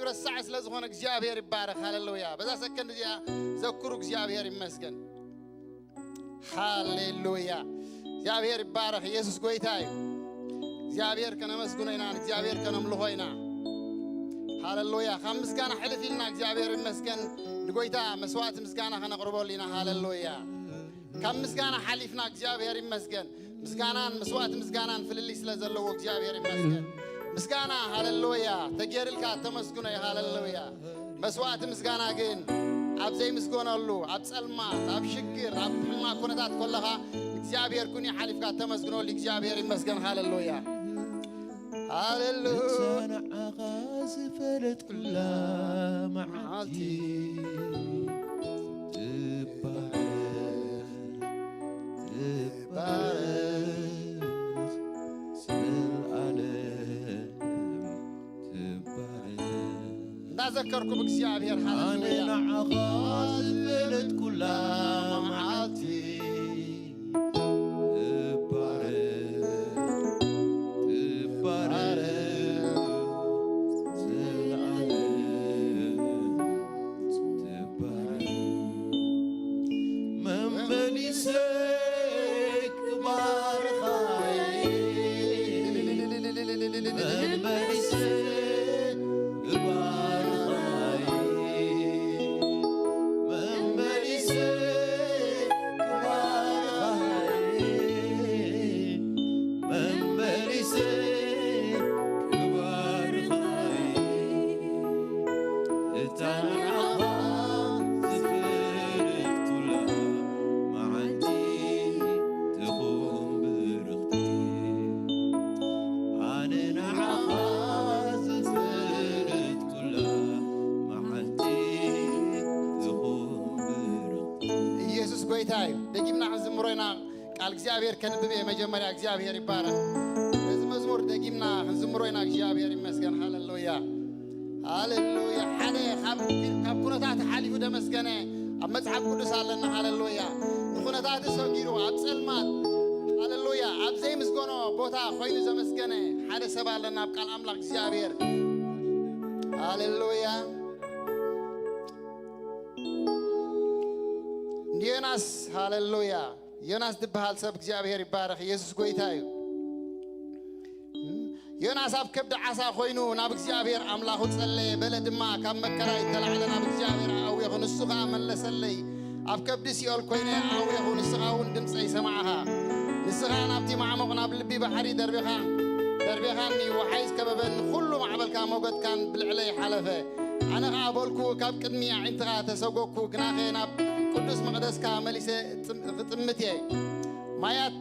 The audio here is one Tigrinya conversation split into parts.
ረሳዕ ስለ ዝኾነ እግዚኣብሔር ይባረኽ። ሃሌሉያ። በዛ ሰከንድ እዚኣ ዘክሩ፣ እግዚኣብሔር ይመስገን። ሃሌሉያ። እግዚኣብሔር ይባረኽ። ኢየሱስ ጎይታ እዩ። እግዚኣብሔር ከነመስግኖ ኢና፣ እግዚኣብሔር ከነምልኾ ኢና። ሃሌሉያ። ካብ ምስጋና ሕልፍ ኢልና እግዚኣብሔር ይመስገን ንጎይታ መስዋዕቲ ምስጋና ከነቕርበሉ ኢና። ሃሌሉያ። ካብ ምስጋና ሓሊፍና እግዚኣብሔር ይመስገን። ምስጋናን መስዋዕቲ ምስጋናን ፍልልይ ስለ ዘለዎ እግዚኣብሔር ይመስገን። ምስጋና፣ ሃሌሉያ፣ ተጌርልካ ተመስግኖ እዩ። ሃሌሉያ። መስዋዕቲ ምስጋና ግን ኣብ ዘይምስገነሉ፣ ኣብ ጸልማት፣ ኣብ ሽግር፣ ኣብ ሕማቅ ኩነታት ከለኻ እግዚኣብሔር ኩኒ ሓሊፍካ ተመስግነሉ። እግዚኣብሔር ይመስገን። ሃሌሉያ። ሃሌሉያ። ንዓኻ ዝፈለጥኩላ መዓልቲ ትባረኽ፣ ትባረኽ፣ ዘልኣለም ትባረኽ። እንዳዘከርኩም እግዚኣብሔር፣ ኣነ ሃሌሉያ። ንዓኻ ዝፈለጥኩላ መዓልቲ ትባረኽ፣ ትባረኽ፣ ዘልኣለም ትባረኽ። መመሊሰ ክባርኻ እየ፣ መመሊሰ ክባርኻ እየ፣ መመሊሰ ክባርኻ እየ፣ መመሊሰ ክባርኻ እየ። እታ ንዓኻ ዝፈለጥኩላ መዓልቲ ትኹን ብርኽቲ። ኣነ ንዓኻ ዝፈለጥኩላ መዓልቲ ትኹን ብርኽቲ። ኢየሱስ ጎይታ እዩ። ደጊምና ክንዝምሮ ኢና። ቃል እግዚኣብሔር ከንብብ እየ መጀመርያ። እግዚኣብሔር ይባረኽ። ነዚ መዝሙር ደጊምና ክንዝምሮ ኢና። እግዚኣብሔር ይመስገን። ሃሌሉያ፣ ሃሌሉያ። ሓደ ካብ፣ ካብ ኩነታት ሓሊፉ ደመስገነ ኣብ መጽሓፍ ቅዱስ ኣለና። ሃሌሉያ። ንኩነታት ሰጊሩ ኣብ ጸልማት፣ ሃሌሉያ፣ ኣብ ዘይምስገኖ ቦታ ኮይኑ ዘመስገነ ሓደ ሰብ ኣለና ኣብ ቃል ኣምላኽ እግዚኣብሔር። ሃሌሉያ። ንዮናስ፣ ሃሌሉያ፣ ዮናስ ዝበሃል ሰብ እግዚኣብሔር ይባረኽ። ኢየሱስ ጎይታ እዩ። ዮናስ ኣብ ከብዲ ዓሳ ኮይኑ ናብ እግዚኣብሔር ኣምላኹ ጸለየ፣ በለ ድማ፣ ካብ መከራ ይተላዕለ ናብ እግዚኣብሔር ኣእዌኹ፣ ንሱ ኸኣ መለሰለይ። ኣብ ከብዲ ሲኦል ኮይነ ኣእዌኹ፣ ንስኻ እውን ድምጸይ ሰማዕኻ። ንስኻ ናብቲ ማዕሙቕ ናብ ልቢ ባሕሪ ደርቢኻ፣ ደርቢኻኒ፣ ወሓይዝ ከበበኒ፣ ኩሉ ማዕበልካ ሞገድካን ብልዕለይ ሓለፈ። ኣነ ኸኣ በልኩ፣ ካብ ቅድሚ ኣዒንትኻ ተሰጎግኩ፣ ግናኸ ናብ ቅዱስ መቕደስካ መሊሰ እጥም-፣ ክጥምት እየ። ማያት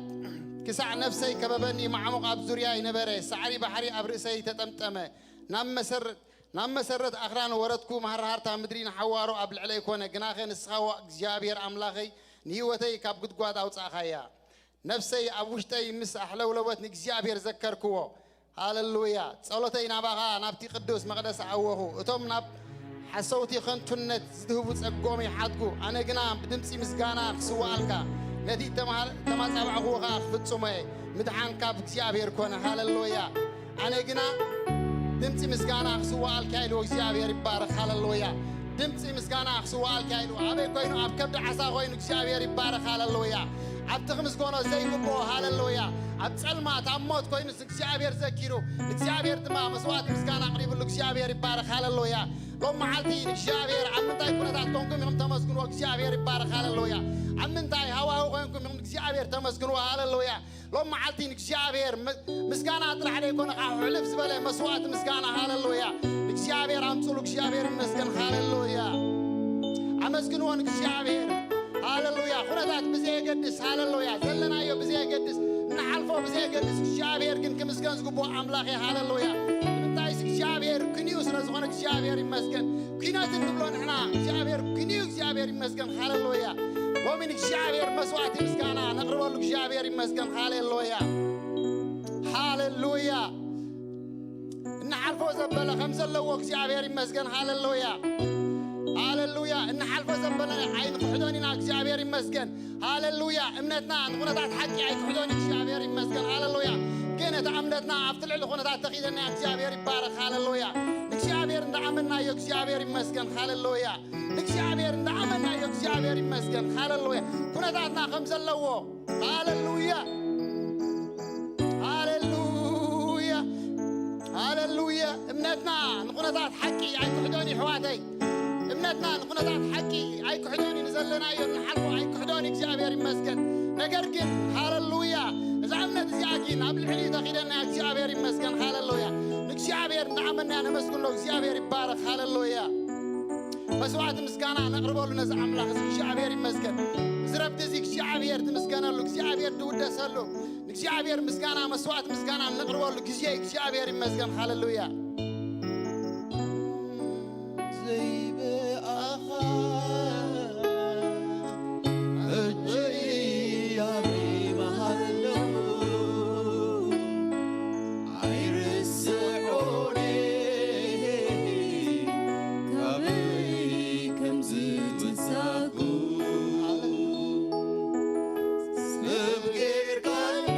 ክሳዕ ነፍሰይ ከበበኒ፣ ማዕሙቕ ኣብ ዙርያይ ነበረ፣ ሳዕሪ ባሕሪ ኣብ ርእሰይ ተጠምጠመ። ናብ መሰር-፣ ናብ መሰረት ኣኽራን ወረድኩ፣ ማሃርሃርታ ምድሪ ንሓዋሩ ኣብ ልዕለይ ኮነ። ግናኸ ንስኻ ዋ እግዚኣብሔር ኣምላኸይ፣ ንህይወተይ ካብ ጉድጓድ ኣውጻእኻያ። ነፍሰይ ኣብ ውሽጠይ ምስ ኣሕለውለወት ንእግዚኣብሔር ዘከርክዎ። ሃሌሉያ። ጸሎተይ ናባኻ ናብቲ ቅዱስ መቕደስ ኣወኹ። እቶም ናብ ሓሰውቲ ኸንቱነት ዝድህቡ ጸጎም ይሓድጉ። ኣነ ግና ብድምጺ ምስጋና ክስውኣልካ፣ ነቲ እተማሃ-፣ እተማጻባዕኽዎ ኸኣ ክፍጽሞ እየ። ምድሓን ካብ እግዚኣብሔር ኮነ። ሃሌሉያ። ኣነ ግና ድምጺ ምስጋና ክስውኣልካ ኢሉ እግዚኣብሔር ይባረኽ። ሃሌሉያ። ድምጺ ምስጋና ክስውኣልካ ኢሉ ኣበይ ኮይኑ? ኣብ ከብዲ ዓሳ ኮይኑ እግዚኣብሔር ይባረኽ። ሃሌሉያ። ኣብቲ ክምስገኖ ዘይግብኦ፣ ሃሌሉያ፣ ኣብ ጸልማት ኣብ ሞት ኮይኑ እግዚኣብሔር ዘኪሩ፣ እግዚኣብሔር ድማ መስዋዕቲ ምስጋና ኣቕሪብሉ እግዚኣብሔር ይባረኽ። ሃሌሉያ። ሎም መዓልቲ ንእግዚኣብሔር ኣብ ምንታይ ኩነታት ኮንኩም ኢኹም ተመስግንዎ? እግዚኣብሔር ይባረኽ። ሃሌሉያ። ኣብ ምንታይ ሃዋሁ ኮንኩም ኢኹም እግዚኣብሔር ተመስግንዎ? ሃሌሉያ። ሎም መዓልቲ ንእግዚኣብሔር መ-፣ ምስጋና ጥራሕ ዘይኮነ፣ ካብ ሕልፍ ዝበለ መስዋዕቲ ምስጋና፣ ሃሌሉያ፣ ንእግዚኣብሔር ኣምጽሉ። እግዚኣብሔር ይመስገን። ሃሌሉያ። ኣመስግንዎ ንእግዚኣብሔር። ሃሌሉያ። ኩነታት ብዘየገድስ፣ ሃሌሉያ፣ ዘለናዮ ብዘየገድስ፣ እንሓልፎ ብዘየገድስ፣ እግዚኣብሔር ግን ክምስገን ዝግብኦ ኣምላኽ እዩ። ሃሌሉያ። ንምንታይስ እግዚኣብሔር ክንዩ ስለ ዝኾነ እግዚኣብሔር ይመስገን። ኲናት እንብሎ ንሕና እግዚኣብሔር ክንዩ እግዚኣብሔር ይመስገን። ሃሌሉያ። ሎሚ ንእግዚኣብሔር መስዋዕቲ ምስጋና ነቕርበሉ። እግዚኣብሔር ይመስገን። ሃሌሉያ፣ ሃሌሉያ። እንሓልፎ ዘበለ ከም ዘለዎ እግዚኣብሔር ይመስገን። ሃሌሉያ፣ ሃሌሉያ። እንሓልፎ ዘበለ ኣይንክሕዶን ኢና። እግዚኣብሔር ይመስገን። ሃሌሉያ። እምነትና ንኩነታት ሓቂ ኣይክሕዶን። እግዚኣብሔር ይመስገን። ሃሌሉያ። ግን እቲ እምነትና ኣብቲ ልዕሊ ኩነታት ተኺደና እግዚኣብሔር ይባረኽ። ሃሌሉያ። ንእግዚኣብሔር እንዳኣመናዮ እግዚኣብሔር ይመስገን። ሃሌሉያ። ንእግዚኣብሔር እንዳኣመናዮ እግዚኣብሔር ይመስገን። ሃሌሉያ። ኩነታትና ከም ዘለዎ። ሃሌሉያ። ሃሌሉያ። ሃሌሉያ። እምነትና ንኩነታት ሓቂ ኣይክሕዶን እዩ፣ ኣሕዋተይ። እምነትና ንኩነታት ሓቂ ኣይክሕዶን እዩ፣ ንዘለናዮ ንሓልፎ ኣይክሕዶን እዩ፣ እግዚኣብሔር ይመስገን። ነገር ግን፣ ሃሌሉያ፣ እዛ እምነት እዚኣ ግን ኣብ ልዕሊ ተኺደና እግዚኣብሔር ይመስገን። ሃሌሉያ። ንእግዚኣብሔር እንዳኣመንና ነመስግኖ፣ እግዚኣብሔር ይባረኽ። ሃሌሉያ። መስዋዕቲ ምስጋና ነቕርበሉ ነዚ ኣምላኽ እዚ እግዚኣብሔር ይመስገን። እዚ ረብቲ እዚ እግዚኣብሔር ዝምስገነሉ፣ እግዚኣብሔር ዝውደሰሉ፣ ንእግዚኣብሔር ምስጋና፣ መስዋዕቲ ምስጋና ነቕርበሉ ግዜ እግዚኣብሔር ይመስገን። ሃሌሉያ። ዘይብኣኻ እጅ ያሪመሃለሁ ኣይርስዖን ካበይ ከም ዝወጻኩ ሰብ ጌርካኒ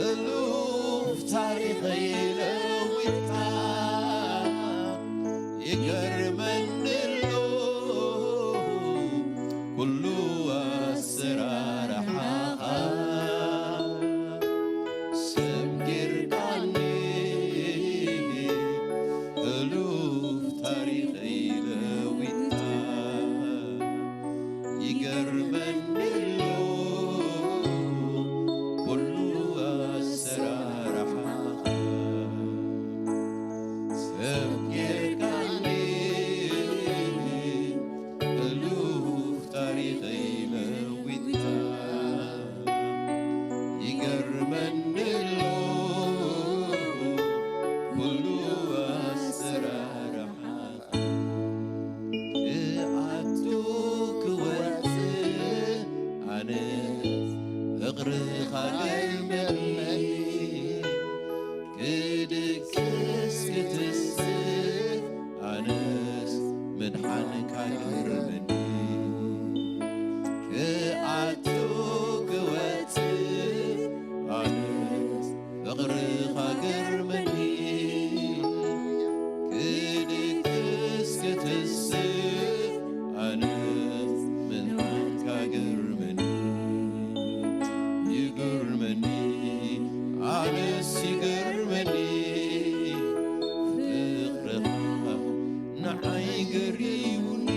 እሉፍ ታሪኸይ ለዊጥካ ይገርመኒ ኣሎ ኩሉ ኣሰራርሓኻ ሰብ ጌርካኒ እሉፍ ታሪኸይ ለዊጥካ ይገርመኒ ኣሎ ኩሉ ኣሰራርሓኻ ሰብ ጌርካኒ እሉፍ ታሪኸይ ለዊጥካ ይገርመኒ ኣሎ ኩሉ ኣሰራርሓኻ ክኣቱ ክወጽእ ኣነ ፍቕርኻ ገርመኒ ክድቅስ ክትስእ ኣነስ ምድሓንካ ገርመኒ ክኣቱ ክወጽእ ኣነስ ፍቕርኻ ገርመኒ ክድቅስ ክትስእ ኣነስ ምድሓንካ ገርመኒ ይገርመኒ ኣነስ ይገርመኒ ፍቕርኻ ንዓይ ገሪሙኒ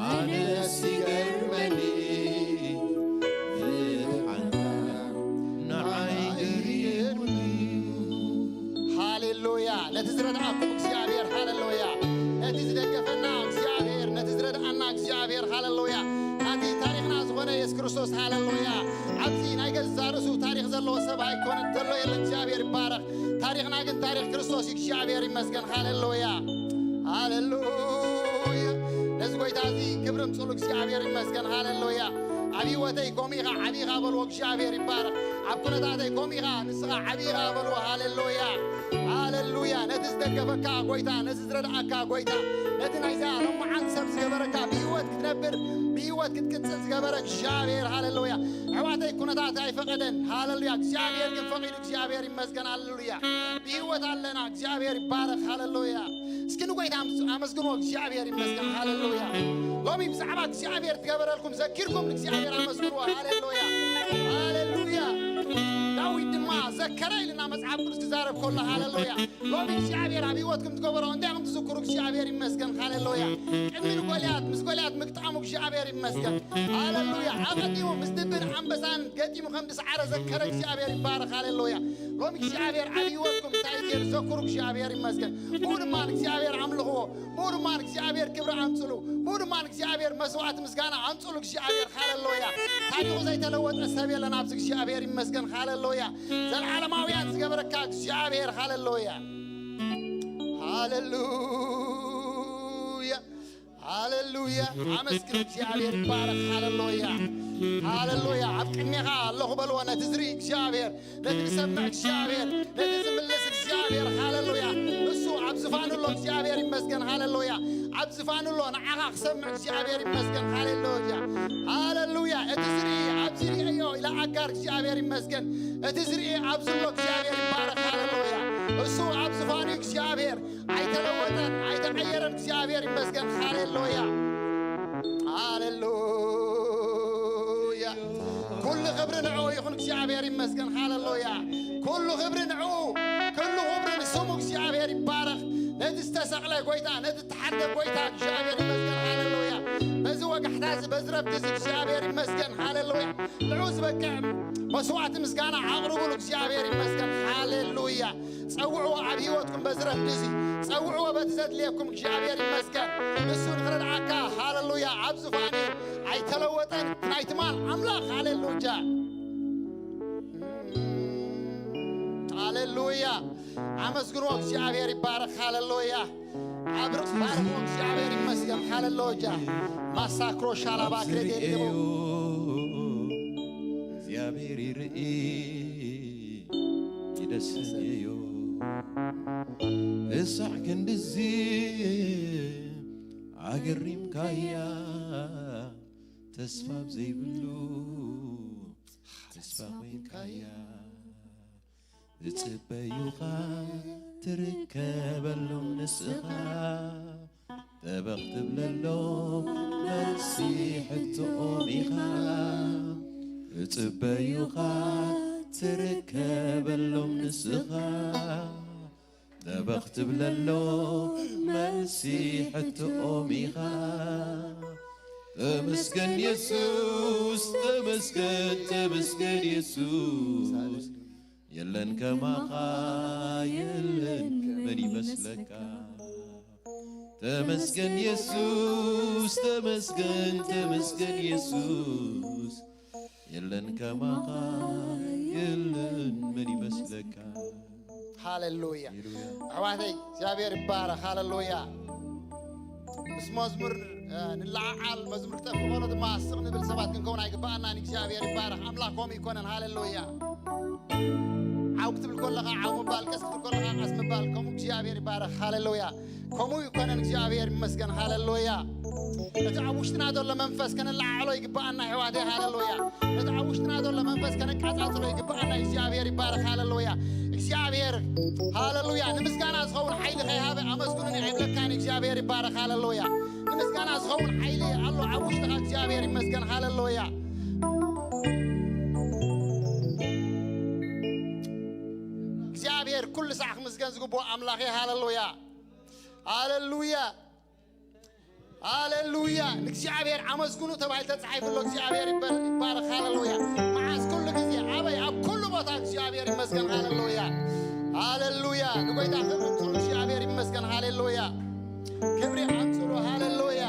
ኣነስ ይገርመኒ ፍቕርኻ ንዓይ ገሪሙኒ። ሃሌሉያ። ነቲ ዝረድኣኩም እግዚኣብሔር፣ ሃሌሉያ። ነቲ ዝደገፈና እግዚኣብሔር፣ ነቲ ዝረድኣና እግዚኣብሔር፣ ሃሌሉያ። ናቲ ታሪኽና ዝኾነ የሱስ ክርስቶስ፣ ሃሌሉያ። ኣብዚ ናይ ገዛ ርእሱ ታሪኽ ዘለዎ ሰብ ኣይኮነን ዘሎ፣ የለ። እግዚኣብሔር ይባረኽ። ታሪኽና ግን ታሪኽ ክርስቶስ እዩ። እግዚኣብሔር ይመስገን። ሃሌሉያ። ሃሌሉያ። ነዚ ጎይታ እዚ ክብሪ ምጽሉ። እግዚኣብሔር ይመስገን። ሃሌሉያ። ኣብ ህይወተይ ኮሚኻ ዓቢኻ በልዎ። እግዚኣብሔር ይባረኽ። ኣብ ኩነታተይ ኮሚኻ ንስኻ ዓቢኻ በልዎ። ሃሌሉያ። ሃሌሉያ። ነቲ ዝደገፈካ ጎይታ፣ ነቲ ዝረድኣካ ጎይታ፣ ነቲ ናይዛ ሎማዓንቲ ሰብ ዝገበረካ ብህይወት ክትነብር፣ ብህይወት ክትቅጽል ዝገበረ እግዚኣብሔር። ሃሌሉያ። ኣሕዋተይ ኩነታት ኣይፈቐደን። ሃሌሉያ። እግዚኣብሔር ግን ፈቒዱ። እግዚኣብሔር ይመስገን። ሃሌሉያ። ብህይወት ኣለና። እግዚኣብሔር ይባረኽ። ሃሌሉያ። እስኪ ንጎይታ ኣምስ-፣ ኣመስግንዎ። እግዚኣብሔር ይመስገን። ሃሌሉያ። ሎሚ ብዛዕባ እግዚኣብሔር ትገበረልኩም ዘኪርኩም ንእግዚኣብሔር ኣመስግንዎ። ሃሌሉያ። ሃሌሉያ። ዳዊት ድማ ዘከረ ኢልና መጽሓፍ ቅዱስ ክዛረብ ከሎ፣ ሃሌሉያ። ሎሚ እግዚኣብሔር ኣብ ህይወትኩም ትገበሮ እንታይ ኢኹም ትዝክሩ? እግዚኣብሔር ይመስገን። ሃሌሉያ። ቅድሚ ንጎልያድ፣ ምስ ጎልያድ ምግጣሙ እግዚኣብሔር ይመስገን። ሃሌሉያ። ኣቐዲሙ ምስ ድብን ኣንበሳን ገጢሙ ከም ዝሰዓረ ዘከረ እግዚኣብሔር ይባረኽ። ሃሌሉያ። ሎሚ እግዚኣብሔር ኣብ ህይወትኩም እንታይ ገይሩ ዘክሩ እግዚኣብሔር ይመስገን። ብኡ ድማ ንእግዚኣብሔር ኣምልኽዎ። ብኡ ድማ ንእግዚኣብሔር ክብሪ ኣምጽሉ። ብኡ ድማ ንእግዚኣብሔር መስዋዕቲ ምስጋና ኣምጽሉ። እግዚኣብሔር ሃሌሉያ። ታሪኹ ዘይተለወጠ ሰብ የለን ኣብዚ። እግዚኣብሔር ይመስገን። ሃሌሉያ። ዘላለማውያን ዝገበረካ እግዚኣብሔር ሃሌሉያ። ሃሌሉያ። ሃሌሉያ። ኣመስግን እግዚኣብሔር ይባረኽ። ሃሌሉያ። ሃሌሉያ። ኣብ ቅድሜኻ ኣለኹ በልዎ ነቲ ዝርኢ እግዚኣብሔር፣ ነቲ ዝሰምዕ እግዚኣብሔር፣ ነቲ ዝምልስ እግዚኣብሔር። እግዚኣብሔር፣ ሃሌሉያ። እሱ ኣብ ዝፋኑ ኣሎ፣ እግዚኣብሔር ይመስገን፣ ሃሌሉያ። ኣብ ዝፋኑ ኣሎ፣ ንዓኻ ክሰምዕ እግዚኣብሔር ይመስገን፣ ሃሌሉያ፣ ሃሌሉያ። እቲ ዝርኢ ኣብዚ ርእዮ ኢላ ኣጋር፣ እግዚኣብሔር ይመስገን። እቲ ዝርኢ ኣብዚ ኣሎ፣ እግዚኣብሔር ይባረክ፣ ሃሌሉያ። እሱ ኣብ ዝፋኑ እግዚኣብሔር ኣይተለወጠን፣ ኣይተቀየረን፣ እግዚኣብሔር ይመስገን፣ ሃሌሉያ፣ ሃሌሉያ። ኩሉ ክብሪ ንዕኡ ይኹን፣ እግዚኣብሔር ይመስገን፣ ሃሌሉያ። ኩሉ ክብሪ ንዕኡ፣ ኩሉ ክብሪ ንስሙ፣ እግዚኣብሔር ይባረክ። ነቲ ዝተሰቕለ ጎይታ፣ ነቲ እተሓርደ ጎይታ፣ እግዚኣብሔር ይመስገን፣ ሃሌሉያ። በዚ ወጋሕታ እዚ፣ በዚ ረፍዲ እዚ፣ እግዚኣብሔር ይመስገን፣ ሃሌሉያ። ንዕኡ ዝበቅዕ መስዋዕቲ ምስጋና ኣቕርቡሉ፣ እግዚኣብሔር ይመስገን፣ ሃሌሉያ። ጸውዕዎ ኣብ ህይወትኩም በዚ ረፍዲ እዚ፣ ጸውዕዎ በቲ ዘድልየኩም፣ እግዚኣብሔር ይመስገን። ንሱ ንኽረድኣካ፣ ሃሌሉያ፣ ኣብ ዙፋን እዩ፣ ኣይተለወጠን፣ ናይ ትማል ኣምላኽ፣ ሃሌሉያ፣ ሃሌሉያ። ኣመስግንዎ፣ እግዚኣብሔር ይባረክ፣ ሃሌሉያ። ኣብርኽ፣ ባርኽዎ፣ እግዚኣብሔር ይመስገን፣ ሃሌሉያ። ማሳክሮ ሻላባ ኣብዚ ክሬዴ ርእዮ፣ እግዚኣብሔር ይርኢ፣ ይደስን እዩ። እሳዕ ክንድዚ ኣገሪምካያ፣ ተስፋ ኣብ ዘይብሉ ተስፋ ኮይንካያ። ዝጽበዩኻ ትርከበሎም ንስኻ፣ ጠበኽ ትብለሎም መልሲ ሕቶኦም ኢኻ። ዝጽበዩኻ ትርከበሎም ንስኻ፣ ጠበኽ ትብለሎም መልሲ ሕቶኦም ኢኻ። ተመስገን የሱስ፣ ተመስገን፣ ተመስገን የሱስ። የለን ከማኻ፣ የለን መን ይመስለካ። ተመስገን የሱስ፣ ተመስገን፣ ተመስገን የሱስ። የለን ከማኻ፣ የለን መን ይመስለካ። ሃሌሉያ። ሃሌሉያ። ኣሕዋተይ፣ እግዚኣብሔር ይባረኽ። ሃሌሉያ። ምስ መዝሙር፣ እ፣ ንለዓዓል፣ መዝሙር ክጠፍእ ከሎ ድማ ስቕ ንብል ሰባት ክንከውን ኣይግበኣናን። እግዚኣብሔር ይባረኽ። ኣምላኽ ከምኡ ይኮነን። ሃሌሉያ። ዓው ክትብል ከለኻ ዓው ምባል፣ ቀስ ክትብል ከለኻ ቀስ ምባል፣ ከምኡ እግዚኣብሔር ይባረኽ። ሃሌሉያ። ከምኡ ይኮነን። እግዚኣብሔር ይመስገን። ሃሌሉያ። እቲ ኣብ ውሽጥና ዘሎ መንፈስ ከነለዓዕሎ ይግበኣና፣ ኣሕዋተይ። ሃሌሉያ። ነቲ ኣብ ውሽጥና ዘሎ መንፈስ ከነቃጻጽሎ ይግብኣና። እግዚኣብሔር ይባረኽ። ሃሌሉያ። እግዚኣብሔር፣ ሃሌሉያ፣ ንምስጋና ዝኸውን ሓይሊ ከይሃበ ኣመስግኑኒ ኣይብለካን። እግዚኣብሔር ይባረኽ። ሃሌሉያ። ንምስጋና ዝኸውን ሓይሊ ኣሎ ኣብ ውሽጥኻ። እግዚኣብሔር ይመስገን። ሃሌሉያ። እግዚኣብሔር ኩሉ ሳዕ ክምስገን ዝግብኦ ኣምላኽ እዩ። ሃሌሉያ። ሃሌሉያ። ሃሌሉያ። ንእግዚኣብሔር ኣመስግኑ ተባሂሉ ተጻሒፉ ኣሎ። እግዚኣብሔር ይበል-፣ ይባረኽ። ሃሌሉያ። መዓስ? ኩሉ ግዜ። ኣበይ? ኣብ ኩሉ ቦታ እግዚኣብሔር ይመስገን። ሃሌሉያ። ሃሌሉያ። ንጎይታ ክብሪ ኣምጽሉ። እግዚኣብሔር ይመስገን። ሃሌሉያ። ክብሪ ኣምጽሉ። ሃሌሉያ።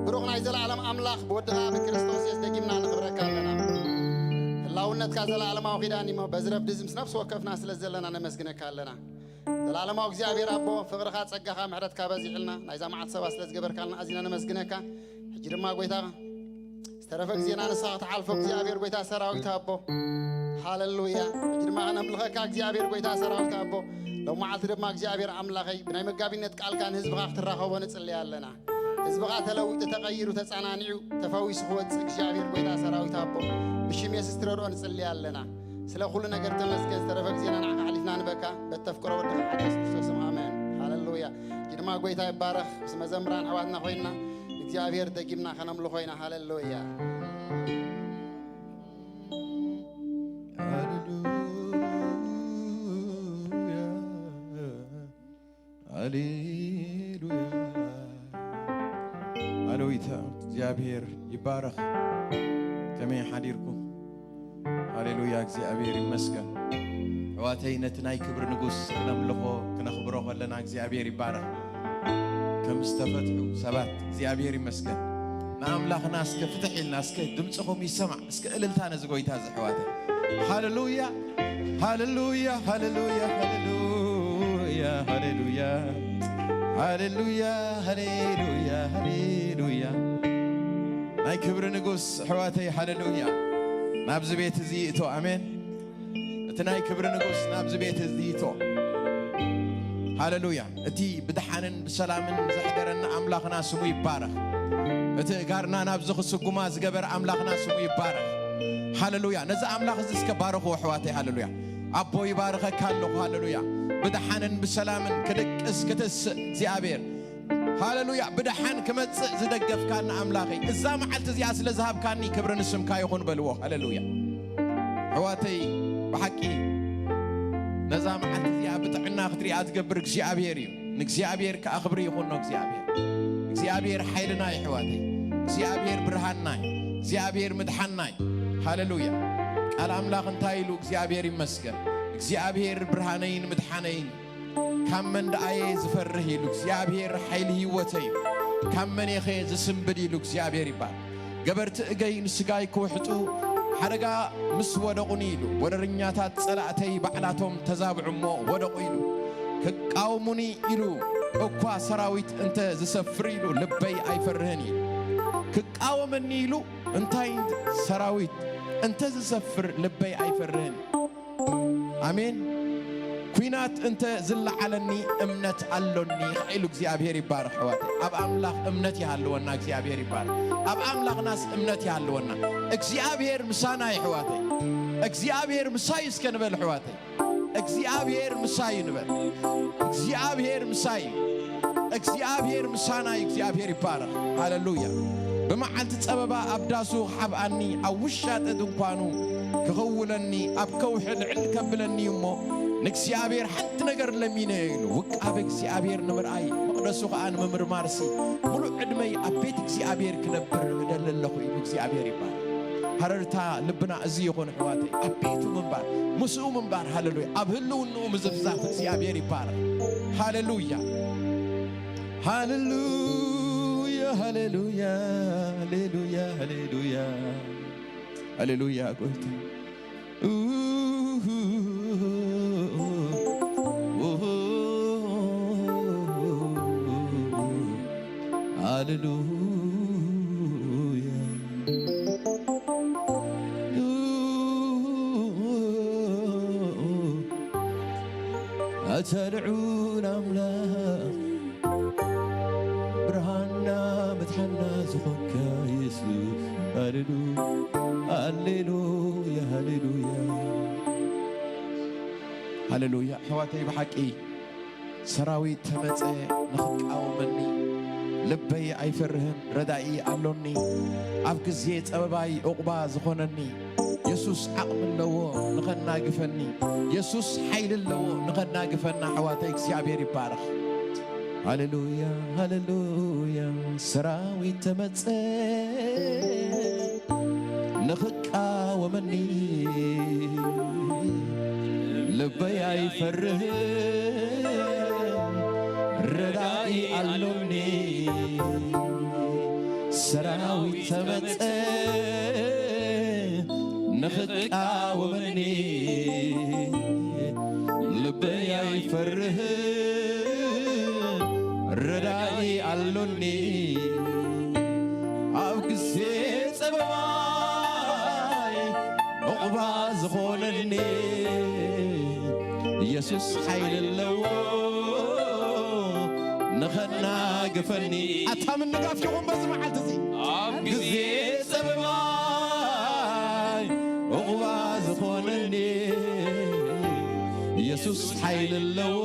ብሩኽ ናይ ዘለኣለም ኣምላኽ፣ ብወድኻ ብክርስቶስ የሱስ ደጊምና ነኽብረካ ኣለና። ህላውነትካ ዘለኣለማዊ ኪዳን እዩ እሞ፣ በዚ ረፍዲ እዚ ምስ ነፍሲ ወከፍና ስለ ዘለና ነመስግነካ ኣለና። ዘለኣለማዊ እግዚኣብሔር ኣቦ፣ ፍቕርኻ፣ ጸጋኻ፣ ምሕረትካ በዚሑልና፣ ናይዛ መዓልቲ ሰባት ስለ ዝገበርካልና ኣዚና ነመስግነካ። ሕጂ ድማ ጎይታ፣ ዝተረፈ ግዜና ንስኻ ክትሓልፎ እግዚኣብሔር ጎይታ ሰራዊት ኣቦ። ሃሌሉያ። ሕጂ ድማ ከነምልኸካ እግዚኣብሔር ጎይታ ሰራዊት ኣቦ። ሎም መዓልቲ ድማ እግዚኣብሔር ኣምላኸይ ብናይ መጋቢነት ቃልካ ንህዝብኻ ክትራኸቦ ንጽልይ ኣለና። ህዝብኻ ተለዊጡ፣ ተቐይሩ፣ ተጸናኒዑ፣ ተፈዊሱ ክወጽእ እግዚኣብሔር ጎይታ ሰራዊት ኣቦ ብሽም የሱስ ትረድኦ ንጽልይ ኣለና። ስለ ኩሉ ነገር ተመስገን። ዝተረፈ ግዜና ንዓኻ ኣሕሊፍና ንበካ። በተፍቅሮ ወድኻ ሓደ የሱስ ክርስቶስ ስም ኣሜን። ሃሌሉያ። ሕጂ ድማ ጎይታ ይባረኽ። ምስ መዘምራን ኣሕዋትና ኮይንና እግዚኣብሔር ደጊምና ከነምልኾ ኢና። ሃሌሉያ። ሃሌሉያ። ሃሌሉያ። ሃሌሉያ። እግዚኣብሔር ይባረኽ። ከመይ ሓዲርኩም? ሃሌሉያ፣ እግዚኣብሔር ይመስገን። ኣሕዋተይ፣ ነቲ ናይ ክብሪ ንጉስ ክነምልኾ፣ ክነኽብሮ ከለና እግዚኣብሔር ይባረኽ። ከም ዝተፈትሑ ሰባት እግዚኣብሔር ይመስገን። ንኣምላኽና እስከ ፍትሕ ኢልና፣ እስከ ድምፅኹም ይሰማዕ፣ እስከ እልልታ ነዚ ጎይታ እዚ ኣሕዋተይ። ሃሌሉያ፣ ሃሌሉያ፣ ሃሌሉያ፣ ሃሌሉያ፣ ሃሌሉያ፣ ሃሌሉያ፣ ሃሌሉያ፣ ሃሌሉያ። ናይ ክብሪ ንጉስ ኣሕዋተይ፣ ሃሌሉያ። ናብዚ ቤት እዚ ይእቶ፣ ኣሜን። እቲ ናይ ክብሪ ንጉስ ናብዚ ቤት እዚ ይእቶ፣ ሃሌሉያ። እቲ ብድሓንን ብሰላምን ዘሕደረና ኣምላኽና ስሙ ይባረኽ። እቲ እጋርና ናብዚ ክስጉማ ዝገበረ ኣምላኽና ስሙ ይባረኽ፣ ሃሌሉያ። ነዚ ኣምላኽ እዚ እስከ ባርኹ ኣሕዋተይ፣ ሃሌሉያ። ኣቦ ይባርኸካ ኣለኹ፣ ሃሌሉያ። ብድሓንን ብሰላምን ክድቅስ ክትስእ እግዚኣብሔር፣ ሃሌሉያ። ብድሓን ክመጽእ ዝደገፍካና ኣምላኸይ፣ እዛ መዓልቲ እዚኣ ስለ ዝሃብካኒ ክብሪ ንስምካ ይኹን በልዎ፣ ሃሌሉያ። ኣሕዋተይ፣ ብሓቂ ነዛ መዓልቲ እዚኣ ብጥዕና ክትሪኣ ዝገብር እግዚኣብሔር እዩ። ንእግዚኣብሔር ከኣ ክብሪ ይኹኖ። እግዚኣብሔር፣ እግዚኣብሔር ሓይልና እዩ ኣሕዋተይ። እግዚኣብሔር ብርሃንና እዩ። እግዚኣብሔር ምድሓንና እዩ። ሃሌሉያ። ቃል ኣምላኽ እንታይ ኢሉ? እግዚኣብሔር ይመስገን። እግዚኣብሔር ብርሃነይን ምድሓነይን፣ ካብ መን ደኣየ ዝፈርህ ኢሉ እግዚኣብሔር ሓይሊ ህይወተይ፣ ካብ መን እየ ዝስንብድ ኢሉ እግዚኣብሔር ይባል። ገበርቲ እገይ ንስጋይ ክውሕጡ ሓደጋ ምስ ወደቑኒ ኢሉ፣ ወረርኛታት ጸላእተይ ባዕላቶም ተዛብዑ እሞ ወደቑ ኢሉ፣ ክቃወሙኒ ኢሉ እኳ ሰራዊት እንተ ዝሰፍር ኢሉ ልበይ ኣይፈርህን ኢሉ። ክቃወመኒ ኢሉ እንታይ ሰራዊት እንተ ዝሰፍር ልበይ ኣይፈርህን። ኣሜን። ኲናት እንተ ዝለዓለኒ እምነት ኣሎኒ ኢሉ እግዚኣብሔር ይባረኽ። ኣሕዋተይ፣ ኣብ ኣምላኽ እምነት ይሃልወና። እግዚኣብሔር ይባረኽ። ኣብ ኣምላኽናስ እምነት ይሃልወና። እግዚኣብሔር ምሳና እዩ ኣሕዋተይ። እግዚኣብሔር ምሳይ እስከ ንበል ኣሕዋተይ። እግዚኣብሔር ምሳይ ንበል። እግዚኣብሔር ምሳይ። እግዚኣብሔር ምሳና እዩ። እግዚኣብሔር ይባረኽ። ሃሌሉያ። ብመዓልቲ ጸበባ ኣብ ዳሱ ክሓብኣኒ፣ ኣብ ውሻጠ ድንኳኑ ክኸውለኒ፣ ኣብ ከውሒ ልዕል ከብለኒ እዩ እሞ፣ ንእግዚኣብሔር ሓንቲ ነገር ለሚነዮ ኢሉ። ውቃበ እግዚኣብሔር ንምርኣይ፣ መቕደሱ ኸኣ ንምምርማርሲ፣ ምሉእ ዕድመይ ኣብ ቤት እግዚኣብሔር ክነብር እደሊ ኣለኹ ኢሉ እግዚኣብሔር ይባረኽ። ሃረርታ ልብና እዚ ይኹን ኣሕዋተይ፣ ኣብ ቤቱ ምንባር፣ ምስኡ ምንባር፣ ሃሌሉያ። ኣብ ህልውንኡ ምዝፍዛፍ እግዚኣብሔር ይባረኽ። ሃሌሉያ። ሃሌሉያ፣ ሃሌሉያ፣ ሃሌሉያ፣ ሃሌሉያ። ሃሌሉያ፣ ጎይታ። ሃሌሉያ። ኣታ ልዑል ኣምላኽ፣ ብርሃንና መድሓንና ዝኾንካ የሱስ፣ ሃሌሉ-፣ ሃሌሉያ፣ ሃሌሉያ። ሃሌሉያ። ኣሕዋተይ፣ ብሓቂ ሰራዊት ተመጸ ንኽቃወመኒ፣ ልበይ ኣይፈርህን፣ ረዳኢ ኣሎኒ። ኣብ ግዜ ጸበባይ ዑቕባ ዝኾነኒ፣ የሱስ ዓቕሚ ኣለዎ ንኸናግፈኒ። የሱስ ሓይሊ ኣለዎ ንኸናግፈና። ኣሕዋተይ፣ እግዚኣብሔር ይባረኽ። ሃሌሉያ፣ ሃሌሉያ። ሰራዊት ተመጸ ንኽቃወመኒ፣ ልበይ ኣይፈርህን፣ ረዳኢ ኣሎኒ። ሰራዊት ተመጸ ንኽቃወመኒ፣ ልበይ ኣይፈርህን፣ ረዳኢ ኣሎኒ። ኣብ ግዜ ጸበባይ ዑቕባ ዝኾነኒ፣ የሱስ ሓይሊ ኣለዎ ንኸናግፈኒ። ኣታ ምንጋፍ ይኹን በዚ መዓልቲ እዚ። ኣብ ግዜ ጸበባይ ዑቕባ ዝኾነኒ፣ የሱስ ሓይሊ ኣለዎ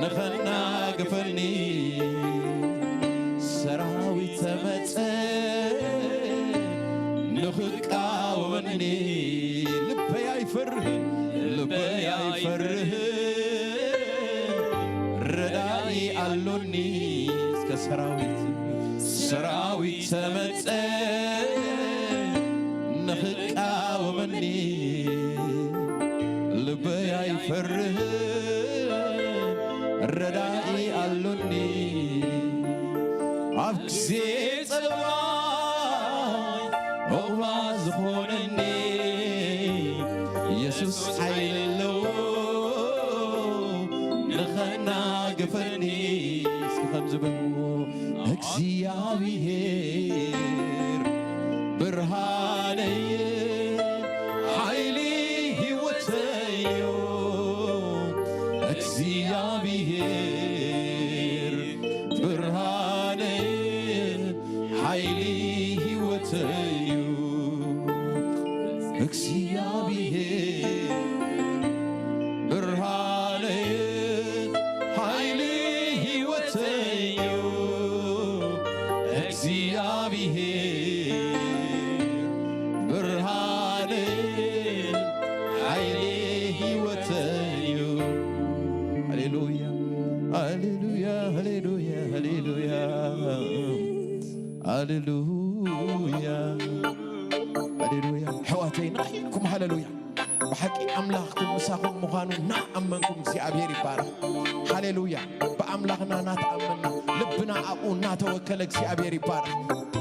ንኸናግፈኒ። ሰራዊት ተመጸ ንኽቃወመኒ፣ ልበይ ኣይፈርህን፣ ልበይ ኣይፈርህን፣ ረዳኢ ኣሎኒ። እስከ ሰራዊት፣ ሰራዊት ተመጸ ንኽቃወመኒ፣ ልበይ ኣይፈርህን፣ ረዳኢ ኣሎኒ። ኣብ ግዜ ጸልማት ዑቕባ ዝኾነኒ፣ የሱስ ሓይሊ ኣለዎ ንኸናግፈኒ። እስኪ ከምዚ በልዎ፣ እግዚኣብሔር ብርሃነይ ሓይሊ ህይወተይ'ዩ። እግዚኣብሔር ብርሃነይ ሓይሊ ህይወተይ'ዩ። እግዚኣብሔር ብርሃነይ ሓይሊ ህይወተይ'ዩ። እግዚኣብሔር ብርሃነይ ሓይሊ ህይወተይ'ዩ። ሃሌሉያ፣ ሃሌሉያ፣ ሃሌሉያ፣ ሃሌሉያ፣ ሃሌሉያ፣ ሃሌሉያ። ኣሕዋተይ፣ ንዓይኩም ሃሌሉያ። ብሓቂ ኣምላኽኩም ምሳኹም ምዃኑ እናኣመንኩም እግዚኣብሔር ይባረኽ። ሃሌሉያ። ብኣምላኽና እናተኣመንና፣ ልብና ኣብኡ እናተወከለ እግዚኣብሔር ይባረኽ።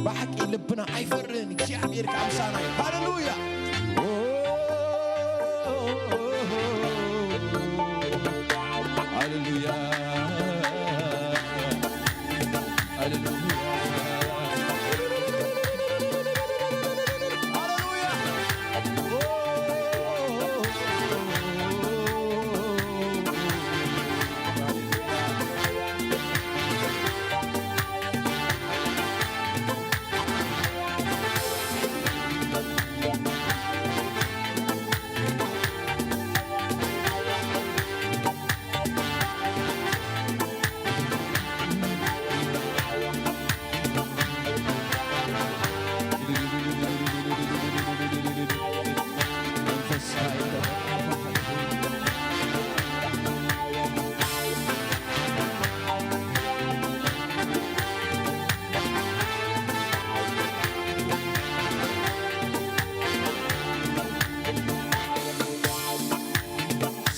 ብሓቂ ልብና ኣይፈርህን፣ እግዚኣብሔር ከኣ ምሳና እዩ። ሃሌሉያ። ሃሌሉያ። ሃሌሉያ።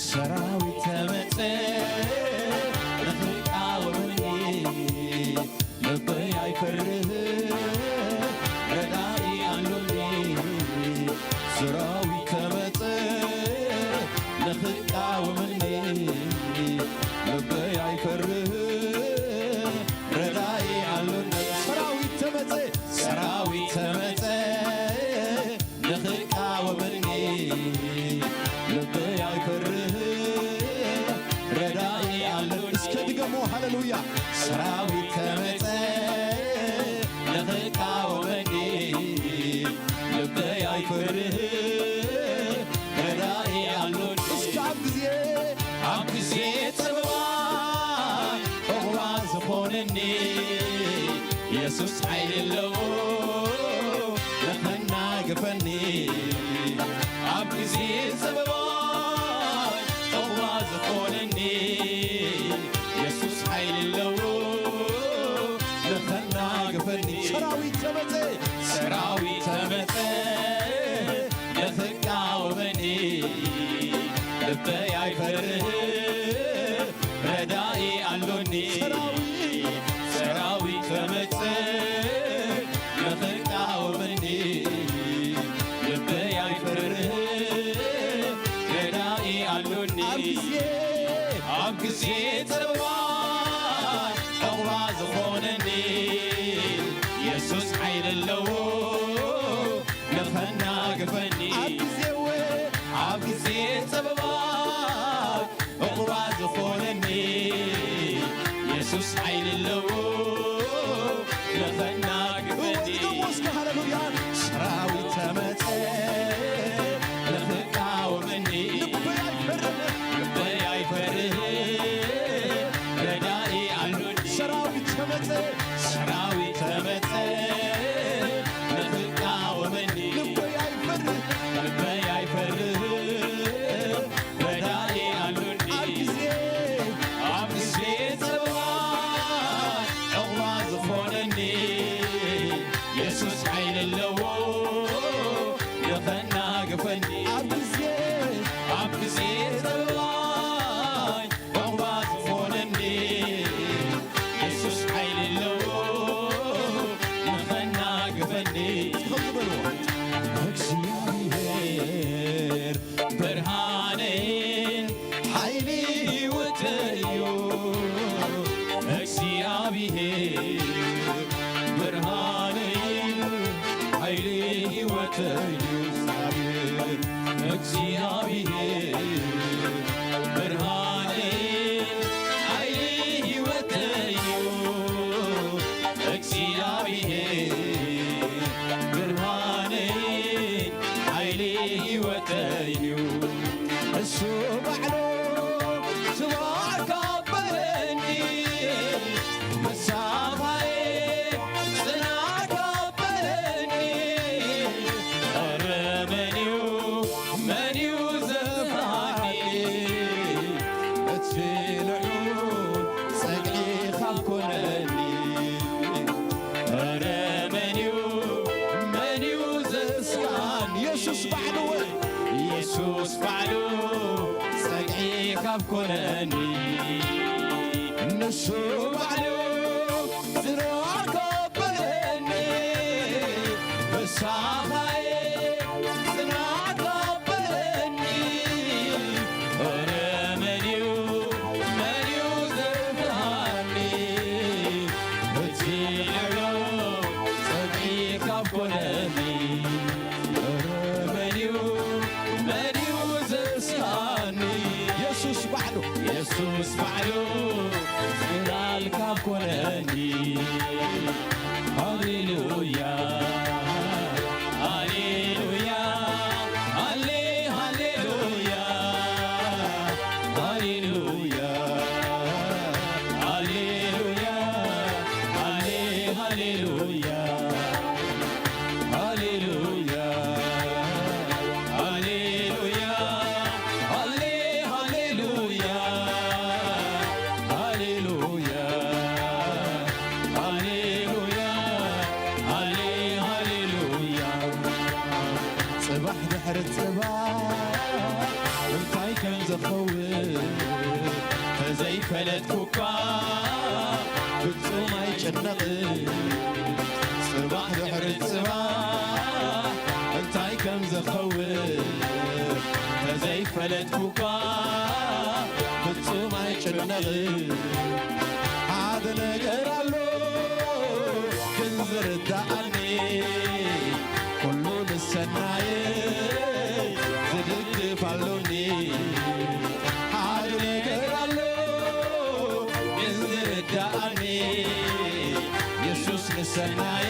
ሰራዊት ተመጸ ንኽቃወመኒ፣ ልበይ ኣይፈርህ፣ ረዳኢ ኣሎኒ። ሰራዊት ተመጸ ንኽቃወመኒ፣ ልበይ ኣይፈርህ፣ ረዳኢ ኣሎኒ። ሰራዊት ተመጸ፣ ሰራዊት ተመጸ ንኽቃወመኒ፣ ልበይ ኣይፈርህ፣ ረዳኢ ኣሎኒ። እስከ ድገሞ፣ ሃሌሉያ። ሰራዊት ተመጸ ንኽቃወመኒ፣ ልበይ ኣይፈርህ፣ ረዳኢ ኣሎኒ። እስከ ኣብ ግዜ፣ ኣብ ግዜ ጸበባ ዑቕባ ዝኾነኒ፣ የሱስ ሓይሊ ኣለዎ ንኸናግፈኒ። ኣብ ግዜ ጸበባ ዑቕባ ዝኾነኒ፣ የሱስ ሓይሊ ኣለዎ ንኸናግፈኒ። ሰራዊት ተመጸ፣ ሰራዊት ተመጸ ንኽቃወመኒ፣ ልበይ ኣይፈርህ፣ ረዳኢ ኣሎኒ። ሰራዊት፣ ሰራዊት ተመጸ ንኽቃወመኒ፣ ልበይ ኣይፈርህ፣ ረዳኢ ኣሎኒ። ኣብ ግዜ፣ ኣብ ግዜ ጸልዋ ዕቕባ ዝኾነኒ፣ የሱስ ሓይሊ ኣለዎ ንኸናግፈኒ። ኣብ ግዜ፣ ኣብ ግዜ ጸበባ ዕቕባ ዝኾነኒ፣ የሱስ ሓይሊ ኣለዎ ንኸናግፈኒ። እወ፣ ድገሞ እስከ ሃሌሉያ። ሰራዊት ተመጸ ንኽቃወመኒ፣ ልበይ ኣይፈርህ፣ ልበይ ኣይፈርህ፣ ረዳኢ ኣሎኒ። ሰራዊት ተመጸ፣ ሰራዊት ተመጸ ንኽቃወመኒ፣ ልበይ ኣይፈርህ፣ ልበይ ኣይፈርህ፣ ረዳኢ ኣሎኒ። ኣብ ግዜ፣ ኣብ ግዜ ጸበባ ዕቕባ ዝኾነኒ፣ እዩ እግዚኣብሔር። እግዚኣብሔር ብርሃነይ ሓይሊ ህይወተይ እዩ። እግዚኣብሔር ብርሃነይ ሓይሊ ህይወተይ እዩ። እሱ ባዕሉ ስዋዕ ካበለኒ፣ መሳኻዬ ጽናዕ ካበለኒ፣ ኧረ መንዩ፣ መንዩ ዘፍርሃኒ? እቲ ልዑል ጸግዒ ካብ ኮነኒ፣ ኧረ መንዩ፣ መንዩ ዘስካን? የሱስ ባዕሉ ወይ የሱስ ባዕሉ ጸግዒ ካብ ኮነኒ፣ ንሱ ባዕሉ ጽናዕ ካበለኒ፣ መሳኻዬ ጽናዕ ካበለኒ፣ ኧረ መንዩ፣ መንዩ ዘፍርሃኒ? እቲ ልዑል ጸግዒ ካብ ኮነኒ፣ ኧረ መንዩ፣ መንዩ ዘስካኒ? የሱስ ባዕሉ፣ የሱስ ባዕሉ ጽላል ካብ ኮነኒ። ሃሌሉያ፣ ሃሌሉያ፣ ሃሌ፣ ሃሌሉያ፣ ሃሌሉያ፣ ሃሌሉያ፣ ሃሌ፣ ሃሌሉያ። ሃሌሉያ፣ ሃሌሉያ፣ ሃሌ፣ ሃሌሉያ፣ ሃሌሉያ፣ ሃሌሉያ፣ ሃሌ፣ ሃሌሉያ። ጽባሕ ድሕሪ ጽባሕ እንታይ ከም ዝኸውን ተዘይፈለጥኩ እኳ ፍጹም ኣይጭነቕን። ጽባሕ ድሕሪ ጽባሕ እንታይ ከም ዝኸውን ተዘይፈለጥኩ እኳ ፍጹም ኣይጭነቕን። ሓደ ነገር ኣሎ ግን ዝርድኣኒ፣ ኩሉ ንሰናየ ዝድግፍ ኣሎኒ። ሓደ ነገር ኣሎ ግን ዝርድኣኒ፣ የሱስ ንሰናየ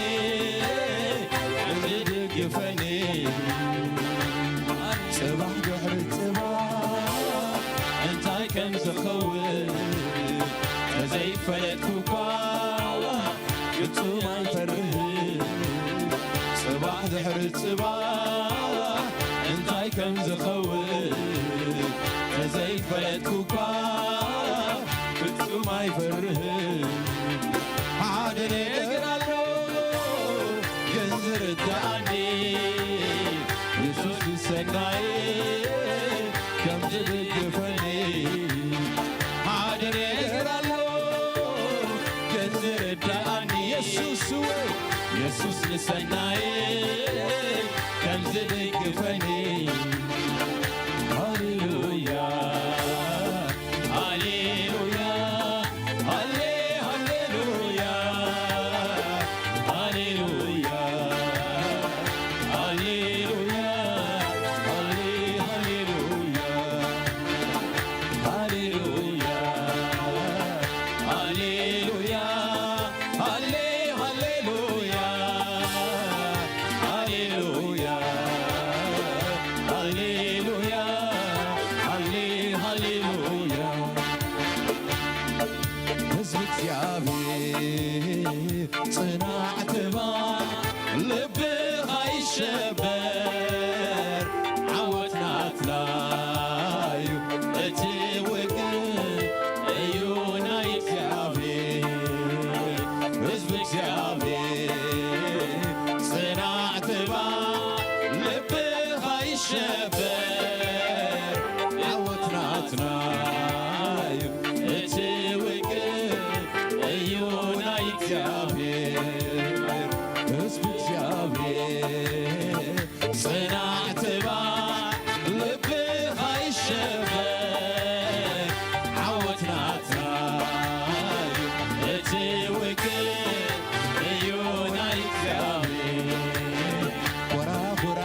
ዝድግፈኒ። ጽባሕ ድሕሪ ጽባሕ እንታይ ከም ዝኸውን ተዘይፈለጥኩ እኳ ፍጹም ኣይፈርህን። ጽባሕ ድሕሪ ጽባሕ እንታይ ከም ዝኸውን ተዘይፈለጥኩ እኳ ፍጹም ኣይፈርህን። ሓደ ነገር ኣሎ ግን ዝርድኣኒ፣ የሱስ ንሰናየ ከም ዝድግፈኒ። ሓደ ነገር ኣሎ ግን ዝርድኣኒ፣ የሱስ ወይ የሱስ ንሰናየ ከም ዝድግፈኒ። ሃሌሉያ፣ ሃሌሉያ፣ ሃሌ፣ ሃሌሉያ፣ ሃሌሉያ፣ ሃሌሉያ፣ ሃሌ፣ ሃሌሉያ፣ ሃሌሉያ፣ ሃሌሉያ፣ ሃሌ፣ ሃሌሉያ፣ ሃሌሉያ፣ ሃሌሉያ፣ ሃሌ፣ ሃሌሉያ። ህዝቢ እግዚኣብሔር ጽናዕ ትባዕ፣ ልብኻ ይሸበር፣ ዓወት ናትና እዩ፣ እቲ ውግእ እዩ ናይ እግዚኣብሔር። ህዝቢ እግዚኣብሔር ጽናዕ ትባዕ፣ ልብኻ ይሸበር፣ ዓወት ናትና እዩ፣ እቲ ውግእ እዩ ናይ እግዚኣብሔር። ህዝቢ እግዚኣብሔር ጽናዕ ትባዕ፣ ልብኻ ይሸበር፣ ዓወት ናትና እዩ፣ እቲ ውግእ እዩ ናይ እግዚኣብሔር። ኮራ ኮራ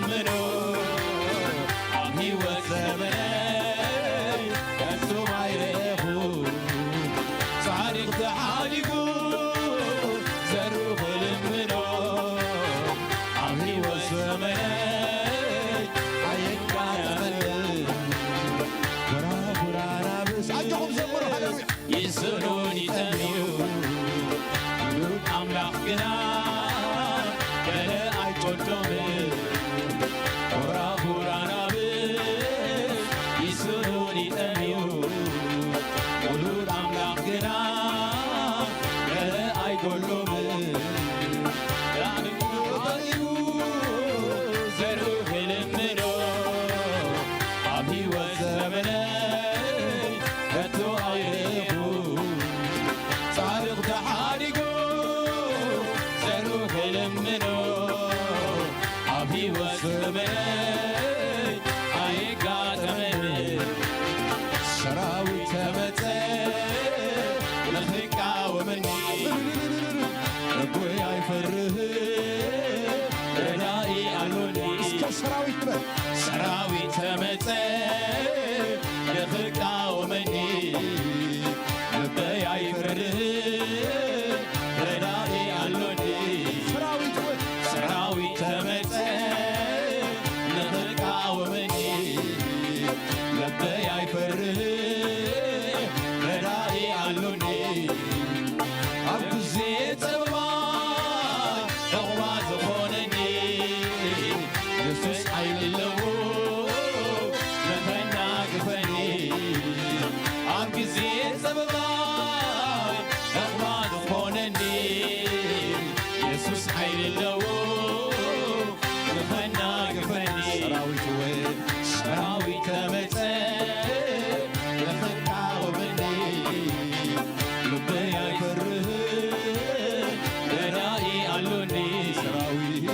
ምኖ ኣብ ህይወት ዘመነይ ከቶም ኣይረእኹ። ጻድቕ ተሓዲጉ ዘርኡ ክልምኖ ኣብ ህይወት ዘመነይ ኣየጋጠመን። ጎራጉራና ብስ ኣጆኹም ዘምሩ። ሃሌሉያ። ይስኑን ይጠምዩ ኣምላኽ ግና ገለ ኣይቆዶምን። ኮራኹራናብስ ይስኑን ይጠምዩ ሙሉድ ኣምላኽ ግና ገለ ኣይጎሎምን። ዳግም ተቐሪቡ ዘርኡ ክልምኖ ኣብ ህይወት ዘመነ ከቶ ኣይረእኹ። ጻድቕ ተሓዲጉ ዘርኡ ክልምኖ ኣብ ህይወት ዘመነ ኣይጋጠመን። ሰራዊት ተመጸ ንኽቃወመኒ ልቦይ ኣይፈርህ ረዳኢ ኣሎኒ። እስከ ሰራዊት በል። ሰራዊት ተመጸ ንኽቃወመኒ ልበይ ኣይፈርህ ረዳኢ ኣሎኒ። ሰራዊት በል። ሰራዊት ተመጸ ንኽቃወመኒ ልበይ ኣይፈርህ ረዳኢ ኣሎኒ። ኣብ ግዜ ጸበባ ዑቕባ ዝኾነኒ የሱስ ሓይሊ ኣለዎ ንኸናግፈኒ። ኣብ ግዜ ጸበባ ዑቕባ ዝኾነኒ የሱስ ሓይሊ ኣለዎ ንኸናግፈኒ። ሰራዊት ወይ ሰራዊት ተመጸ ንኽቃወመኒ ልበይ ኣይፈርህ ረዳኢ ኣሎኒ። ሰራዊት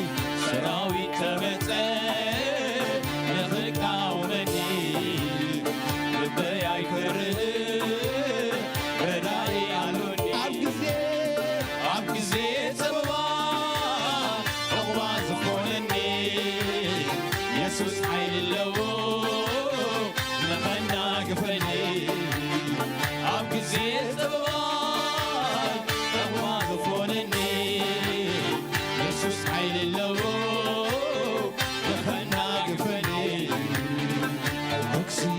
ሰራዊት ተመጸ ንኽቃወመኒ ልበይ ኣይፈርህ ረዳኢ ኣሎኒ። ኣብ ግዜ ኣብ ግዜ ጸበባ ዑቕባ ዝኾነኒ የሱስ ሓይሊ ኣለዎ ንኸናግፈኒ። ኣብ ግዜ ጸበባ ዑቕባ ዝኾነኒ የሱስ ሓይሊ ኣለዎ ንኸናግፈኒ።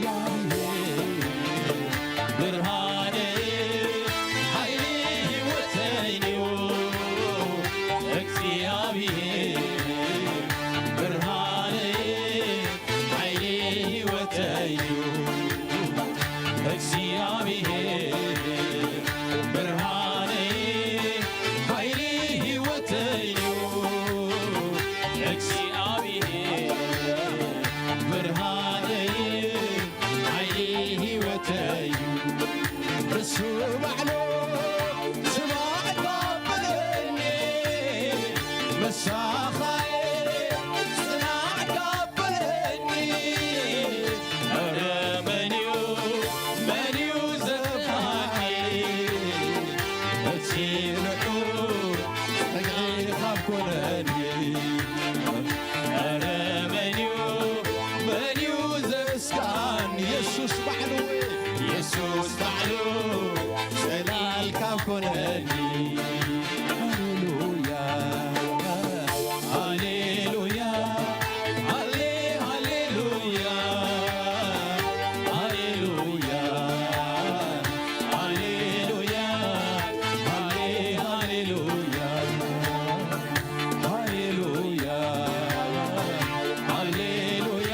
እግዚኣብሔር ብርሃነይ ሓይሊ ህይወተይንዩ። እግዚኣብሔር ብርሃነይ ሓይሊ ህይወተይንዩ። እግዚኣብሔር ብርሃነይ ሓይሊ ህይወተይንዩ። እግዚኣብሔር ብርሃነይ ሓይሊ ህይወተይ እዩ። እሱ ባዕሉ ስማዕ ካበለኒ፣ መሳኻየ ጽናዕ ካበለኒ፣ ኧረ መን እዩ፣ መን እዩ ዘፍርሃኒ? እቲ ንዑ ጸግዒ ካብ ኮነኒ፣ ኧረ መን እዩ፣ መን እዩ ዘስካን? የሱስ ባዕሉ፣ የሱስ ባዕሉ ጽላል ካብ ኮነኒ። ሃሌሉያ፣ ሃሌሉያ፣ ሃሌ፣ ሃሌሉያ፣ ሃሌሉያ፣ ሃሌሉያ፣ ሃሌ፣ ሃሌሉያ። ሃሌሉያ፣ ሃሌሉያ፣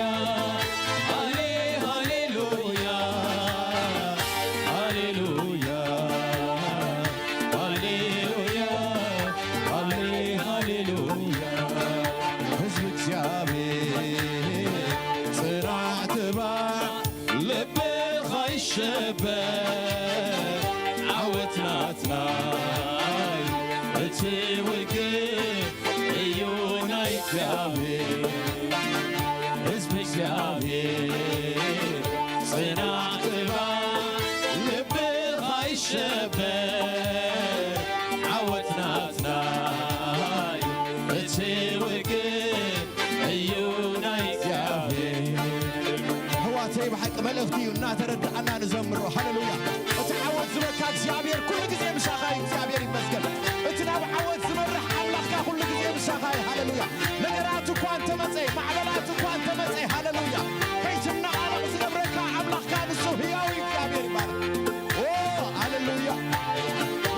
ሃሌ፣ ሃሌሉያ፣ ሃሌሉያ፣ ሃሌሉያ፣ ሃሌ፣ ሃሌሉያ። ህዝቢ እግዚኣብሔር ጽናዕ ትባዕ ልብኻ ይሸበር፣ ዓወት ናትና እዩ፣ እቲ ውግእ እዩ ናይ እግዚኣብሔር። ህዝቢ እግዚኣብሔር ጽናዕ ትባዕ ልብኻ ይሸበር፣ ዓወት ናትና እዩ፣ እቲ ውግእ እዩ ብሓቂ መልእኽቲ እዩ እናተረዳእና ንዘምሮ። ሃሌሉያ። እቲ ዓወት ዝበካ እግዚኣብሔር ኩሉ ግዜ ምሳኻ እዩ። እግዚኣብሔር ይመስገን። እቲ ናብ ዓወት ዝመርሕ ኣምላኽካ ኩሉ ግዜ ምሳኻ እዩ። ሃሌሉያ። ነገራት እኳ እንተመጸ፣ ማዕበላት እኳ እንተመጸ፣ ሃሌሉያ፣ ከይትነቓነቕ ዝገብረካ ኣምላኽካ ንሱ ህያው እዩ። እግዚኣብሔር ይባረክ። ኦ፣ ሃሌሉያ። ኦ፣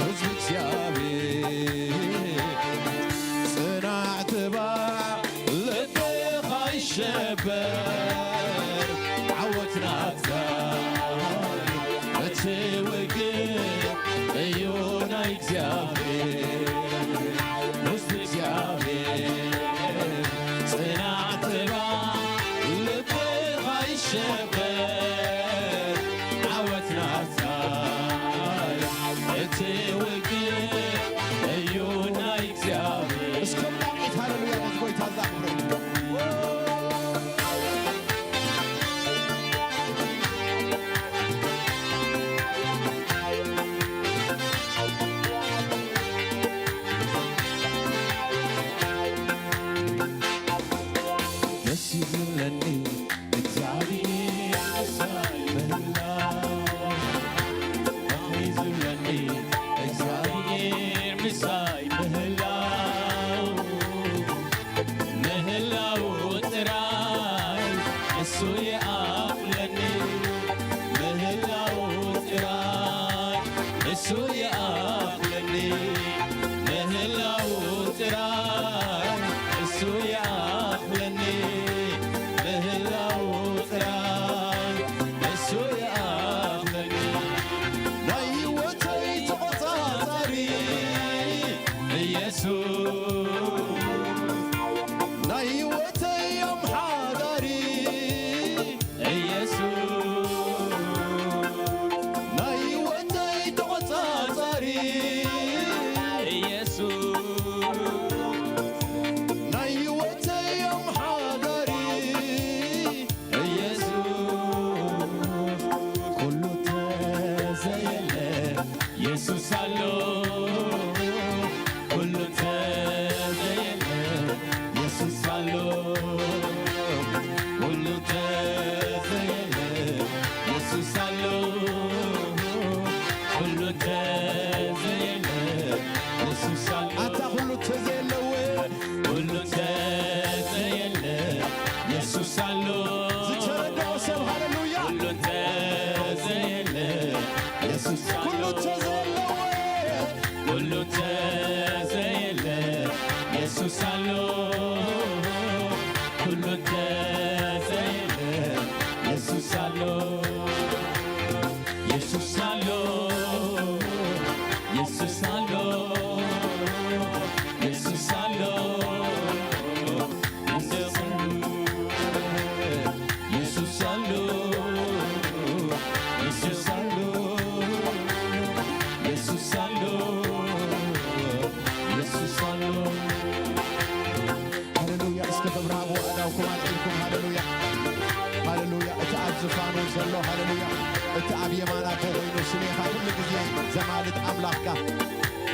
ህዝቢ እግዚኣብሔር ጽናዕ ትባዕ ልብኻ ይሸበር፣ ዓወት ናትካ እቲ ውግእ እዩ ናይ እግዚኣብሔር። ህዝቢ እግዚኣብሔር ጽናዕ ትባዕ ልብኻ ይሸበር፣ ዓወት ናትካ እቲ ውግእ እዩ ናይ እግዚኣብሔር። እስከ ዳዊት ሃሌሉያ ነቲ ጎይታ እዛ ክብሮ። ደስ ይብለኒ እግዚኣብሔር ምሳይ ምህላው፣ ደስ ይብለኒ እግዚኣብሔር ምሳይ ምህላው፣ ምህላው ጥራይ እሱ ይኣኽለኒ፣ ምህላው ጥራይ እሱ ይኣኽለኒ፣ ምህላው ጥራይ እሱ ይኣኽለኒ፣ ምህላው ጥራይ እሱ ይኣኽለኒ። ናይ ህይወተይ ተቖጻጻሪ ኢየሱስ፣ ናይ ህይወተይ ኣምሓዳሪ ኢየሱስ፣ ናይ ህይወተይ ተቖጻጻሪ ኢየሱስ፣ ናይ ህይወተይ ኣምሓዳሪ ኢየሱስ፣ ኩሉ ተዘየለ ኢየሱስ ኣሎ፣ ኩሉ ተዘየለ ኢየሱስ ኣሎ፣ ኩሉ ተዘየለ ኢየሱስ ኣሎ፣ ኩሉ ተዘየለ ኢየሱስ ኣሎ። ኣታ ኩሉ ተዘየለወ ኩሉ ተዘየለ ኢየሱስ ኣሎ። ዝተረድኦ ሰብ ሃሌሉያ። ኩሉ ተዘየለ ኢየሱስ ኣሎ። ኩሉ ተዘየለወ ኩሉ ተዘየለ ኢየሱስ ኣሎ። ኩሉ ተዘየለ ኢየሱስ ኣሎ። ኢየሱስ ኣሎ። ኢየሱስ ኣሎ። ኢየሱስ ኣሎ። ኢየሱስ ኣሎ። ኢየሱስ ኣሎ። ኢየሱስ ኣሎ። ኢየሱስ ኣሎ። ኢየሱስ ኣሎ። ሃሌሉያ። እስከ ክብሪ ሃብዎ ኣእዳውኩም ኣልዒልኩም። ሃሌሉያ። ሃሌሉያ። እቲ ኣብ ዝፋኑ ዘሎ፣ ሃሌሉያ፣ እቲ ኣብ የማናቱ ኮይኑ ስሜኻ ኩሉ ግዜ ዘማልድ ኣምላኽካ።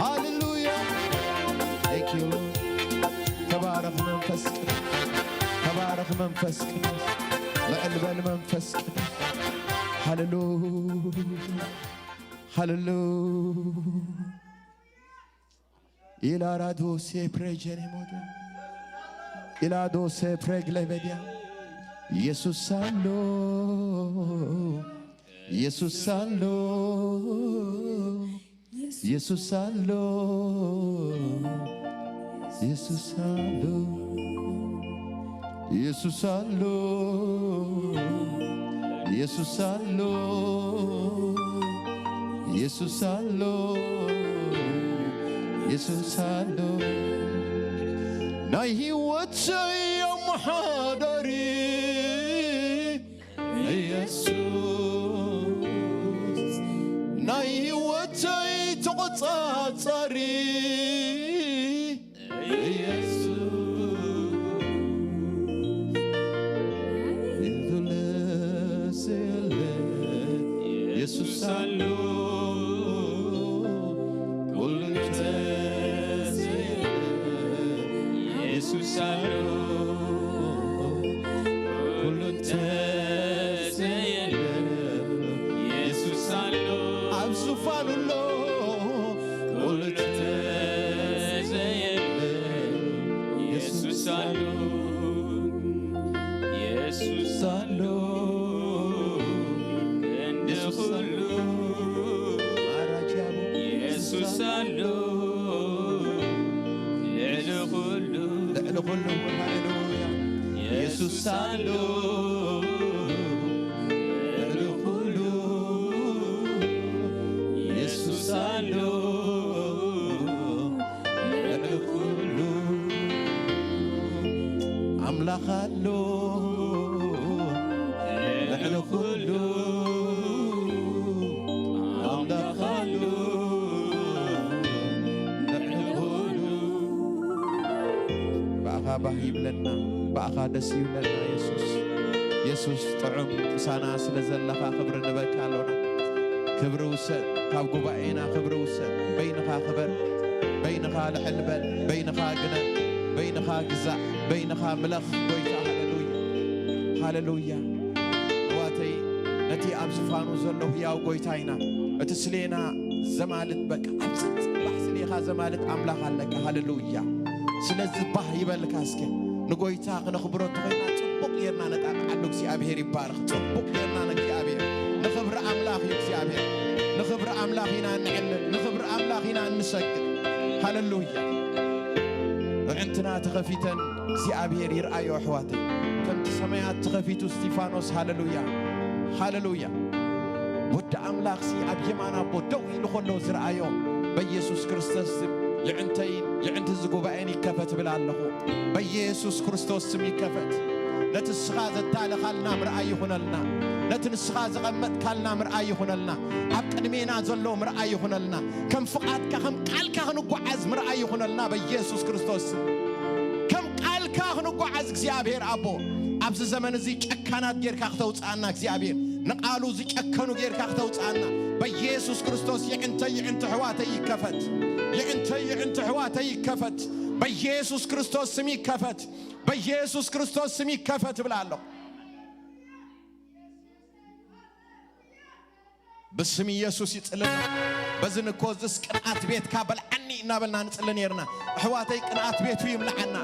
ሃሌሉያ። Thank you Lord። ተባረኽ መንፈስ ቅዱስ። ተባረኽ መንፈስ ቅዱስ። ልዕል በል መንፈስ ቅዱስ። ሃሌሉያ። ሃሌሉያ። ኢላራዶሴ ፕሬጀኔሞደ ኢላዶሴ ፕሬግሌቤዲያ። ኢየሱስ ኣሎ፣ ኢየሱስ ኣሎ፣ ኢየሱስ ኣሎ፣ ኢየሱስ ኣሎ። ኢየሱስ ኣሎ፣ ኢየሱስ ኣሎ፣ ኢየሱስ ኣሎ፣ ኢየሱስ ኣሎ። ናይ ህይወተይ ኣመሓዳሪ ኢየሱስ፣ ናይ ህይወተይ ተቖጻጻሪ ኢየሱስ፣ የለ ኢየሱስ ኣሎ፣ ኩሉ ተዘየለ ኢየሱስ ኣሎ። ኣሎ፣ የሱስ ኣሎ፣ ክንዲ ኩሉ። የሱስ ኣሎ፣ ልዕሊ ኩሉ። ልዕሊ ኩሉ። ሃሌሉያ። የሱስ ኣሎ፣ ልዕሊ ኩሉ። የሱስ ኣሎ፣ ልዕሊ ኩሉ። ኣምላኽ ኣሎ፣ ልዕሊ ኩሉ። ኣምላኽ ኣሎ፣ ልዕሊ ኩሉ። ብኣኻ ባህ ይብለና፣ ብኣኻ ደስ ይብለና የሱስ። የሱስ ጥዑም ምሳና ስለ ዘለኻ ክብሪ ንበካ ኣሎና። ክብሪ ውሰድ፣ ካብ ጉባኤና ክብሪ ውሰድ። በይንኻ ክበር፣ በይንኻ ልዕል በል፣ በይንኻ ግነ፣ በይንኻ ግዛእ፣ በይንኻ ምለኽ ጎይታ። ሃሌሉያ፣ ሃሌሉያ። ኣሕዋተይ፣ ነቲ ኣብ ዝፋኑ ዘሎ ህያው ጎይታ ኢና። እቲ ስሌና ዘማልት በቃ ኣብ ጽባሕ ስሌኻ ዘማልት ኣምላኽ ኣለካ። ሃሌሉያ። ስለዚ ባህ ይበልካ እስከ ንጎይታ ክነኽብሮ እንተኾይና ጽቡቕ ጌርና ነጣቕዓሉ። እግዚኣብሔር ይባረኽ። ጽቡቕ ጌርና ንእግዚኣብሔር። ንኽብሪ ኣምላኽ እዩ እግዚኣብሔር። ንኽብሪ ኣምላኽ ኢና እንዕልል። ንኽብሪ ኣምላኽ ኢና እንሰግድ። ሃሌሉያ። ኣዕንትና ተኸፊተን እግዚኣብሔር ይርኣዮ ኣሕዋተይ። ከምቲ ሰማያት ተኸፊቱ እስጢፋኖስ። ሃሌሉያ። ሃሌሉያ። ወዲ ኣምላኽሲ ኣብ የማን ኣቦ ደው ኢሉ ከሎ ዝረኣዮ በኢየሱስ ክርስቶስ ስም የዕንተይን የዕንቲ እዚ ጉባኤን ይከፈት እብል ኣለኹ። በኢየሱስ ክርስቶስ ስም ይከፈት። ነቲ ንስኻ ዘዳለኻልና ምርኣይ ይኹነልና። ነቲ ንስኻ ዘቐመጥካልና ምርኣይ ይኹነልና። ኣብ ቅድሜና ዘሎ ምርኣይ ይኹነልና። ከም ፍቓድካ፣ ከም ቃልካ ክንጓዓዝ ምርኣይ ይኹነልና በኢየሱስ ክርስቶስ ስም። ከም ቃልካ ክንጓዓዝ እግዚኣብሔር ኣቦ፣ ኣብዚ ዘመን እዚ ጨካናት ጌርካ ክተውፅኣና እግዚኣብሔር፣ ንቓሉ ዝጨከኑ ጌርካ ክተውፅኣና በኢየሱስ ክርስቶስ። የዕንተይ የዕንቲ ኣሕዋተይ ይከፈት። የዕንተይ የዕንቲ ኣሕዋተይ ይከፈት። በኢየሱስ ክርስቶስ ስም ይከፈት። በኢየሱስ ክርስቶስ ስም ይከፈት እብል ኣለኹ። ብስም ኢየሱስ ይጽልና። በዚ ንኮዝስ ቅንኣት ቤትካ በልዓኒ እናበልና ንጽሊ ነርና። ኣሕዋተይ፣ ቅንኣት ቤቱ ይብልዓና።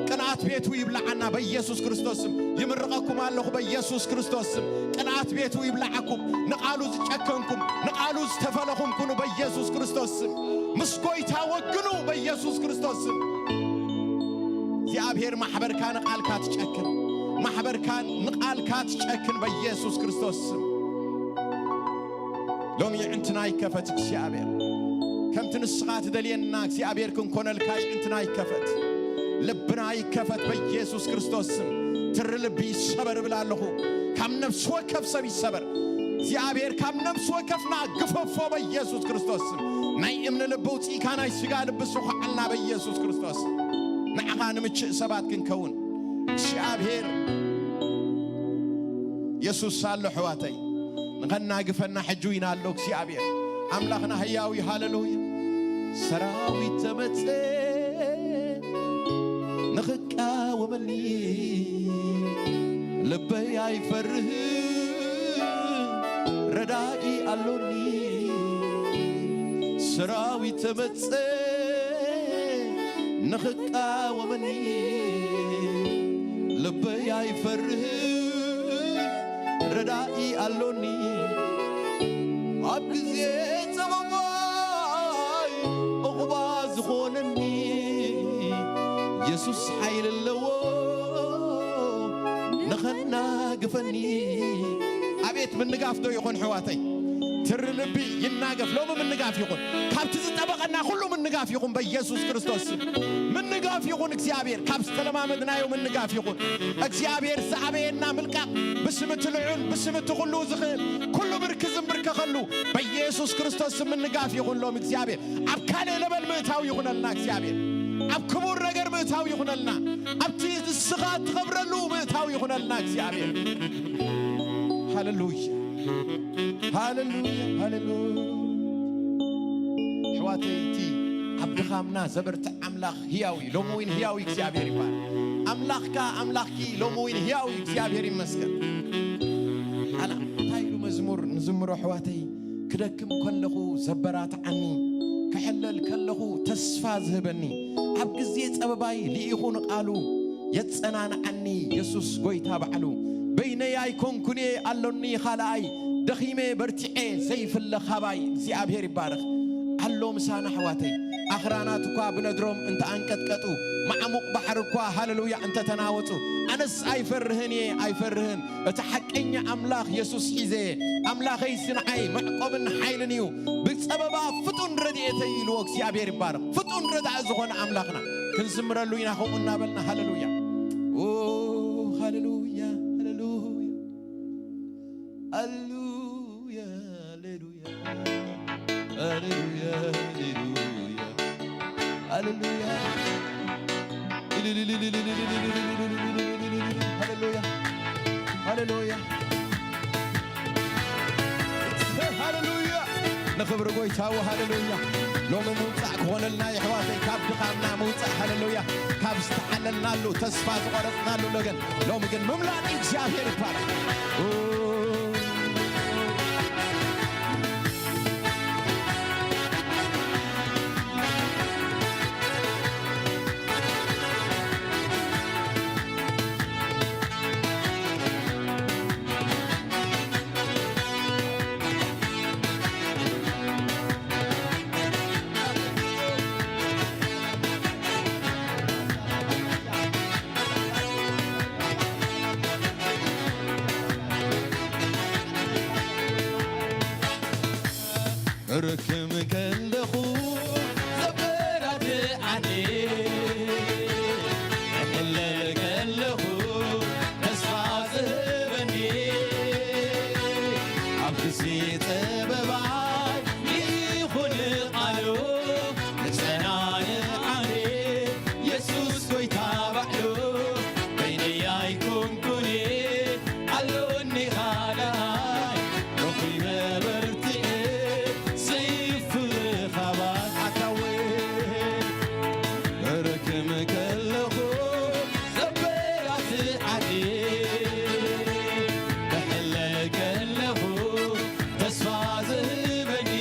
ቅንኣት ቤቱ ይብልዓና በኢየሱስ ክርስቶስ ስም። ይምርቐኩም ኣለኹ በኢየሱስ ክርስቶስ ስም። ቅንኣት ቤቱ ይብልዓኩም። ንቓሉ ዝጨከንኩም፣ ንቓሉ ዝተፈለኹም ኩኑ በኢየሱስ ክርስቶስ ስም። ምስ ጎይታ ወግኑ በኢየሱስ ክርስቶስ ስም። እግዚኣብሔር ማሕበርካ ንቓልካ ትጨክን። ማሕበርካ ንቓልካ ትጨክን በኢየሱስ ክርስቶስ ስም። ሎሚ የዕንትና ይከፈት እግዚኣብሔር። ከምቲ ንስኻ ትደልየና እግዚኣብሔር ክንኮነልካ የዕንትና ይከፈት። ልብና ይከፈት በኢየሱስ ክርስቶስ ስም። ትሪ ልቢ ይሰበር እብል ኣለኹ። ካብ ነፍሲ ወከፍ ሰብ ይሰበር። እግዚኣብሔር ካብ ነፍሲ ወከፍና ግፈፎ በኢየሱስ ክርስቶስ ስም። ናይ እምኒ ልቢ ውፅኢካ ናይ ስጋ ልቢ ስኹዓልና በኢየሱስ ክርስቶስ። ንዓኻ ንምችእ ሰባት ክንከውን እግዚኣብሔር የሱስ ኣሎ ኣሕዋተይ። ንኸናግፈና ሕጂ ኢና ኣሎ እግዚኣብሔር ኣምላኽና ህያው እዩ። ሃሌሉያ። ሰራዊት ተመጸ ንኽቃወመኒ፣ ልበይ ኣይፈርህን ረዳኢ ኣሎኒ። ሰራዊት ተመጸ ንኽቃወመኒ፣ ልበይ ኣይፈርህን ረዳኢ ኣሎኒ። ኣብ ግዜ ጸበባይ ዑቕባ ዝኾነኒ፣ የሱስ ሓይሊ ኣለዎ ንኸናግፈኒ። ኣቤት ምንጋፍ ዶ ይኹን ኣሕዋተይ? ትሪ ልቢ ይናገፍ። ሎሚ ምንጋፍ ይኹን። ካብቲ ዝጠበቐና ኩሉ ምንጋፍ ይኹን በኢየሱስ ክርስቶስ ስም። ምንጋፍ ይኹን እግዚኣብሔር። ካብ ዝተለማመድናዮ ምንጋፍ ይኹን። እግዚኣብሔር ዝኣበየና ምልቃቕ ብስም እቲ ልዑል፣ ብስም እቲ ኩሉ ዝኽእል፣ ኩሉ ብርኪ ዝንብርከኸሉ በኢየሱስ ክርስቶስ ስም ምንጋፍ ይኹን። ሎም እግዚኣብሔር ኣብ ካልእ ለበል ምእታው ይኹነልና እግዚኣብሔር። ኣብ ክቡር ነገር ምእታው ይኹነልና። ኣብቲ ንስኻ ትኸብረሉ ምእታው ይኹነልና እግዚኣብሔር። ሃሌሉያ፣ ሃሌሉያ፣ ሃሌሉያ። ኣሕዋተይ፣ እቲ ኣብ ድኻምና ዘበርትዕ ኣምላኽ ህያው እዩ። ሎሚ እውን ህያው እዩ፣ እግዚኣብሔር ይባረክ። ኣምላኽካ፣ ኣምላኽኪ ሎሚ እውን ህያው እዩ፣ እግዚኣብሔር ይመስገን። ኣላ እንታይ ኢሉ መዝሙር ንዝምሮ ኣሕዋተይ? ክደክም ከለኹ ዘበራትዓኒ፣ ክሕለል ከለኹ ተስፋ ዝህበኒ፣ ኣብ ግዜ ጸበባይ ልኢኹ ንቓሉ የጸናንዓኒ የሱስ ጎይታ ባዕሉ። በይነይ ኣይኮንኩን እየ ኣሎኒ ካልኣይ፣ ደኺመ በርቲዐ ዘይፍለ ካባይ። እግዚኣብሔር ይባረኽ። ኣሎ ምሳና ኣሕዋተይ። ኣኽራናት እኳ ብነድሮም እንተ ኣንቀጥቀጡ፣ ማዕሙቕ ባሕሪ እኳ ሃለሉያ እንተ ተናወጹ፣ ኣነስ ኣይፈርህን እየ ኣይፈርህን። እቲ ሓቀኛ ኣምላኽ የሱስ ሒዘ፣ ኣምላኸይሲ ንዓይ መዕቆብን ሓይልን እዩ፣ ብጸበባ ፍጡን ረድኤተይ ኢልዎ እግዚኣብሔር ይባረኽ። ፍጡን ረዳኢ ዝኾነ ኣምላኽና ክንዝምረሉ ኢና ከምኡ እናበልና። ሃለሉያ። ኦ፣ ሃለሉያ፣ ሃለሉያ፣ ሃለሉያ፣ ሃለሉያ፣ ሃለሉያ፣ ሃለሉያ፣ ሃለሉያ። ሃሌሉያ፣ ሃሌሉያ፣ ሃሌሉያ። ንኽብሪ ጎይታ፣ ሃሌሉያ። ሎሚ ምውጻእ ክኾነልና የሕዋተይ፣ ካብ ድኻምና ምውጻእ፣ ሃሌሉያ። ካብ ዝተሓለልናሉ፣ ተስፋ ዝቖረጽናሉ ነገር፣ ሎሚ ግን ምምላጥ እግዚኣብሔር ይባረኽ። ርክም ከለኹ ዘበራትዓኒ፣ እሕለል ከለኹ ተስፋ ዝህበኒ፣ ኣብ ግዜ ጸበባይ ይኹን ቃሉ፣ ንጸናንዓኒ የሱስ ጎይታ ባዕሉ። በይነይ ኣይኮንኩን ኣሎኒ ካልኣይ፣ ረኺበ በርቲዐ ዘይፍለ ካባይ። ኣታወ እረክም ከለኹ ዘበራትዓኒ፣ እሕለል ከለኹ ተስፋ ዝህበኒ፣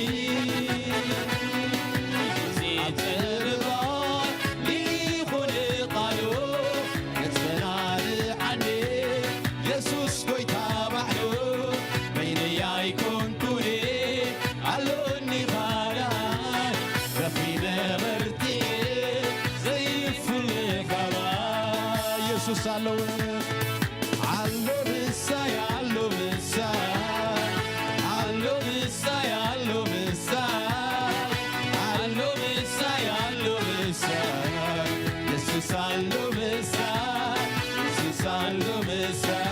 ኣብ ጸበባ ይኹን ቃሉ፣ የጸናንዓኒ የሱስ ጎይታ ባዕሉ። በይነይ ኣይኮንኩን ኣሎኒ ካልኣይ፣ ረኺበ በርቲዐ ዘይፍለ ካባይ። የሱስ ኣለወ። ኣሎ ምሳይ፣ ኣሎ ምሳይ፣ ኣሎ ምሳይ፣ ኣሎ ምሳይ፣ ኣሎ ምሳይ፣ ኣሎ ምሳይ፣ የሱስ ኣሎ ምሳይ፣ የሱስ ኣሎ ምሳይ፣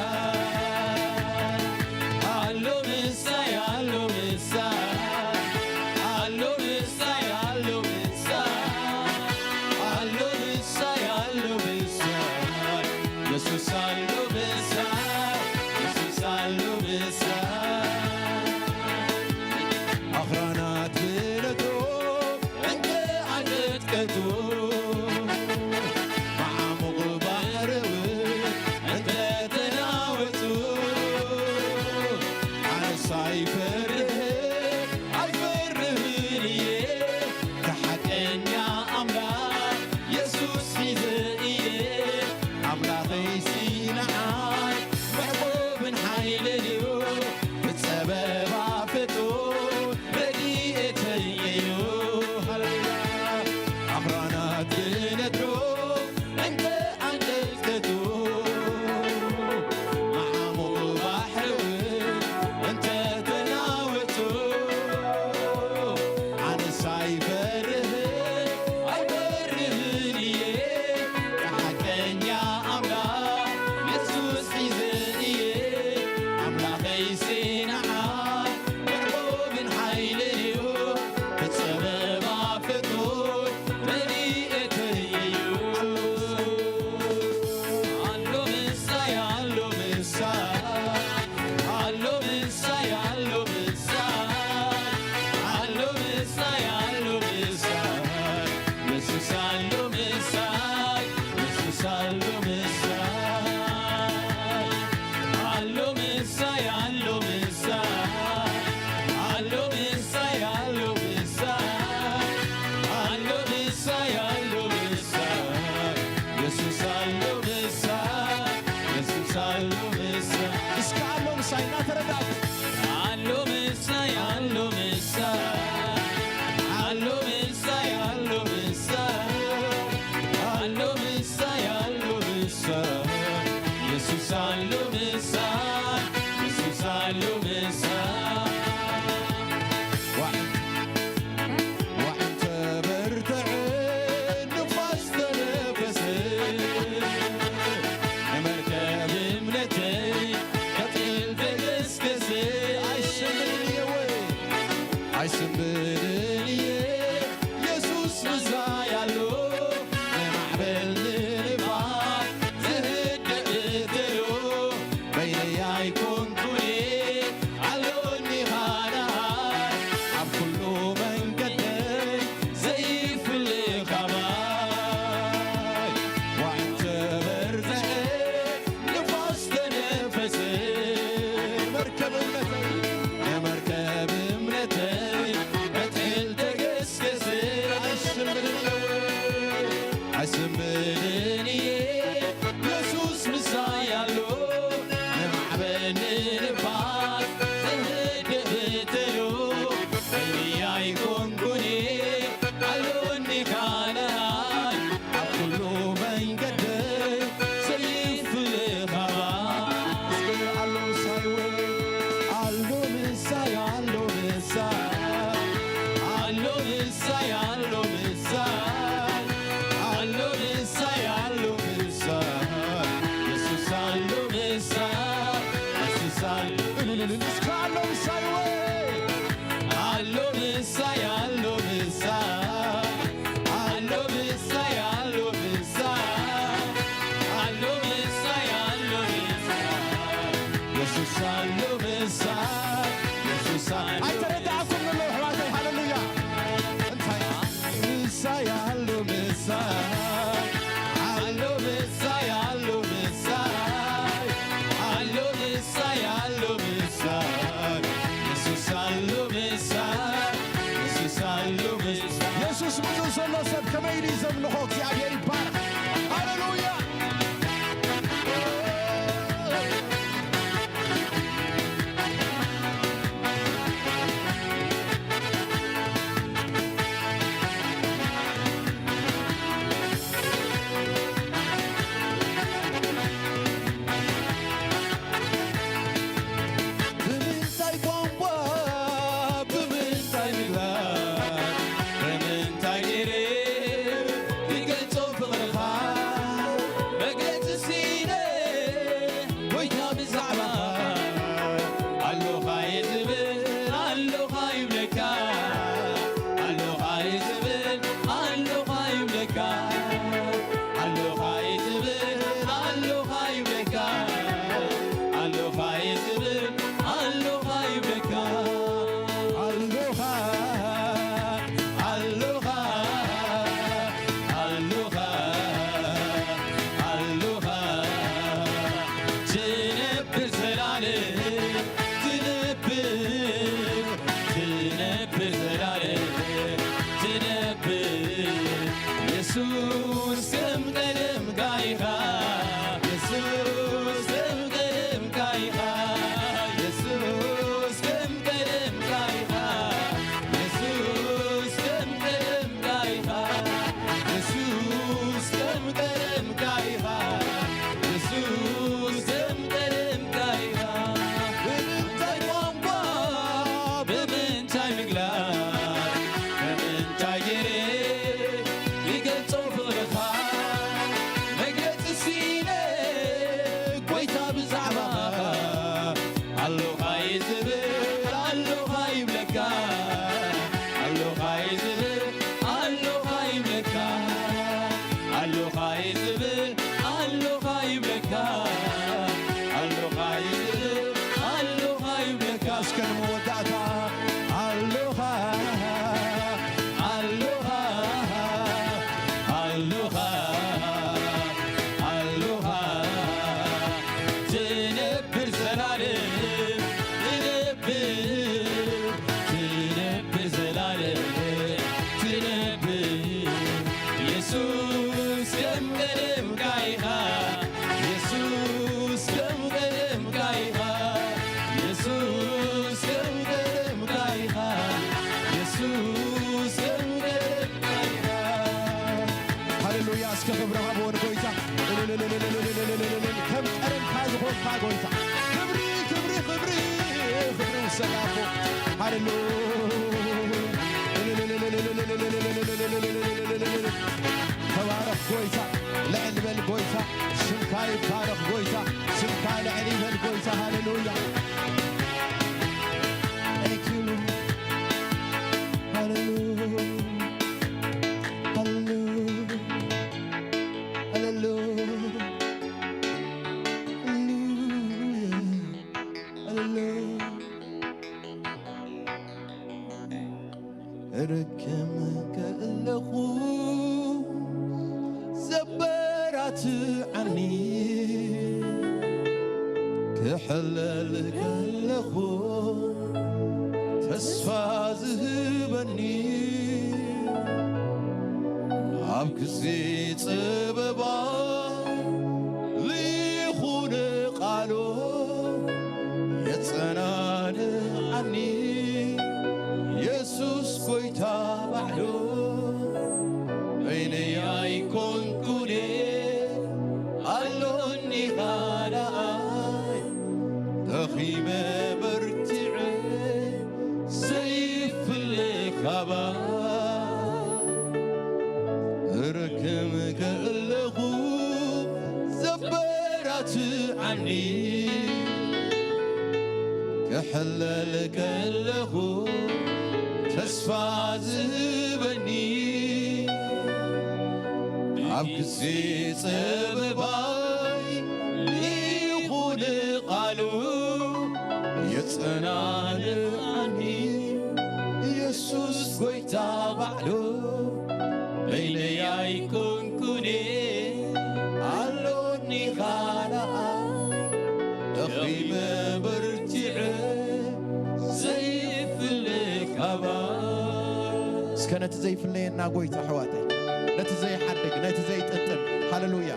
ኣሎ ምሳይ፣ ኣሎ ምሳይ፣ ኣሎ ምሳይ፣ ኣሎ ምሳይ፣ ኣሎ ምሳይ፣ ኣሎ ምሳይ፣ የሱስ ኣሎ ምሳይ፣ የሱስ ኣሎ ምሳይ። ኣኽራናት ክነድሮ እንተ ኣንቀጥቀጡ፣ መዓሙቕ ባሕሪ እውን እንተ ተናወጹ፣ ኣነስ ኣይፈርህን ኣይፈርህን እየ፣ ንሓቀኛ ኣምላኽ የሱስ ሒዘ እየ። ኣምላኸይሲ ንዓይ መዕቆብን ሓይልን እዩ፣ ብጸበባ ፍጡር ረድኤተይ እዩ። ሃሌሉያ። ኣኽራናት ክነድሮ እንተ ኣንቀጥቀጡ፣ መዓሙቕ ባሕሪ እውን እንተ ተናወጹ፣ ኣነስ ኣይፈርህን ኣይፈርህን እየ፣ ንሓቀኛ ኣምላኽ የሱስ ሒዘ እየ። ኣምላኸይሲ ንዓይ መዕቆብን ሓይልን እዩ፣ ብጸበባ ፍጡር ረድኤተይ እዩ። ኣሎ ምሳይ፣ ኣሎ ምሳይ፣ ኣሎ ምሳይ፣ ኣሎ ምሳይ፣ ኣሎ ምሳይ፣ ኣሎ ምሳይ፣ የሱስ ኣሎ ምሳይ፣ የሱስ ኣሎ ምሳይ፣ ኣሎ ምሳይ፣ ኣሎ ምሳይ፣ ኣሎ ምሳይ፣ ኣሎ ምሳይ፣ ኣሎ ምሳይ፣ ኣሎ ምሳይ፣ የሱስ ኣሎ ምሳይ። ኣሎ ምሳይ፣ የሱስ ኣሎ ምሳይ። ዋዕ፣ ዋዕ እንተ በርትዐ፣ ንፋስ ተነፈሰ፣ ንመርከብ እምነተይ ከጥቅል ተገስገሰ። ኣይስንብድን እየ ወይ፣ ኣይስንብድን እየ፣ የሱስ ምሳይ ኣሎ። ንማዕበል ንንፋስ ዝህድእ ተሎ፣ በይነይ ጎይታ። ክብሪ፣ ክብሪ፣ ክብሪ፣ ክብሪ ውሰድ ኣቦ። ሃሌሉያ። ተባረኽ ጎይታ፣ ልዕል በል ጎይታ፣ ስምካ ይባረኽ ጎይታ፣ ስምካ ልዕል ይበል ጎይታ። ሃሌሉያ። Thank you, Lord. ሃሌሉያ። ሃሌሉያ። ሃሌሉያ። ሃሌሉያ። ሃሌሉያ። ርክም ከለኹ ዘበራትዓኒ፣ ክሕለል ከለኹ ተስፋ ዝህበኒ፣ ኣብ ግዜ ጸበባ ልኢኹ ንቓሉ የጸናንዓኒ የሱስ ጎይታ ባዕሉ። በይነይ ኣይኮንኩን ኣሎኒ ካልኣይ፣ ደኺመ በርቲዐ ዘይፍለ ካባይ። እርክም ከለኹ ዘበራትዓኒ፣ ክሕለል ከለኹ ተስፋ ዝህበኒ፣ ኣብ ግዜ ጸበባይ ልኢኹ ንቓሉ የጸናንዓኒ የሱስ ጎይታ ባዕሉ። በይነይ ኣይኮንኩን ኣሎኒ ካልኣይ፣ ደኺመ በርቲዐ ዘይፍለ ካባይ። እስከ ነቲ ዘይፍለየና ጎይታ ኣሕዋተይ፣ ነቲ ዘይሓድግ፣ ነቲ ዘይጥንጥን፣ ሃሌሉያ።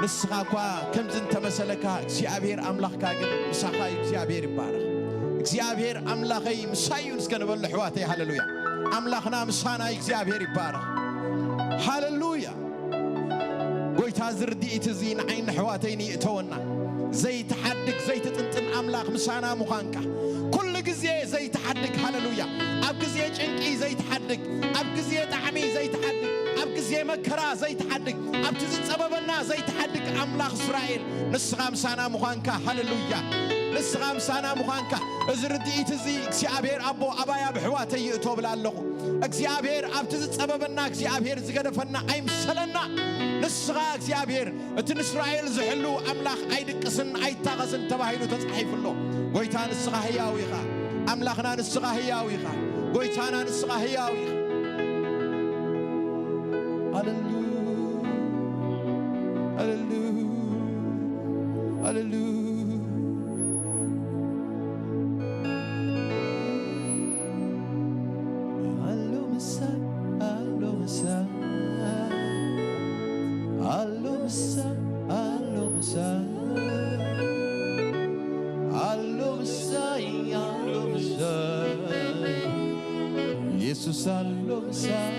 ንስኻ እኳ ከምዚ እንተመሰለካ እግዚኣብሔር ኣምላኽካ ግን ምሳኻ እዩ። እግዚኣብሔር ይባረኽ። እግዚኣብሔር ኣምላኸይ ምሳይ እዩ እስከ ንበሎ ኣሕዋተይ። ሃሌሉያ። ኣምላኽና ምሳና እዩ። እግዚኣብሔር ይባረኽ። ሃሌሉያ። ጎይታ እዚ ርድኢት እዚ ንዓይን ኣሕዋተይን ይእተወና። ዘይትሓድግ ዘይትጥንጥን ኣምላኽ ምሳና ምዃንካ፣ ኩሉ ግዜ ዘይትሓድግ፣ ሃሌሉያ፣ ኣብ ግዜ ጭንቂ ዘይትሓድግ፣ ኣብ ግዜ ጣዕሚ ዘይትሓድግ፣ ኣብ ግዜ መከራ ዘይትሓድግ፣ ኣብቲ ዝጸበበና ዘይትሓድግ ኣምላኽ እስራኤል፣ ንስኻ ምሳና ምዃንካ፣ ሃሌሉያ፣ ንስኻ ምሳና ምዃንካ። እዚ ርድኢት እዚ እግዚኣብሔር ኣቦ ኣባይ ኣብ ኣሕዋተይ ይእቶ እብል ኣለኹ። እግዚኣብሔር ኣብቲ ዝጸበበና እግዚኣብሔር ዝገደፈና ኣይምሰለና። ንስኻ እግዚኣብሔር እቲ ንእስራኤል ዝሕሉ ኣምላኽ ኣይድቅስን ኣይታኸስን ተባሂሉ ተጻሒፉ ኣሎ። ጎይታ ንስኻ ህያው ኢኻ። ኣምላኽና ንስኻ ህያው ኢኻ። ጎይታና ንስኻ ህያው ኢኻ። ሃሌሉያ፣ ሃሌሉያ፣ ሃሌሉያ። ኣሎ ምሳይ፣ ኣሎ ምሳይ፣ ኣሎ ምሳይ፣ ኣሎ ምሳይ፣ ኣሎ ምሳይ፣ ኣሎ ምሳይ፣ የሱስ ኣሎ ምሳይ፣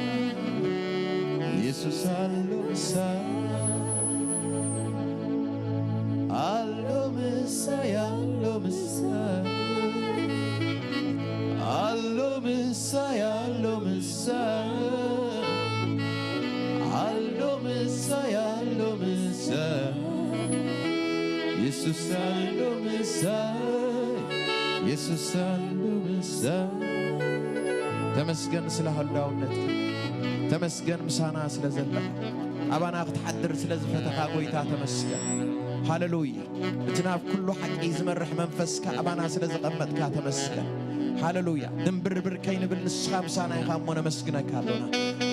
የሱስ ኣሎ ምሳይ። ኣሎ ምሳይ፣ ኣሎ ምሳይ፣ ኣሎ ምሳይ፣ ኣሎ ምሳይ፣ ኣሎ ምሳይ፣ ኣሎ ምሳይ፣ የሱስ ኣሎ ምሳይ፣ የሱስ ኣሎ ምሳይ። ተመስገን ስለ ህላውነትካ፣ ተመስገን ምሳና ስለ ዘለኻ፣ ኣባና ክትሓድር ስለ ዝፈተኻ ጎይታ ተመስገን። ሃሌሉያ። እቲ ናብ ኩሉ ሓቂ ዝመርሕ መንፈስካ ኣባና ስለ ዘቐመጥካ ተመስገን። ሃሌሉያ። ድንብርብር ከይንብል ንስኻ ምሳና ኢኻ እሞ ነመስግነካ ኣሎና።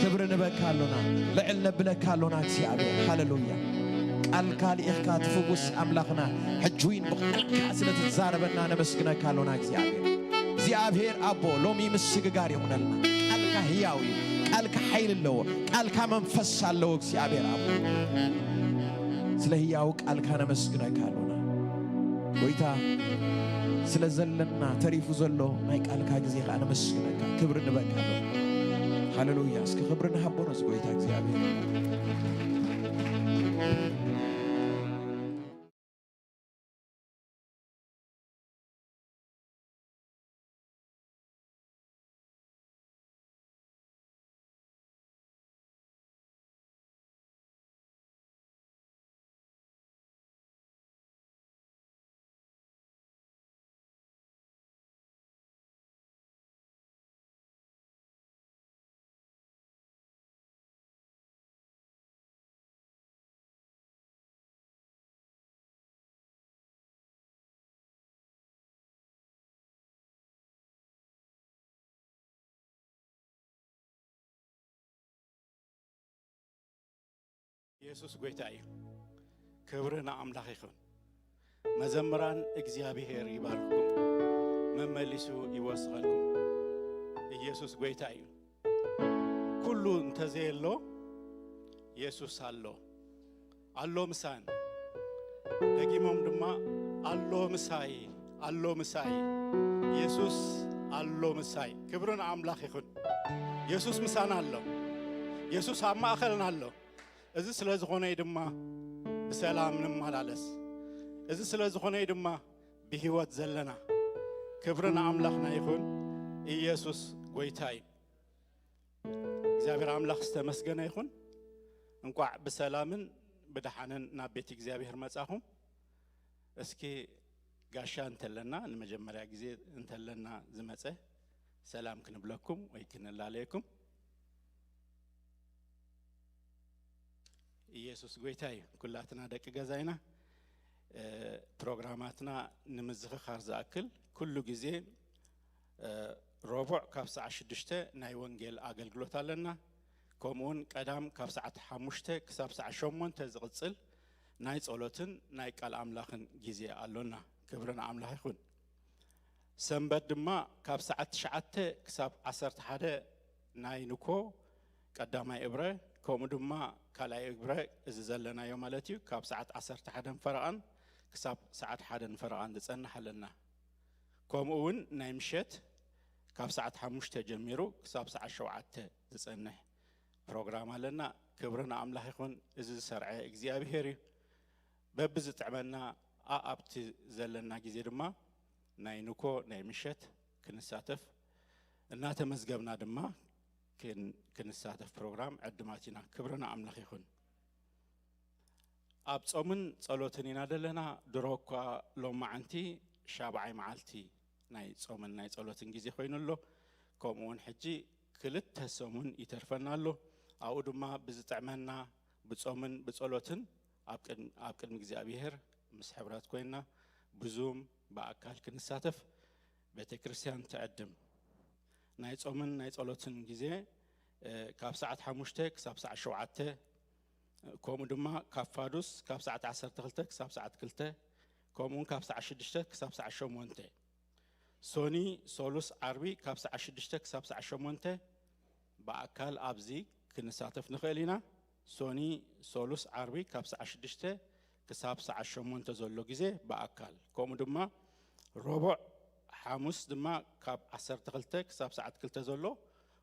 ክብሪ ንበካ ኣሎና። ልዕል ነብለካ ኣሎና እግዚኣብሔር። ሃሌሉያ። ቃልካ ልኢኽካ ትፍውስ ኣምላኽና፣ ሕጂ እውን ብቃልካ ስለ ትዛረበና ነመስግነካ ኣሎና እግዚኣብሔር። እግዚኣብሔር ኣቦ፣ ሎሚ ምስግጋር ይኹነልና። ቃልካ ህያው እዩ። ቃልካ ሓይሊ ኣለዎ። ቃልካ መንፈስ ኣለዎ እግዚኣብሔር ኣቦ። ስለ ህያው ቃልካ ነመስግነካ ኣሎና። ጎይታ፣ ስለ ዘለና ተሪፉ ዘሎ ናይ ቃልካ ግዜ ኸኣ ነመስግነካ። ክብሪ ንበካ ኣሎና። ሃሌሉያ። እስኪ ክብሪ ንሃቦ ነዚ ጎይታ እግዚኣብሔር። ኢየሱስ ጎይታ እዩ። ክብሪ ንኣምላኽ ይኹን። መዘምራን እግዚኣብሔር ይባርኽኩም፣ መመሊሱ ይወስኸልኩም። ኢየሱስ ጎይታ እዩ። ኩሉ እንተዘየሎ የሱስ ኣሎ፣ ኣሎ ምሳን። ደጊሞም ድማ ኣሎ ምሳይ፣ ኣሎ ምሳይ፣ የሱስ ኣሎ ምሳይ። ክብሪ ንኣምላኽ ይኹን። የሱስ ምሳና ኣሎ። የሱስ ኣብ ማእኸልና ኣሎ። እዚ ስለ ዝኾነ እዩ ድማ ብሰላም ንመላለስ። እዚ ስለ ዝኾነ እዩ ድማ ብህይወት ዘለና። ክብሪ ንኣምላኽና ይኹን። ኢየሱስ ጎይታ እዩ። እግዚኣብሔር ኣምላኽ ዝተመስገነ ይኹን። እንቋዕ ብሰላምን ብደሓንን ናብ ቤት እግዚኣብሔር መጻኹም። እስኪ ጋሻ እንተለና፣ ንመጀመርያ ግዜ እንተለና ዝመጸ ሰላም ክንብለኩም ወይ ክንላለየኩም። ኢየሱስ ጎይታ እዩ። ኩላትና ደቂ ገዛ ኢና። እ፣ ፕሮግራማትና ንምዝኽኻር ዝኣክል ኩሉ ግዜ፣ እ፣ ረቡዕ ካብ ሰዓት ሽዱሽተ ናይ ወንጌል ኣገልግሎት ኣለና። ከምኡውን ቀዳም ካብ ሰዓት ሓሙሽተ ክሳብ ሰዓት ሸሞንተ ዝቕጽል ናይ ጸሎትን ናይ ቃል ኣምላኽን ግዜ ኣሎና። ክብሪ ንኣምላኽ ይኹን። ሰንበት ድማ ካብ ሰዓት ትሽዓተ ክሳብ ዓሰርተ ሓደ ናይ ንኮ ቀዳማይ እብረ፣ ከምኡ ድማ ካልኣይ እብረ፣ እዚ ዘለናዮ ማለት እዩ፣ ካብ ሰዓት ዓሰርተ ሓደን ፈረቓን ክሳብ ሰዓት ሓደን ፈረቓን ዝጸንሕ ኣለና። ከምኡ እውን ናይ ምሸት ካብ ሰዓት ሓሙሽተ ጀሚሩ ክሳብ ሰዓት ሸውዓተ ዝጸንሕ ፕሮግራም ኣለና። ክብሪ ንኣምላኽ ይኹን። እዚ ዝሰርዐ እግዚኣብሔር እዩ። በብዝጥዕመና ኣኣብቲ ዘለና ግዜ ድማ ናይ ንኮ ናይ ምሸት ክንሳተፍ እናተመዝገብና ድማ ክን-፣ ክንሳተፍ ፕሮግራም ዕድማት ኢና። ክብሪ ንኣምላኽ ይኹን። ኣብ ጾምን ጸሎትን ኢና ዘለና። ድሮ እኳ ሎማዓንቲ ሻብዓይ መዓልቲ ናይ ጾምን ናይ ጸሎትን ግዜ ኮይኑ ኣሎ። ከምኡ እውን ሕጂ ክልተ ሰሙን ይተርፈና ኣሎ። ኣብኡ ድማ ብዝጥዕመና ብጾምን ብጸሎትን ኣብ ቅድሚ፣ ኣብ ቅድሚ እግዚኣብሔር ምስ ሕብረት ኮይንና ብዙም ብኣካል ክንሳተፍ ቤተ ክርስቲያን ትዕድም። ናይ ጾምን ናይ ጸሎትን ግዜ፣ እ፣ ካብ ሰዓት ሓሙሽተ ክሳብ ሰዓት ሸውዓተ፣ ከምኡ ድማ ካብ ፋዱስ ካብ ሰዓት ዓሰርተ ክልተ ክሳብ ሰዓት ክልተ፣ ከምኡውን ካብ ሰዓት ሽዱሽተ ክሳብ ሰዓት ሸሞንተ። ሶኒ፣ ሶሉስ፣ ዓርቢ ካብ ሰዓት ሽዱሽተ ክሳብ ሰዓት ሸሞንተ ብኣካል ኣብዚ ክንሳተፍ ንኽእል ኢና። ሶኒ፣ ሶሉስ፣ ዓርቢ ካብ ሰዓት ሽዱሽተ ክሳብ ሰዓት ሸሞንተ ዘሎ ግዜ ብኣካል፣ ከምኡ ድማ ረቡዕ፣ ሓሙስ ድማ ካብ ዓሰርተ ክልተ ክሳብ ሰዓት ክልተ ዘሎ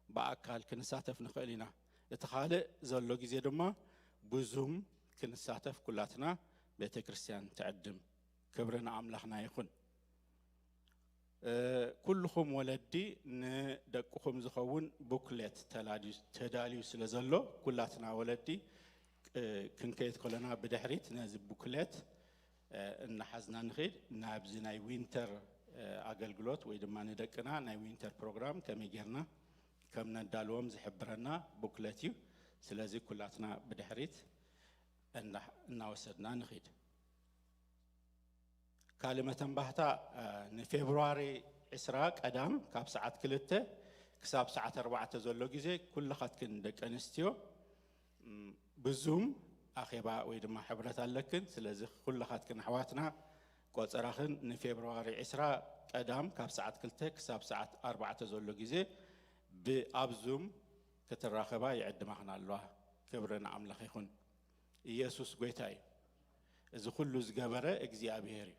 ብኣካል ክንሳተፍ ንኽእል ኢና። እቲ ካልእ ዘሎ ግዜ ድማ ብዙም ክንሳተፍ ኩላትና ቤተ ክርስቲያን ትዕድም። ክብሪ ንኣምላኽና ይኹን። እ፣ ኩልኹም ወለዲ ንደቅኹም ዝኸውን ቡክሌት ተላድዩ፣ ተዳልዩ ስለ ዘሎ፣ ኩላትና ወለዲ፣ እ፣ ክንከይድ ከለና ብድሕሪት ነዚ ቡክሌት፣ እ፣ እናሓዝና ንኸይድ። ናብዚ ናይ ዊንተር፣ እ፣ ኣገልግሎት ወይ ድማ ንደቅና ናይ ዊንተር ፕሮግራም ከመይ ጌርና ከም ነዳልዎም ዝሕብረና ቡክሌት እዩ። ስለዚ ኩላትና ብድሕሪት እና-፣ እናወሰድና ንኸይድ። ካልእ መተንባህታ፣ እ፣ ንፌብርዋሪ ዕስራ ቀዳም ካብ ሰዓት ክልተ ክሳብ ሰዓት ኣርባዕተ ዘሎ ግዜ ኩልኻትክን ደቂ ኣንስትዮ፣ እም፣ ብዙም ኣኼባ ወይ ድማ ሕብረት ኣለክን። ስለዚ ኩልኻትክን ኣሕዋትና ቆጸራኽን ንፌብርዋሪ ዕስራ ቀዳም ካብ ሰዓት ክልተ ክሳብ ሰዓት ኣርባዕተ ዘሎ ግዜ ብኣብ ዙም ክትራኸባ ይዕድማኽን ኣለዋ። ክብሪ ንኣምላኽ ይኹን። ኢየሱስ ጎይታ እዩ። እዚ ኩሉ ዝገበረ እግዚኣብሔር እዩ።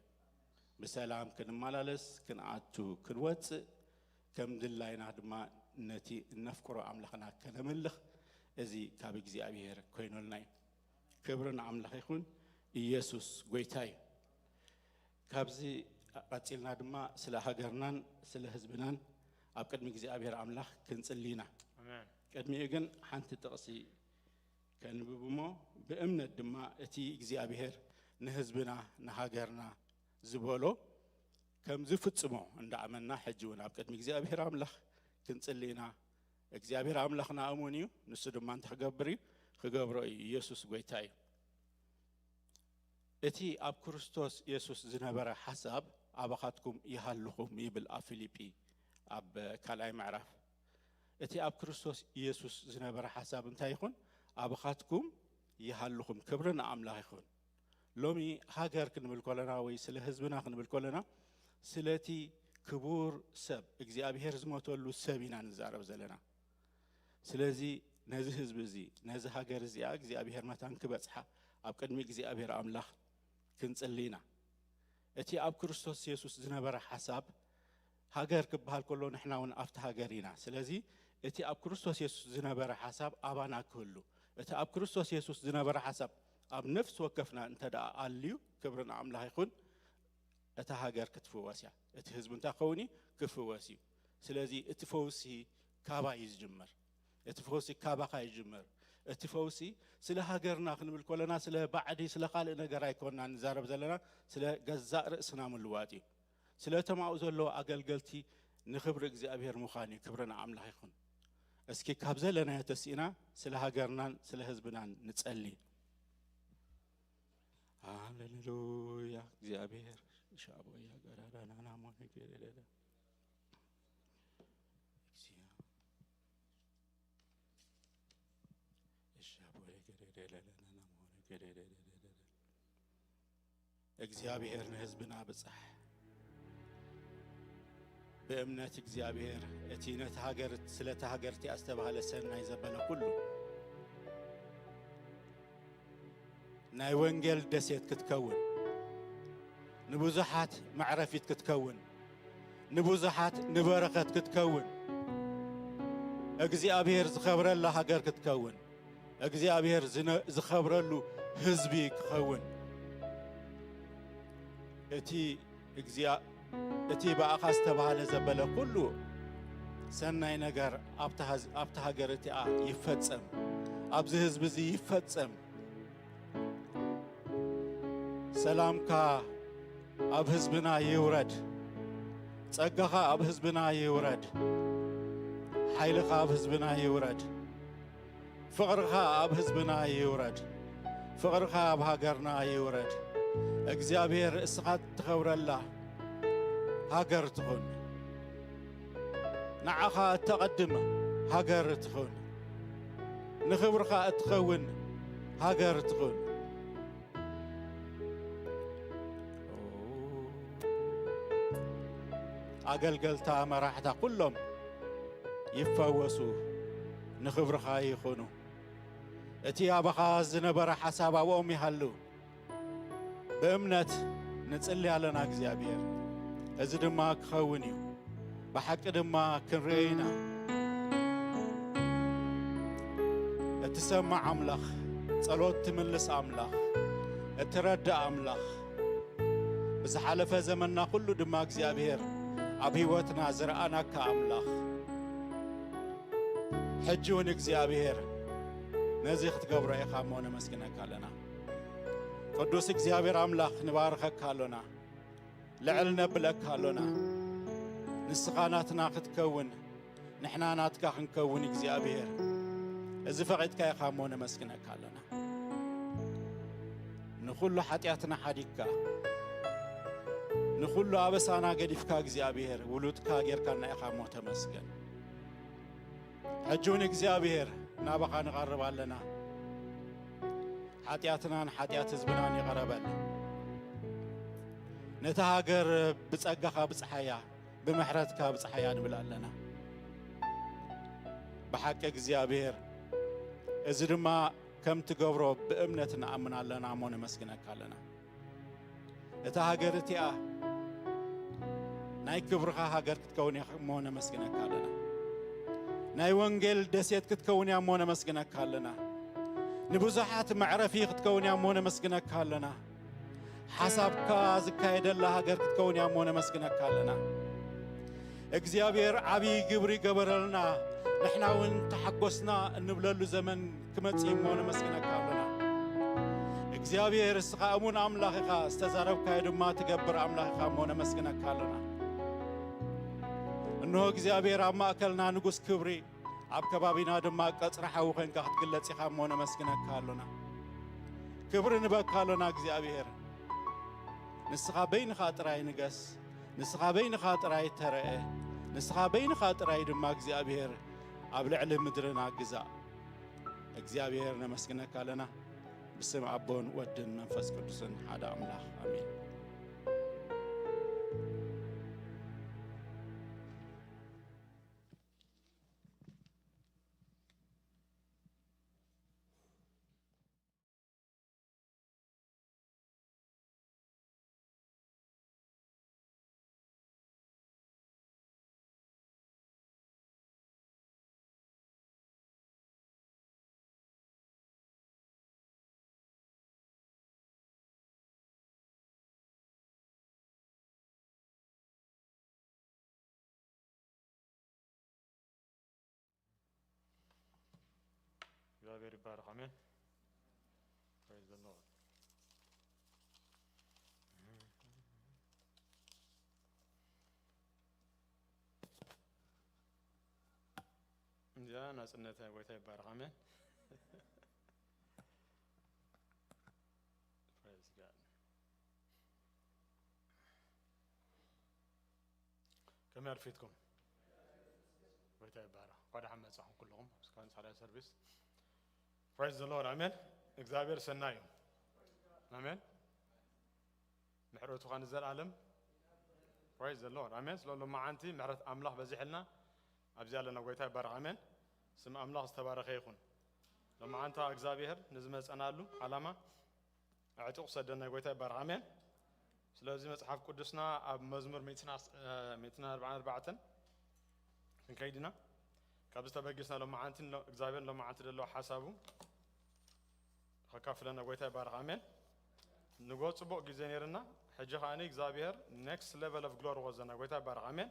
ብሰላም ክንመላለስ፣ ክንኣቱ፣ ክንወጽእ፣ ከም ድላይና ድማ ነቲ እነፍቅሮ ኣምላኽና ከነምልኽ፣ እዚ ካብ እግዚኣብሔር ኮይኑልና እዩ። ክብሪ ንኣምላኽ ይኹን። ኢየሱስ ጎይታ እዩ። ካብዚ ቀጺልና ድማ ስለ ሃገርናን ስለ ህዝብናን ኣብ ቅድሚ እግዚኣብሔር ኣምላኽ ክንጽሊ ኢና። ኣሜን። ቅድሚኡ ግን ሓንቲ ጥቕሲ ከንብብ እሞ፣ ብእምነት ድማ እቲ እግዚኣብሔር ንህዝብና ንሃገርና ዝበሎ ከም ዝፍጽሞ እንዳኣመንና፣ ሕጂ እውን ኣብ ቅድሚ እግዚኣብሔር ኣምላኽ ክንጽሊ ኢና። እግዚኣብሔር ኣምላኽና እሙን እዩ፣ ንሱ ድማ እንታይ ክገብር እዩ? ክገብሮ እዩ። ኢየሱስ ጎይታ እዩ። እቲ ኣብ ክርስቶስ የሱስ ዝነበረ ሓሳብ ኣባኻትኩም ይሃልኹም ይብል ኣብ ፊልጲ ኣብ ካልኣይ ምዕራፍ። እቲ ኣብ ክርስቶስ የሱስ ዝነበረ ሓሳብ እንታይ ይኹን? ኣባኻትኩም ይሃልኹም። ክብሪ ንኣምላኽ ይኹን። ሎሚ ሃገር ክንብል ከለና ወይ ስለ ህዝብና ክንብል ከለና ስለቲ ክቡር ሰብ እግዚኣብሔር ዝሞተሉ ሰብ ኢና ንዛረብ ዘለና። ስለዚ ነዚ ህዝቢ እዚ ነዚ ሃገር እዚኣ እግዚኣብሔር መታን ክበጽሓ ኣብ ቅድሚ እግዚኣብሔር ኣምላኽ ክንጽሊ ኢና። እቲ ኣብ ክርስቶስ የሱስ ዝነበረ ሓሳብ ሃገር ክበሃል ከሎ ንሕና እውን ኣብቲ ሃገር ኢና። ስለዚ እቲ ኣብ ክርስቶስ የሱስ ዝነበረ ሓሳብ ኣባና ክህሉ፣ እቲ ኣብ ክርስቶስ የሱስ ዝነበረ ሓሳብ ኣብ ነፍሲ ወከፍና እንተ ደኣ ኣልዩ፣ ክብሪ ንኣምላኽ ይኹን፣ እታ ሃገር ክትፍወስ እያ። እቲ ህዝቢ እንታይ ክኸውን እዩ? ክፍወስ እዩ። ስለዚ እቲ ፈውሲ ካባይ እዩ ዝጅምር። እቲ ፈውሲ ካባኻ ይጅምር። እቲ ፈውሲ ስለ ሃገርና ክንብል ከለና ስለ ባዕዲ፣ ስለ ካልእ ነገር ኣይኮንና ንዛረብ ዘለና፣ ስለ ገዛእ ርእስና ምልዋጥ እዩ። ስለ እቶም ኣብኡ ዘለዉ ኣገልገልቲ ንኽብሪ እግዚኣብሔር ምዃን እዩ። ክብሪ ንኣምላኽ ይኹን። እስኪ ካብ ዘለናዮ ተሲእና ስለ ሃገርናን ስለ ህዝብናን ንጸሊ። ሃሌሉያ። እግዚኣብሔር ሻቦያ ገራዳናና ሞነ ገረደደ እግዚኣብሔር ንህዝብና ብጻሕ። ብእምነት እግዚኣብሔር እቲ ነቲ ሃገር፣ ስለቲ ሃገር እቲኣ ዝተባህለ ሰናይ ዘበለ ኩሉ ናይ ወንጌል ደሴት ክትከውን፣ ንብዙሓት መዕረፊት ክትከውን፣ ንብዙሓት ንበረኸት ክትከውን፣ እግዚኣብሔር ዝኸብረላ ሃገር ክትከውን፣ እግዚኣብሔር ዝነ-፣ ዝኸብረሉ ህዝቢ ክኸውን፣ እቲ እግዚኣብ-፣ እቲ ብኣኻ ዝተባህለ ዘበለ ኩሉ ሰናይ ነገር ኣብታ ሃዝ-፣ ኣብታ ሃገር እቲኣ ይፈጸም፣ ኣብዚ ህዝቢ እዚ ይፈጸም። ሰላምካ ኣብ ህዝብና ይውረድ። ጸጋኻ ኣብ ህዝብና ይውረድ። ሓይልኻ ኣብ ህዝብና ይውረድ። ፍቕርኻ ኣብ ህዝብና ይውረድ። ፍቕርኻ ኣብ ሃገርና ይውረድ። እግዚኣብሔር እስኻ እትኸብረላ ሃገር ትኹን። ንዓኻ እተቐድም ሃገር ትኹን። ንኽብርኻ እትኸውን ሃገር ትኹን። ኣገልገልታ መራሕታ ኩሎም ይፈወሱ፣ ንኽብርኻ ይኹኑ። እቲ ኣባኻ ዝነበረ ሓሳብ ኣብኦም ይሃሉ። ብእምነት ንጽሊ ኣለና እግዚኣብሔር። እዚ ድማ ክኸውን እዩ። ብሓቂ ድማ ክንርእዮ ኢና። እትሰማዕ ኣምላኽ፣ ጸሎት ትምልስ ኣምላኽ፣ እትረድእ ኣምላኽ፣ ብዝሓለፈ ዘመንና ኩሉ ድማ እግዚኣብሔር ኣብ ህይወትና ዝረኣናካ ኣምላኽ፣ ሕጂ እውን እግዚኣብሔር ነዚ ክትገብሮ ኢኻ እሞ ነመስግነካ ኣለና። ቅዱስ እግዚኣብሔር ኣምላኽ ንባርኸካ ኣሎና። ልዕል ነብለካ ኣሎና። ንስኻ ናትና ክትከውን፣ ንሕና ናትካ ክንከውን እግዚኣብሔር፣ እዚ ፈቒድካ ኢኻ እሞ ነመስግነካ ኣለና። ንኹሉ ሓጢኣትና ሓዲግካ፣ ንኹሉ ኣበሳና ገዲፍካ እግዚኣብሔር ውሉድካ ጌርካና ኢኻ እሞ ተመስገን። ሕጂ እውን እግዚኣብሔር ናባኻ ንቐርብ ኣለና። ሓጢኣትናን ሓጢኣት ህዝብናን ይቕረ በል። ነታ ሃገር ብጸጋኻ ብጽሓያ፣ ብምሕረትካ ብጽሓያ ንብል ኣለና። ብሓቂ እግዚኣብሔር፣ እዚ ድማ ከም ትገብሮ ብእምነት ንኣምን ኣለና እሞ ነመስግነካ ኣለና። እታ ሃገር እቲኣ ናይ ክብርኻ ሃገር ክትከውን እያ እሞ ነመስግነካ ኣለና። ናይ ወንጌል ደሴት ክትከውን እያ እሞ ነመስግነካ ኣለና። ንብዙሓት መዕረፊ ክትከውን እያ እሞ ነመስግነካ ኣለና። ሓሳብካ ዝካየደላ ሃገር ክትከውን እያ እሞ ነመስግነካ ኣለና። እግዚኣብሔር ዓብዪ ግብሪ ገበረልና፣ ንሕና እውን ተሓጎስና እንብለሉ ዘመን ክመጽእ እሞ ነመስግነካ ኣለና። እግዚኣብሔር እስኻ እሙን ኣምላኽ ኢኻ፣ ዝተዛረብካዮ ድማ ትገብር ኣምላኽ ኢኻ እሞ ነመስግነካ ኣለና። እንሆ እግዚኣብሔር ኣብ ማእከልና ንጉስ ክብሪ፣ ኣብ ከባቢና ድማ ቀጽሪ ሓዊ ኮይንካ ክትግለጽ ኢኻ እሞ ነመስግነካ ኣሎና። ክብሪ ንበካ ኣሎና እግዚኣብሔር። ንስኻ በይንኻ ጥራይ ንገስ፣ ንስኻ በይንኻ ጥራይ ተረአ፣ ንስኻ በይንኻ ጥራይ ድማ እግዚኣብሔር ኣብ ልዕሊ ምድርና ግዛእ። እግዚኣብሔር ነመስግነካ ኣለና። ብስም ኣቦን ወድን መንፈስ ቅዱስን ሓደ ኣምላኽ ኣሜን። እግዚኣብሔር ይባረኽ። ኣሜን። Praise the Lord። እዚኣ ናጽነት ጎይታ ይባረኽ። ኣሜን። Praise God። ከመይ ኣርፊድኩም? ጎይታ ይባረኽ። እንኳዕ ደሓን መጻኹም ኩልኹም እስካሁን ሳላይ ሰርቪስ። Praise the Lord። ኣሜን። እግዚኣብሔር ሰናይ እዩ። ኣሜን። ምሕረቱ ኸዓ ንዘለኣለም። Praise the Lord። ኣሜን። ስለ ሎማዓንቲ ምሕረት ኣምላኽ በዚሕልና ኣብዚ ኣለና። ጎይታ ይባረኽ። ኣሜን። ስም ኣምላኽ ዝተባረኸ ይኹን። ሎማዓንታ እግዚኣብሔር ንዝመጸናሉ ዓላማ ኣዕጢቑ ሰደና። ጎይታ ይባረኽ። ኣሜን። ስለዚ መጽሓፍ ቅዱስና ኣብ መዝሙር ሚእትን ኣርባዓን ኣርባዕተን ክንከይድ ኢና። ካብዚ ተበጊስና ሎማዓንቲ እግዚኣብሔር ሎማዓንቲ ዘለዎ ሓሳቡ ከካፍለና። ጎይታ ይባረኽ። ኣሜን። ንጎ ጽቡቕ ግዜ ነይርና። ሕጂ ከዓኒ እግዚኣብሔር next level of glory ወዘና። ጎይታ ይባረኽ። ኣሜን።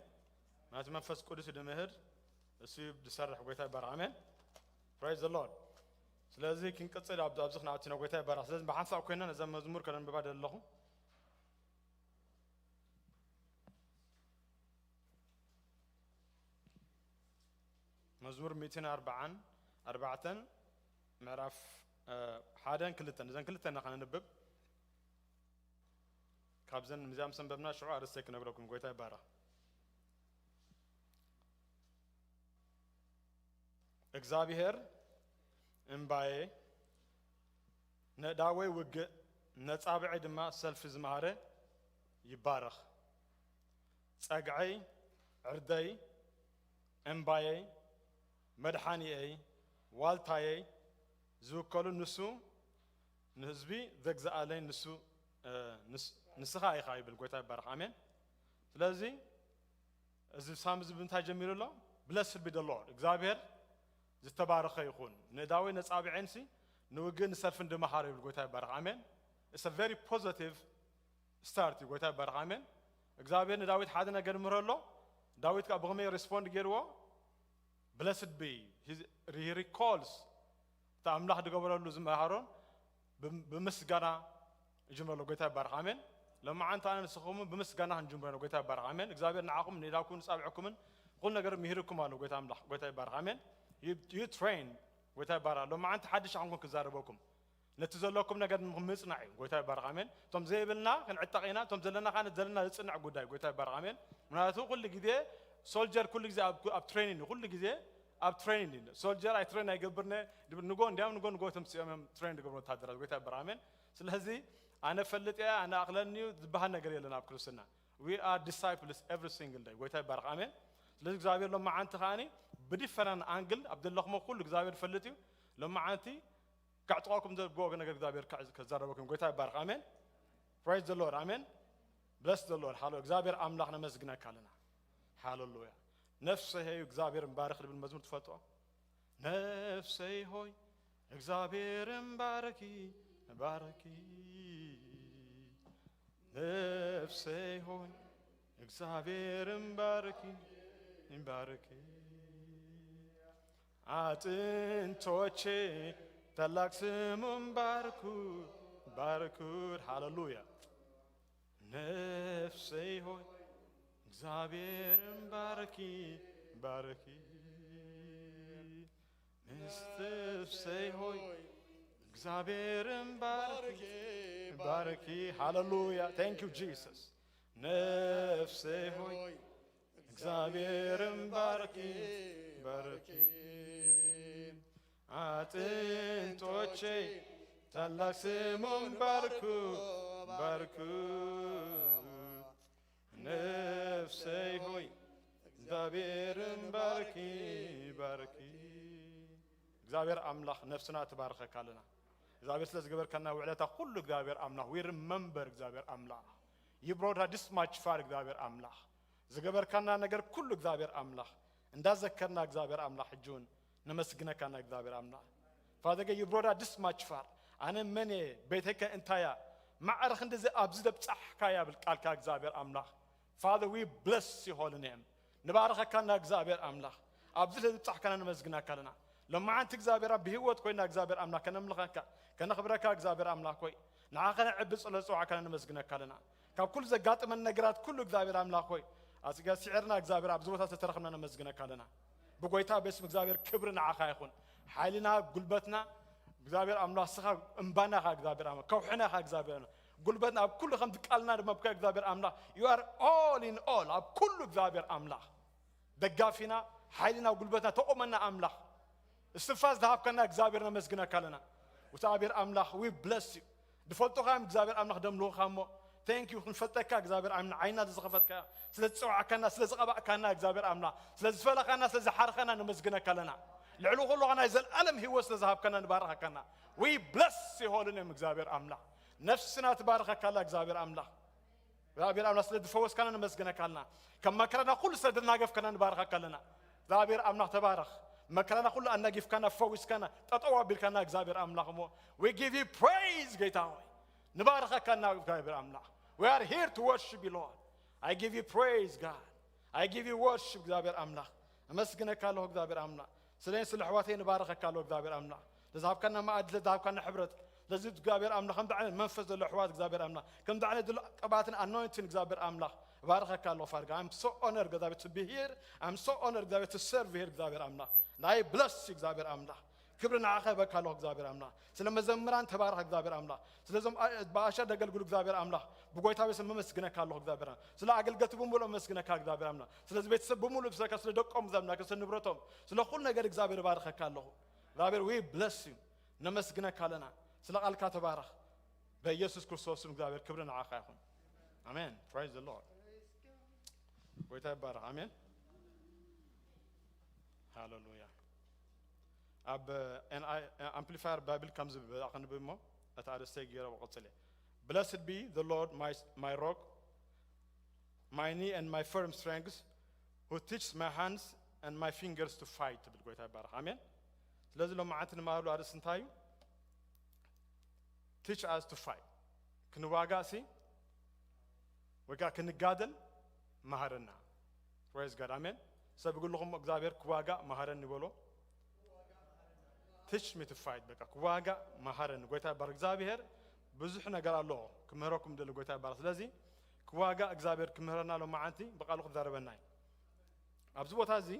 ማለት መንፈስ ቅዱስ ድምህር እሱ ድሰርሕ። ጎይታ ይባረኽ። ኣሜን። Praise the Lord። ስለዚ ክንቅጽል ኣብ-፣ ኣብዚ ክንኣቱ ኢና። ጎይታ ይባረኽ። ስለዚ ብሓንሳእ ኮይና ነዛ መዝሙር ከነንብባ ደለኹ። መዝሙር ሚእትን ኣርባዓን ኣርባዕተን ምዕራፍ፣ እ፣ ሓደን ክልተን፣ እዘን ክልተ ኢና ከነንብብ። ካብዘን እዚኣ ምስ ኣንበብና ሽዑ ኣርእስተይ ክነግረኩም። ጎይታ ይባረኽ። እግዚኣብሔር እምባየ ነዳወይ ውግእ ነጻብዐይ ድማ ሰልፊ ዝመሃረ ይባረኽ። ጸግዐይ ዕርደይ እምባየይ መድሓኒየይ ዋልታየይ ዝውከሉ ንሱ ንህዝቢ ዘግዝኣለይ ንሱ፣ እ፣ ንስ-፣ ንስኻ ኢኻ ይብል። ጎይታ ይባረኽ። ኣሜን። ስለዚ እዚ ሳም እዚ ብምንታይ ጀሚሩ ኣሎ? Blessed be the Lord። እግዚኣብሔር ዝተባረኸ ይኹን። ንዳዊት ነጻብዐንሲ ንውግእ ንሰልፍን ድመሃሮ ይብል። ጎይታ ይባረኽ። ኣሜን። It's a very positive start እዩ። ጎይታ ይባረኽ። ኣሜን። እግዚኣብሔር ንዳዊት ሓደ ነገር ይምህሮ ኣሎ። ዳዊት ከዓ ብኸመይ ሪስፖንድ ገይርዎ? Blessed be። He recalls እቲ ኣምላኽ ዝገበረሉ ዝመሃሮን ብም-፣ ብምስጋና ይጅምረሉ። ጎይታ ይባረኽ። ኣሜን። ሎማዓንቲ ኣነ ንስኹም ብምስጋና ክንጅምሮ ኢና። ጎይታ ይባረኽ። ኣሜን። እግዚኣብሔር ንዓኹም ንኢዳኩም ንጻብዕኩምን ኩሉ ነገር ምሂርኩም ኣሎ። ጎይታ ኣምላኽ፣ ጎይታ ይባረኽ። ኣሜን። You፣ you train። ጎይታ ይባረኽ። ሎማዓንቲ ሓድሽ ኣኹንኩም ክዛረበኩም። ነቲ ዘለኩም ነገር ንምጽናዕ እዩ። ጎይታ ይባረኽ። ኣሜን። እቶም ዘይብልና ክንዕጠቕ ኢና፣ እቶም ዘለና ከዓ ነቲ ዘለና ዝጽናዕ ጉዳይ። ጎይታ ይባረኽ። ኣሜን። ምክንያቱ ኩሉ ግዜ ሶልጀር ኩሉ ግዜ ኣብ፣ ኣብ ትሬኒንግ እዩ። ኩሉ ግዜ ኣብ ትሬኒንግ እዩ። ሶልጀር ኣይ ትሬን ኣይገብርነ፣ ንጎ፣ እንዲያውም ንጎ ንጎ እቶም ሲኦም እዮም ትሬን ዝገብሩ ወታደራት። ጎይታ ይባረኽ። ኣሜን። ስለዚ ኣነ ፈልጥ እየ፣ ኣነ ኣኽለኒ እዩ ዝበሃል ነገር የለን ኣብ ክርስትና። We are disciples every single day። ጎይታ ይባረኽ። ኣሜን። ስለዚ እግዚኣብሔር ሎማዓንቲ ከዓኒ ብዲፈረንት ኣንግል ኣብ ዘለኹሞ ኩሉ እግዚኣብሔር ይፈልጥ እዩ። ሎማዓንቲ ከዕጥቐኩም ዘድግኦ ነገር እግዚኣብሔር ከዕ-፣ ከዛረበኩም። ጎይታ ይባረኽ። ኣሜን። Praise the Lord። ኣሜን። Bless the Lord። ሃሎ፣ እግዚኣብሔር ኣምላኽ ነመስግነካ ኣለና። ሃሌሉያ። ነፍሰይ ሆይ እግዚኣብሔር ምባርኽ ዝብል መዝሙር ትፈልጦ? ነፍሰይ ሆይ እግዚኣብሔር ምባርኪ፣ ባርኪ። ነፍሰይ ሆይ እግዚኣብሔር ምባርኪ፣ ባርኪ። ኣጥንቶቼ ታላቅ ስሙን ባርኩ፣ ባርኩ። ሃሌሉያ። ነፍሰይ ሆይ እግዚኣብሔርን ባርኪ፣ ባርኪ። ነፍሰይ ሆይ እግዚኣብሔርን ባርኪ፣ ባርኪ። ሃሌሉያ። Thank you Jesus። ነፍሰይ ሆይ እግዚኣብሔርን ባርኪ፣ ባርኪ። ኣጥንቶቼ ታላቅ ስሙን ባርኩ፣ ባርኩ። ነፍሰይ ሆይ፣ እግዚኣብሔርን ባርኪ፣ ባርኪ። እግዚኣብሔር ኣምላኽ ነፍስና ትባርኸካ ኣለና። እግዚኣብሔር ስለ ዝገበርካና ውዕለታ ኩሉ እግዚኣብሔር ኣምላኽ፣ we remember እግዚኣብሔር ኣምላኽ። You brought us this much far እግዚኣብሔር ኣምላኽ። ዝገበርካና ነገር ኩሉ እግዚኣብሔር ኣምላኽ እንዳዘከርና እግዚኣብሔር ኣምላኽ ሕጂ እውን ነመስግነካ ና እግዚኣብሔር ኣምላኽ። Father God, you brought us this much far። ኣነ መን እየ? ቤተይከ እንታይ እያ? ማዕረ ክንድዚ ኣብዚ ደብጻሕካ እያ ብል ቃልካ እግዚኣብሔር ኣምላኽ። Father, we bless your holy name። ንባረኸካ ና እግዚኣብሔር ኣምላኽ። ኣብዚ ደብጻሕካና ነመስግነካ ኣለና። ሎማዓንቲ እግዚኣብሔር ኣብ ብህይወት ኮይና እግዚኣብሔር ኣምላኽ ከነምልኸካ፣ ከነኽብረካ እግዚኣብሔር ኣምላኽ ሆይ። ንዓኻ ከነዕቢ ጸሎት ዝጸዋዕካና ነመስግነካ ኣለና። ካብ ኩሉ ዘጋጥመን ነገራት ኩሉ እግዚኣብሔር ኣምላኽ ሆይ፣ ኣጽጋ ስዒርና እግዚኣብሔር ኣብዚ ቦታ ዝተረኽብና ነመስግነካ ኣለና። ብጎይታ በስም እግዚኣብሔር ክብሪ ንዓኻ ይኹን። ሓይልና፣ ጉልበትና እግዚኣብሔር ኣምላኽ ስኻ እምባና ኢኻ እግዚኣብሔር ኣምላኽ፣ ከውሕና ኢኻ እግዚኣብሔር ኣምላኽ። ጉልበትና ኣብ ኩሉ ከምቲ ቃልና ድማ ብካ እግዚኣብሔር ኣምላኽ you are all in all ኣብ ኩሉ እግዚኣብሔር ኣምላኽ ደጋፊና፣ ሓይልና፣ ጉልበትና ተቆመና ኣምላኽ እስትንፋስ ዝሃብከና እግዚኣብሔር ነመስግነካ ኣለና። እግዚኣብሔር ኣምላኽ we bless you። ድፈልጡኻ እዮም እግዚኣብሔር ኣምላኽ ደምልኹኻ እሞ thank you ክንፈልጠካ እግዚኣብሔር ኣምላኽ ዓይንና ዝኸፈትካ ስለ ዝጸዋዕካና ስለ ዝቐባእካና እግዚኣብሔር ኣምላኽ ስለ ዝፈለኻና ስለ ዝሓርኸና ነመስግነካ ኣለና። ልዕሊ ኩሉ ናይ ዘለኣለም ህይወት ስለ ዝሃብካና ንባረኸካና። We bless your holy name እግዚኣብሔር ኣምላኽ ነፍስና ትባረኸካ ኣላ እግዚኣብሔር ኣምላኽ። እግዚኣብሔር ኣምላኽ ስለ ዝፈወስካና ነመስግነካ ኣለና። ካብ መከራና ኩሉ ስለ ዘናገፍካና ንባረኸካ ኣለና። እግዚኣብሔር ኣምላኽ ተባረኽ። መከራና ኩሉ ኣናጊፍካና ፈዊስካና ጠጠው ኣቢልካና እግዚኣብሔር ኣምላኽ እሞ we give you praise ጌታ ሆይ ንባረኸካ እና እግዚኣብሔር ኣምላኽ we are here to worship you Lord. I give you praise God. I give you worship እግዚኣብሔር ኣምላኽ እመስግነካ ኣለኹ እግዚኣብሔር ኣምላኽ ስለኔ ስለ ኣሕዋተይ ንባረኸካ ኣለኹ እግዚኣብሔር ኣምላኽ ለዝሃብካና መኣዲ ለዝሃብካና ሕብረት ስለዚ እግዚኣብሔር ኣምላኽ ከምዚ ዓይነት መንፈስ ዘሎ ኣሕዋት እግዚኣብሔር ኣምላኽ ከምዚ ዓይነት ዘሎ ቅባትን ኣኖይንቲን እግዚኣብሔር ኣምላኽ እባርኸካ ኣለኹ ፋርጋ I'm so honored እግዚኣብሔር to be here. I'm so honored እግዚኣብሔር to serve here እግዚኣብሔር ኣምላኽ ናይ bless እግዚኣብሔር ኣምላኽ ክብሪ ንዓኻ ይበካ ኣለኹ እግዚኣብሔር ኣምላኽ ስለ መዘምራን ተባረኽ እግዚኣብሔር ኣምላኽ ስለዞም ብኣሻ ደገልግሉ እግዚኣብሔር ኣምላኽ ብጎይታ ቤሰ መመስግነካ ኣለኹ እግዚኣብሔር ኣምላኽ ስለ ኣገልገልቲ ብምሉእ መመስግነካ እግዚኣብሔር ኣምላኽ ስለዚ ቤተሰብ ብምሉእ ብሰካ ስለ ደቆም ዘምናከ ስለ ንብረቶም ስለ ኩሉ ነገር እግዚኣብሔር ባርኸካ ኣለኹ እግዚኣብሔር we bless you ነመስግነካ ኣለና ስለ ቃልካ ተባረኽ በኢየሱስ ክርስቶስ ስም እግዚኣብሔር ክብሪ ንዓኻ ይኹን ኣሜን praise the Lord ጎይታ ይባረኽ ኣሜን ሃሌሉያ ኣብ ኣምፕሊፋየር ባይብል ከም ዝብል ኣኽንብብ እሞ እቲ ኣርእስተይ ገይረ ክቕጽል እየ Blessed be the Lord my, my rock my knee and my firm strength who teaches my hands and my fingers to fight ትብል ጎይታ ይባረኽ ኣሜን ስለዚ ሎማዓንቲ ንማሉ ኣርእስቲ እንታይ እዩ teach us to fight ክንዋጋእ ሲ ወይ ከዓ ክንጋደል መሃረና praise God ኣሜን ሰብ ግልኹም እግዚኣብሔር ክዋጋእ መሃረኒ ይበሎ teach me to fight በቃ ክዋጋእ መሃረኒ ጎይታ ይባር እግዚኣብሔር ብዙሕ ነገር ኣለዎ ክምህረኩም ደሊ ጎይታ ይባር ስለዚ ክዋጋእ እግዚኣብሔር ክምህረና ሎማዓንቲ ብቃሉ ክዛረበና እዩ ኣብዚ ቦታ እዚ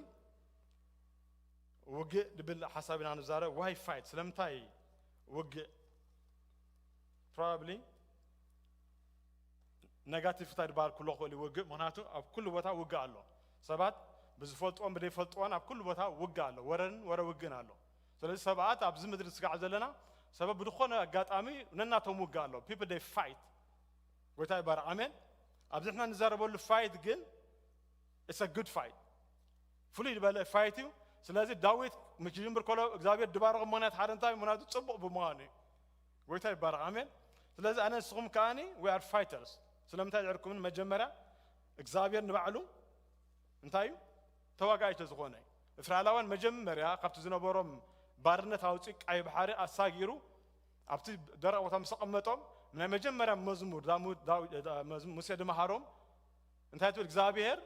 ውግእ ድብል ሓሳብ ኢና ንዛረብ why fight ስለምንታይ ውግእ probably negative ታ ድባል ኩሎ ክእል ውግእ ምክንያቱ ኣብ ኩሉ ቦታ ውግእ ኣሎ ሰባት ብዝፈልጥዎን ብደይፈልጥዎን ኣብ ኩሉ ቦታ ውግእ ኣሎ ወረን ወረ ውግእን ኣሎ ስለዚ ሰባት ኣብዚ ምድሪ ስጋዕ ዘለና ሰበብ ብዝኾነ ኣጋጣሚ ነናቶም ውግእ ኣሎ people they fight ጎይታ ይባረክ ኣሜን ኣብዚ ንሕና ንዛረበሉ fight ግን it's a good fight ፍሉይ ዝበለ fight እዩ ስለዚ ዳዊት ምክጅምር ከሎ እግዚኣብሔር ድባረኹ ምክንያት ሓደ እንታይ ምክንያቱ ፅቡቅ ብምዃኑ እዩ ጎይታ ይባረክ ኣሜን ስለዚ ኣነ ንስኹም ከዓኒ we are fighters ስለምንታይ ድሕርኩምን መጀመርያ እግዚኣብሔር ንባዕሉ እንታይ እዩ ተዋጋኣይ ተዝኾነ እስራኤላውያን መጀመርያ ካብቲ ዝነበሮም ባርነት ኣውፂኡ ቀይ ባሕሪ ኣሳጊሩ ኣብቲ ደረቕ ቦታ ምስ ኣቐመጦም ናይ መጀመርያ መዝሙር ሙሴ ድመሃሮም እንታይ ትብል እግዚኣብሔር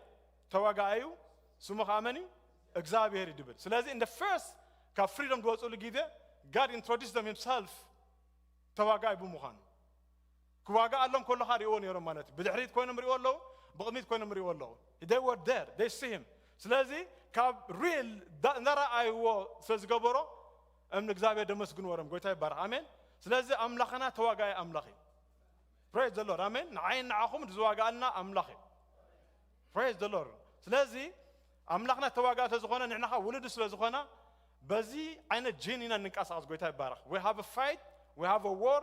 ተዋጋኣዩ ስሙ ከዓ መን እዩ እግዚኣብሔር እዩ ድብል ስለዚ in the first ካብ freedom ዝወፅሉ ግዜ God introduced them himself ተዋጋኣይ ብምዃኑ ክዋጋኣሎም ከሎ ከዓ ሪእዎ ነይሮም ማለት እዩ ብድሕሪት ኮይኖም ሪእዎ ኣለዉ ብቕድሚት ኮይኖም ሪእዎ ኣለዉ they were there they see him ስለዚ ካብ real እንዳረኣይዎ ስለ ዝገበሮ እምኒ እግዚኣብሔር ደመስግንዎ ሮም ጎይታ ይባረክ ኣሜን ስለዚ ኣምላኽና ተዋጋኣይ ኣምላኽ እዩ praise the Lord ኣሜን ንዓይን ንዓኹም ዝዋጋኣልና ኣምላኽ እዩ praise the Lord ስለዚ ኣምላኽና ተዋጋእ ስለዝኾነ ንሕና ከዓ ውሉድ ስለዝኾና በዚ ዓይነት ጅን ኢና ንንቀሳቐስ ጎይታ ይባረክ we have a fight We have a war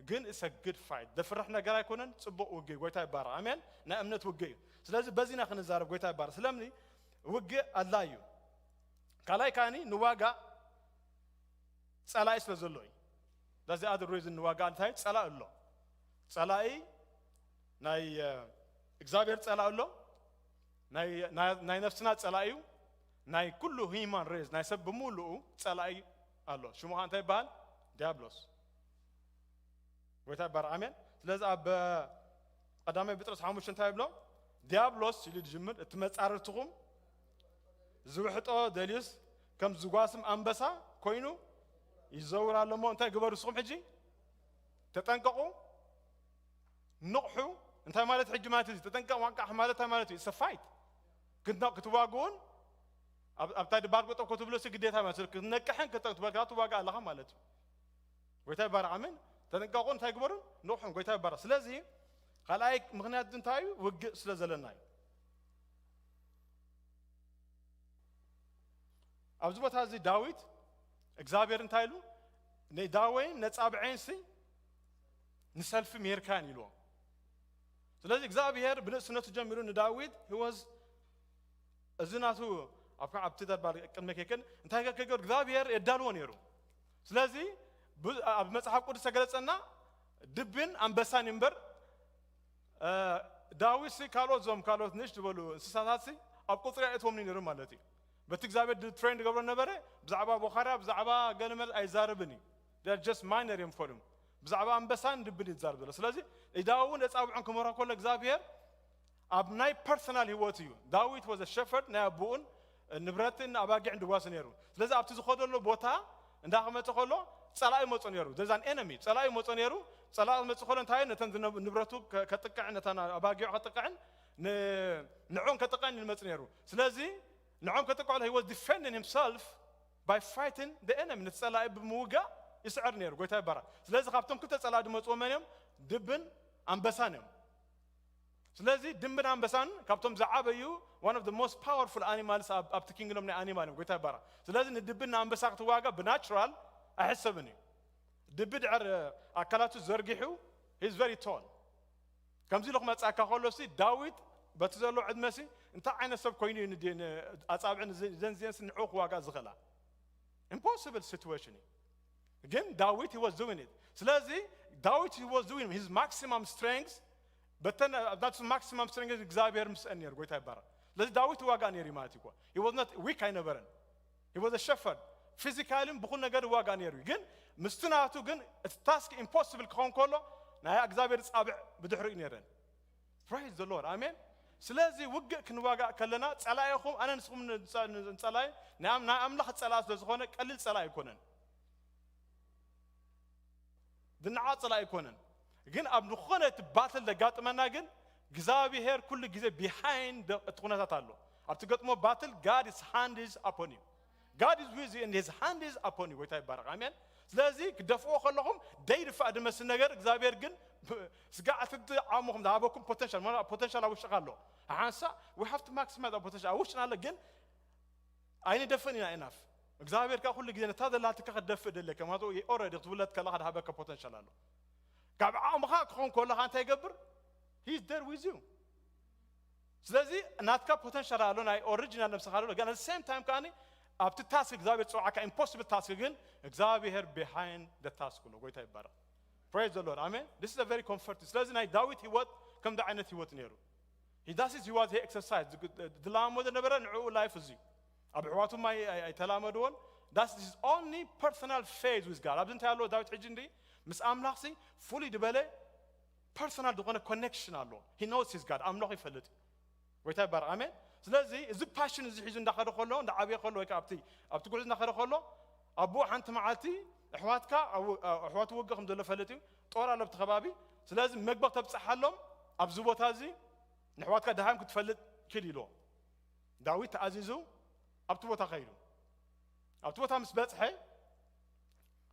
ግን it's a good fight። ዘፍርሕ ነገር ኣይኮነን፣ ጽቡቕ ውግእ። ጎይታ ይባረኽ። ኣሜን። ናይ እምነት ውግእ እዩ። ስለዚህ በዚህና ክንዛረብ ጎይታ ይባረኽ። ስለምኒ ውግእ ኣላ እዩ። ካልኣይ ካኒ ንዋጋ ጸላኢ ስለ ዘሎ እዩ። That's the other reason ንዋጋ እንታይ ጸላኢ ኣሎ። ጸላኢ ናይ እግዚኣብሔር ጸላኢ ኣሎ። ናይ ነፍስና ጸላኢ እዩ። ናይ ኩሉ human race ናይ ሰብ ብምሉኡ ጸላኢ ኣሎ። ሽሙ እንታይ ይበሃል? ዲያብሎስ። ጎይታ ይባረኽ። ኣሜን። ስለዚ ኣብ ቀዳማይ ጴጥሮስ ሓሙሽተ እንታይ ይብሎ? ዲያብሎስ ኢሉ ዝጅምር እቲ መጻርርትኹም ዝውሕጦ ደልዩስ ከም ዝጓስም ኣንበሳ ኮይኑ ይዘውር ኣሎ። እሞ እንታይ ግበሩ ንስኹም ሕጂ? ተጠንቀቑ፣ ንቕሑ። እንታይ ማለት ሕጂ ማለት እዩ? ተጠንቀቕ ዋንቃሕ ማለት እንታይ ማለት እዩ? It's a fight። ክትዋግኡን ኣብታ ድባር ጠጠው ክትብሉ ሲ ግዴታ ማለት እዩ። ክትነቅሕን ክትበልካ ትዋጋ ኣለኻ ማለት እዩ። ጎይታ ይባረኽ። ኣሜን። ተጠንቀቑ፣ እንታይ ግበሩን ንቕሑን። ጎይታ ይባረኽ። ስለዚ ካልኣይ ምኽንያት እንታይ እዩ? ውግእ ስለ ዘለና እዩ። ኣብዚ ቦታ እዚ ዳዊት እግዚኣብሔር እንታይ ኢሉ? ንዳወይን ነጻብዐይን ሲ ንሰልፊ ምሂርካን ኢልዎ። ስለዚ እግዚኣብሔር ብንእስነቱ ጀሚሩ ንዳዊት ህወዝ እዚ ናቱ ኣብካ ኣብቲ ደርባር ቅድመ ኬክን እንታይ ከገር እግዚኣብሔር የዳልዎ ነይሩ። ስለዚ ኣብ መጽሓፍ ቅዱስ ተገለጸና ድብን ኣንበሳን እምበር ዳዊት ሲ ካልኦት ዞም ካልኦት ንሽ ዝበሉ እንስሳታት ሲ ኣብ ቁፅሪ ኣይእትዎም ነይሩ ማለት እዩ። በቲ እግዚኣብሔር ትሬን ዝገብሮ ነበረ። ብዛዕባ ቦኻርያ ብዛዕባ ገለመል ኣይዛረብን እዩ። Just ማይነር እዮም ፈልዮም። ብዛዕባ ኣንበሳን ድብን ይዛረብ ዘሎ። ስለዚ ኢዳውን እፃብዑን ክመርሖ ከሎ እግዚኣብሔር ኣብ ናይ ፐርሰናል ህይወት እዩ። ዳዊት ወዘ ሸፈርድ ናይ ኣቦኡን ንብረትን ኣባጊዕን ድዋስ ነይሩ። ስለዚ ኣብቲ ዝኸደሉ ቦታ እንዳ ክመፀ ከሎ ፀላኢ መፁ ነይሩ። ዘዛን ኤነሚ ፀላኢ መፁ ነይሩ። ፀላኢ መፁ ከሎ እንታይ ነተን ንብረቱ ከጥቅዕን ነተን ኣባጊዑ ከጥቅዕን ንዕኦም ከጥቅዕን ይመፅ ነይሩ። ስለዚ ንዕኦም ከጥቅዑ he was defending himself by fighting the enemy። ነቲ ፀላኢ ብምውጋእ ይስዕር ነይሩ። ጎይታ ይባረክ። ስለዚ ካብቶም ክልተ ፀላኢ ድመፅዎ መን እዮም? ድብን ኣንበሳን እዮም። ስለዚ ድብን ኣንበሳን ካብቶም ዝዓበዩ one of the most powerful animals ኣብቲ ኪንግዶም ናይ ኣኒማል እዮም። ጎይታ ይባረክ። ስለዚ ንድብን ንኣንበሳ ክትዋጋ ብናቹራል ኣይሕሰብን እዩ። ድቢ ድሕር ኣካላቱ ዘርጊሑ he's very tall። ከምዚ ኢሉ ክመጻካ ከሎ ሲ ዳዊት በቲ ዘሎ ዕድመ ሲ እንታይ ዓይነት ሰብ ኮይኑ እዩ ንዲ- ን- ኣጻብዕን እዚ- ዘን ዚን ሲ ንዕኡ ክዋጋ ዝኽእላ? Impossible situation እዩ። ግን ዳዊት he was doing it። ስለዚ ዳዊት he was doing his maximum strength በተን ኣብዛቱ ማክሲማም ስትሬንግዝ እግዚኣብሔር ምስአን ነይሩ። ጎይታ ይባረክ። ስለዚ ዳዊት ይዋጋ ነይሩ ማለት እዩ። He was not weak ኣይነበረን። He was a shepherd። ፊዚካልን ብኩል ነገር ይዋጋ ነይሩ። ግን ምስቲ ናቱ ግን እቲ ታስክ ኢምፖስብል ክኸውን ከሎ ናይ እግዚኣብሔር ጻብዕ ብድሕሪኡ ነይረን። Praise the Lord። ኣሜን። ስለዚ ውግእ ክንዋጋእ ከለና ጸላኢኹም ኣነ ንስኹም ንጸላይ ናይ ኣምላኽ ጸላኢ ስለ ዝኾነ ቀሊል ጸላኢ ኣይኮነን። ዝነዓቕ ጸላኢ ኣይኮነን። ግን ኣብ ዝኾነ እቲ ባትል ዘጋጥመና ግን እግዚኣብሔር ኩሉ ግዜ ቢሃይንድ እቲ ኩነታት ኣሎ። ኣብቲ ገጥሞ ባትል God is hand is upon you። God is with you and his hand is upon you። ጎይታ ይባረክ። ኣሜን። ስለዚ ክደፍኦ ከለኹም ደይድፋእ ድመስል ነገር እግዚኣብሔር ግን ስጋዕ እቲ ዓቕምኹም ዝሃበኩም ፖቴንሻል ማለት ፖቴንሻል ኣብ ውሽጥካ ኣሎ። ሓንሳ we have to maximize potential ኣብ ውሽጥና ኣሎ ግን ኣይንደፍእን ኢና ኢናፍ እግዚኣብሔር ከዓ ኩሉ ግዜ ነታ ዘላትካ ክትደፍእ ደለካ ማለት ኦረዲ ክትውለድ ከለካ ዝሃበካ ፖተንሻል ኣሎ። ካብ ዓቕምኻ ክኸውን ከለካ እንታይ ይገብር? He's there with you። ስለዚ ናትካ ፖተንሻል ኣሎ ናይ ኦሪጂናል ነብስኻ ኣሎ ግን ሴም ታይም ከዓ ኣብቲ ታስክ እግዚኣብሔር ዝፀውዓካ ኢምፖስብል ታስክ ግን እግዚኣብሔር ቢሃይንድ ታስክ ኣሎ። ጎይታ ይባረክ። Praise the Lord። ኣሜን። This is a very comforting። ስለዚ ናይ ዳዊት ህይወት ከምዚ ዓይነት ህይወት ነይሩ። He does his ህይወት he exercise ዝላመዶ ነበረ ንዕኡ ላይፍ እዚ ኣብ ኣሕዋቱ ማይ ኣይተላመድዎን። That's his only personal faith with God። ኣብዚ እንታይ ኣለዎ ዳዊት ሕጂ እንዲ ምስ ኣምላኽሲ ፍሉይ ዝበለ ፐርሰናል ዝኾነ ኮኔክሽን ኣለዎ። He knows his God። ኣምላኹ ይፈልጥ እዩ። ጎይታ ይባረክ። ኣሜን። ስለዚ እዚ ፓሽን እዚ ሒዙ እንዳኸደ ከሎ እንዳዓብየ ከሎ ወይ ኣብቲ ኣብቲ ጉዕዞ እንዳኸደ ከሎ ኣቦኡ ሓንቲ መዓልቲ ኣሕዋትካ ኣሕዋቱ ውግእ ከም ዘሎ ፈልጥ እዩ። ጦር ኣሎ ኣብቲ ከባቢ። ስለዚ መግቢ ተብፅሓሎም ኣብዚ ቦታ እዚ ንኣሕዋትካ ደሃዮም ክትፈልጥ ኪድ ኢልዎ። ዳዊት ተኣዚዙ ኣብቲ ቦታ ከይዱ። ኣብቲ ቦታ ምስ በፅሐ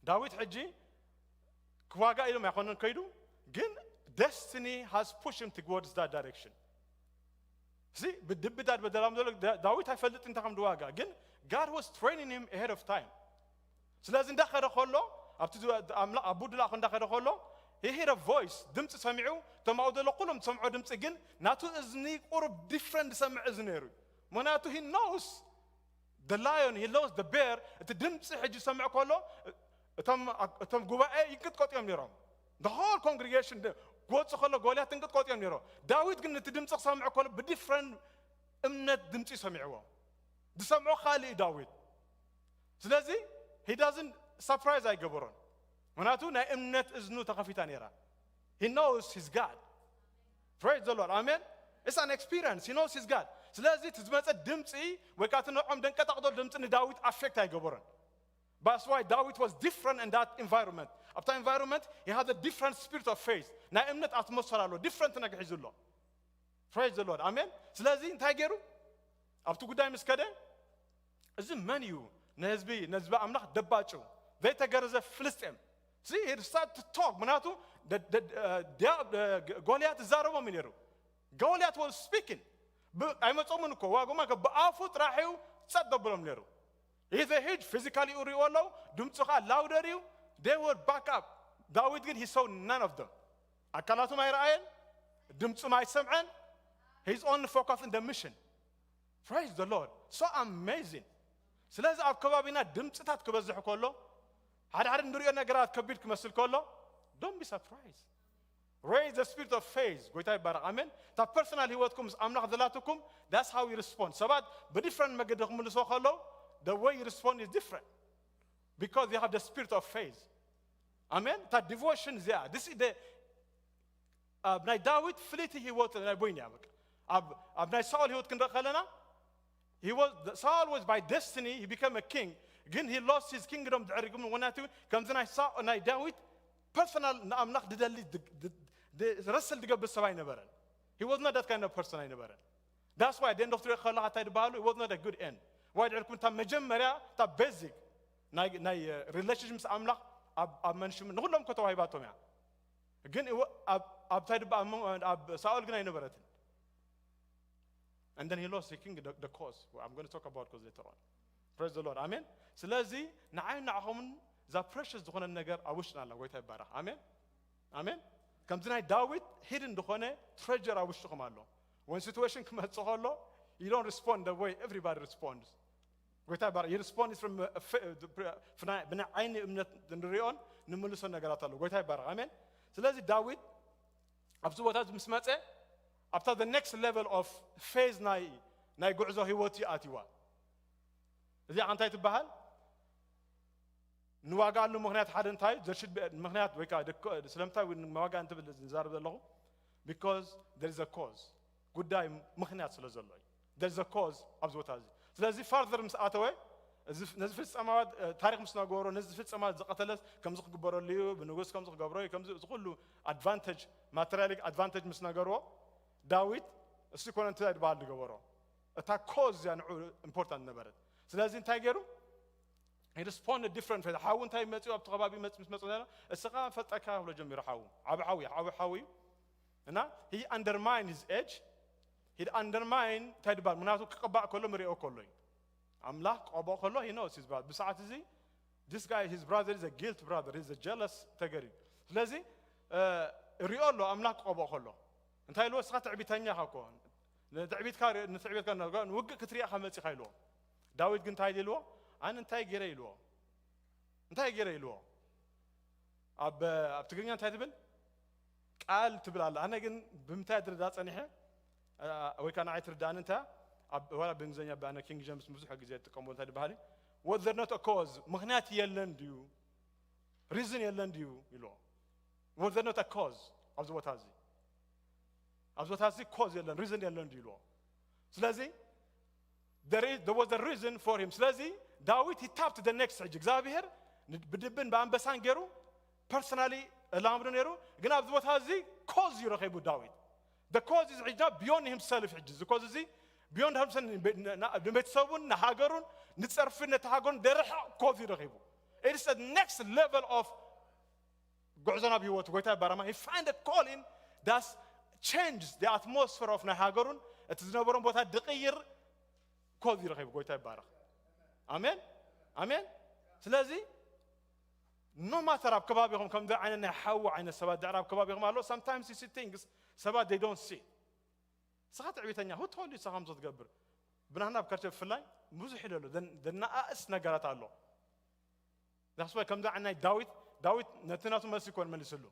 ዳዊት ሕጂ ክዋጋ ኢሎም ኣይኮነን ከይዱ ግን destiny has pushed him towards that direction። እዚ ብድብዳድ በደላም ዘሎ ዳዊት ኣይፈልጥ እንታይ ከም ድዋጋ ግን God was training him ahead of time። ስለዚ እንዳኸደ ከሎ ኣብቲ ዝወ- ኣምላኽ ኣቡ ድላኹ እንዳኸደ ከሎ he hear a voice ድምፂ ሰሚዑ። እቶም ኣብኡ ዘሎ ኩሎም ዝሰምዖ ድምፂ ግን ናቱ እዝኒ ቁሩብ different ዝሰምዕ እዝኒ ነይሩ። ምክንያቱ he knows the lion, he knows the bear። እቲ ድምፂ ሕጂ ዝሰምዕ ከሎ እቶም እቶም ጉባኤ ይንቅጥቀጡ እዮም ነይሮም። The whole congregation ክወፁ ከሎ ጎልያት ይንቅጥቀጡ እዮም ነይሮም። ዳዊት ግን ነቲ ድምፂ ክሰምዕ ከሎ ብዲፍረንት እምነት ድምፂ ሰሚዕዎ። ዝሰምዖ ካልእ እዩ ዳዊት። ስለዚ he doesn't surprise ኣይገበሮን። ምክንያቱ ናይ እምነት እዝኑ ተኸፊታ ነይራ። He knows his God. Praise the Lord. Amen. It's an experience. He knows his God. ስለዚ እቲ ዝመፀ ድምፂ ወይ ከዓ እቲ ንዕኦም ደንቀጣቕጦ ድምፂ ንዳዊት ኣፌክት ኣይገበሮን። That's why David was different in that environment. ኣብታ environment he had a different spirit of faith. ናይ እምነት ኣትሞስፈር ኣሎ። ዲፍረንት ነገር ሒዙ ኣሎ። Praise the Lord. ኣሜን። ስለዚ እንታይ ገይሩ ኣብቲ ጉዳይ ምስ ከደ እዚ መን እዩ ንህዝቢ ንህዝቢ ኣምላኽ ደባጭው ዘይተገረዘ ፍልስጤም? See, he started to talk. ምክንያቱ ጎልያት ዝዛረቦም እዩ ነይሩ። ጎልያት was speaking. ኣይመጾምን እኮ ዋጎማ ብኣፉ ጥራሕ እዩ ጸጥ ዘብሎም ነይሩ። He's a huge physically ይሪእዎ ኣለዉ። ድምፁ ከዓ ላውደር እዩ። They were back up. ዳዊት ግን he saw none of them. ኣካላቶም ኣይረኣየን፣ ድምፁም ኣይሰምዐን። He's only focused in the mission. Praise the Lord. So amazing. ስለዚ ኣብ ከባቢና ድምፅታት ክበዝሕ ከሎ ሓደ ሓደ ንሪኦ ነገራት ከቢድ ክመስል ከሎ don't be surprised. Raise the spirit of faith. ጎይታ ይባረክ። ኣሜን። እታ ፐርሰናል ህይወትኩም ምስ ኣምላኽ ዘላትኩም that's how you respond. ሰባት ብዲፍረንት መገዲ ክምልሶ ከለዉ the way you respond is different because you have the spirit of faith. ኣሜን። እታ ዲቮሽን እዚኣ this is the ኣብ ናይ ዳዊት ፍልይቲ ህይወት ናይ ቦይን እያ። በቃ ኣብ ኣብ ናይ ሳኦል ህይወት ክንርኢ ከለና he was Saul was by destiny he became a king ግን he lost his kingdom ድሕሪ ግን ወናቲ ከምዚ ናይ ሳኦል ናይ ዳዊት ፐርሰናል ንኣምላኽ ድደሊ ረስል ድገብር ሰብ ኣይነበረን። He was not that kind of person ኣይነበረን። That's why ደንዶ ክትሪኦ ከለካ እንታይ ዝበሃሉ it was not a good end. ዋይ ድሕርኩም እታ መጀመርያ እታ ቤዚክ ናይ ናይ ሪሌሽንሽፕ ምስ ኣምላኽ ኣብ ኣብ መንሽም ንኩሎም ከተዋሂባቶም እያ። ግን ኣብታይ ድባ ኣብ ሳኦል ግን ኣይነበረትን። And then he lost the king the, the cause I'm going to talk about cause later on. Praise the Lord. ኣሜን። ስለዚ ንዓይ ንዓኹምን እዛ ፕሬሽስ ዝኾነ ነገር ኣብ ውሽጥና ኣላ። ጎይታ ይባረኽ። ኣሜን ኣሜን። ከምዚ ናይ ዳዊት ሂድን ዝኾነ ትሬጀር ኣብ ውሽጥኹም ኣሎ። When situation ክመጽእ ከሎ you don't respond the way everybody responds. ጎይታ ይባረኽ። You respond is from ብናይ ዓይኒ እምነት ንሪኦን ንምልሶ ነገራት ኣሎ። ጎይታ ይባረኽ። ኣሜን። ስለዚ ዳዊት ኣብዚ ቦታ እዚ ምስ መፀ ኣብታ the next level of phase ናይ ናይ ጉዕዞ ህይወት እዩ ኣትይዋ። እዚኣ እንታይ ትበሃል? ንዋጋኣሉ ምክንያት ሓደ እንታይ ምክንያት ወይ ከዓ ስለምንታይ ንዋጋ እንትብል ዝዛረብ ዘለኹ because there is a cause ጉዳይ ምክንያት ስለ ዘሎ እዩ። There is a cause ኣብዚ ቦታ እዚ። ስለዚ ፋርዘር ምስ ኣተወ ነዚ ፍልስጤማውያን ታሪክ ምስ ነገሮ ነዚ ፍልስጤማውያን ዝቀተለስ ከምዚ ክግበረሉ እዩ ብንጉስ ከምዚ ክገብሮ እዩ ከምዚ እዚ ኩሉ ኣድቫንቴጅ ማቴሪያሊክ ኣድቫንቴጅ ምስ ነገርዎ ዳዊት እሱ ኮነ እንታይ ዝበሃል ዝገበሮ እታ ኮዝ እያ ንዑ ኢምፖርታንት ነበረት። ስለዚ እንታይ ገይሩ He responded different. ሓዊ እንታይ መፅኡ ኣብቲ ከባቢ መፅ ምስ መፁ ነረ እስኻ ፈልጠካ ብሎ ጀሚሩ ሓዊ ዓብ ሓዊ ዓብ ሓዊ እዩ እና he undermine his edge he undermine እንታይ ድባል ምክንያቱ ክቅባእ ከሎ ምሪኦ ከሎ እዩ ኣምላኽ ክቀብኦ ከሎ he knows his brother ብሰዓት እዚ this guy his brother is a guilt brother is a jealous ተገር እዩ። ስለዚ ሪኦ ኣሎ ኣምላኽ ክቀብኦ ከሎ እንታይ ኢልዎ እስኻ ትዕቢተኛ ኢኻ እኮ ንትዕቢትካ ንትዕቢትካ ንውግእ ክትሪእኻ መፂኻ ኢልዎ። ዳዊት ግን እንታይ ኢልዎ ኣነ እንታይ ገይረ ኢልዎ እንታይ ገይረ ኢልዎ ኣብ ኣብ ትግርኛ እንታይ ትብል ቃል ትብል ኣላ ኣነ ግን ብምንታይ ድርዳ ፀኒሐ ወይ ከዓ ንዓይ ትርዳእኒ እንታ ኣብ ዋላ ብእንግሊዝኛ ብኣነ ኪንግ ጀምስ ብዙሕ ግዜ ዝጥቀምዎ እንታይ ዝበሃል was there not a cause ምክንያት የለን ድዩ ሪዝን የለን ድዩ ኢልዎ was there not a cause ኣብዚ ቦታ እዚ ኣብዚ ቦታ እዚ ኮዝ የለን ሪዝን የለን ድዩ ኢልዎ ስለዚ there was a reason for him ስለዚ ዳዊት he tapped the next ሕጂ እግዚኣብሔር ብድብን ብኣንበሳን ገይሩ ፐርሰናሊ ላምዶ ነይሩ ግን ኣብዚ ቦታ እዚ ኮዝ እዩ ረኺቡ ዳዊት the cause is ሕጂ beyond himself ሕጂ እዚ ኮዝ እዚ beyond himself ንቤተሰቡን ንሃገሩን ንፀርፊ ነቲ ሃገሩን ደርሕ ኮዝ እዩ ረኺቡ it's the next level of ጉዕዞ ናብ ህይወቱ ጎይታ ይባረማ he find a calling that's change the atmosphere of ናይ ሃገሩን እቲ ዝነበሮን ቦታ ድቅይር ኮዝ ይረኺቡ ጎይታ ይባረኽ ኣሜን ኣሜን ስለዚ No matter ኣብ ከባቢኹም ከምዚ ዓይነት ናይ ሓዊ ዓይነት ሰባት ድሕር ኣብ ከባቢኹም ኣሎ። Sometimes you see things ሰባት they don't see። ንስኻ ትዕቢተኛ፣ who told you ንስኻ ከምዚ ትገብር? ብናህና ኣብ ከርቸ ብፍላይ ብዙሕ ኢለ ኣሎ። ዘን-፣ ዘነኣእስ ነገራት ኣሎ። That's why ከምዚ ዓይነት ናይ ዳዊት፣ ዳዊት ነቲ ናቱ መልሲ ይኮን መሊስሉ።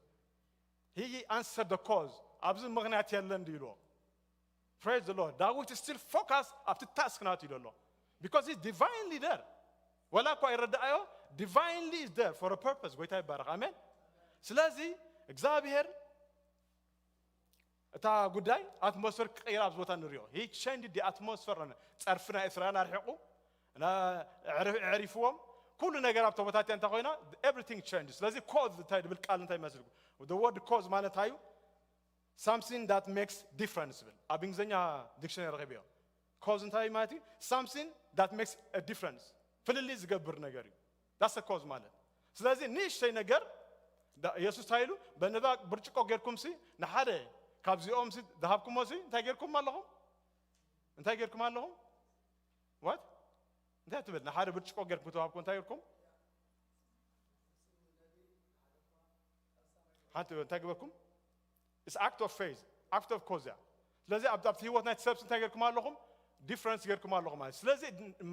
He answered the cause። ኣብዚ ምኽንያት የለን ድዩ ኢልዎ። Praise the Lord። ዳዊት still focus ኣብቲ ታስክ ናቱ ኢሉ ኣሎ። Because he's divinely there። ወላ እኳ ይረዳኣዮ፣ divinely is there for a purpose። ጎይታ ይባረኽ። ኣሜን። ስለዚ እግዚኣብሔር እታ ጉዳይ ኣትሞስፈር ክቕይር ኣብዚ ቦታ ንሪኦ። He changed the atmosphere። ጸርፊ ናይ እስራኤል ኣርሒቑ፣ እና ኣዕሪ-፣ ኣዕሪፍዎም። ኩሉ ነገር ኣብ ተቦታትያ እንታይ ኮይና? Everything changed። ስለዚ ኮዝ እንታይ ድብል ቃል እንታይ ይመስልኩ? The word ኮዝ ማለት እንታይ እዩ? Something that makes difference ብል ኣብ እንግሊዝኛ ዲክሽነሪ ረኺብዮ። ኮዝ እንታይ ማለት እዩ? Something that makes a difference፣ ፍልልይ ዝገብር ነገር እዩ። That's a cause ማለት። ስለዚ ንእሽተይ ነገር ዳ-፣ የሱስ እንታይ ኢሉ? በነዛ ብርጭቆ ጌርኩም ሲ ንሓደ ካብዚኦም ሲ ዝሃብኩሞ ሲ እንታይ ጌርኩም ኣለኹም? እንታይ ጌርኩም ኣለኹም? What? እንታይ ትብል? ንሓደ ብርጭቆ ጌርኩም ተዋሃብኩም እንታይ ጌርኩም? ሓንቲ እንታይ ገበርኩም? It's act of faith, act of cause እያ። ስለዚ ኣብ-፣ ኣብቲ ህይወት ናይቲ ሰብሲ እንታይ ጌርኩም ኣለኹም? ዲፍረንስ ጌርኩም ኣለኹም ማለት። ስለዚ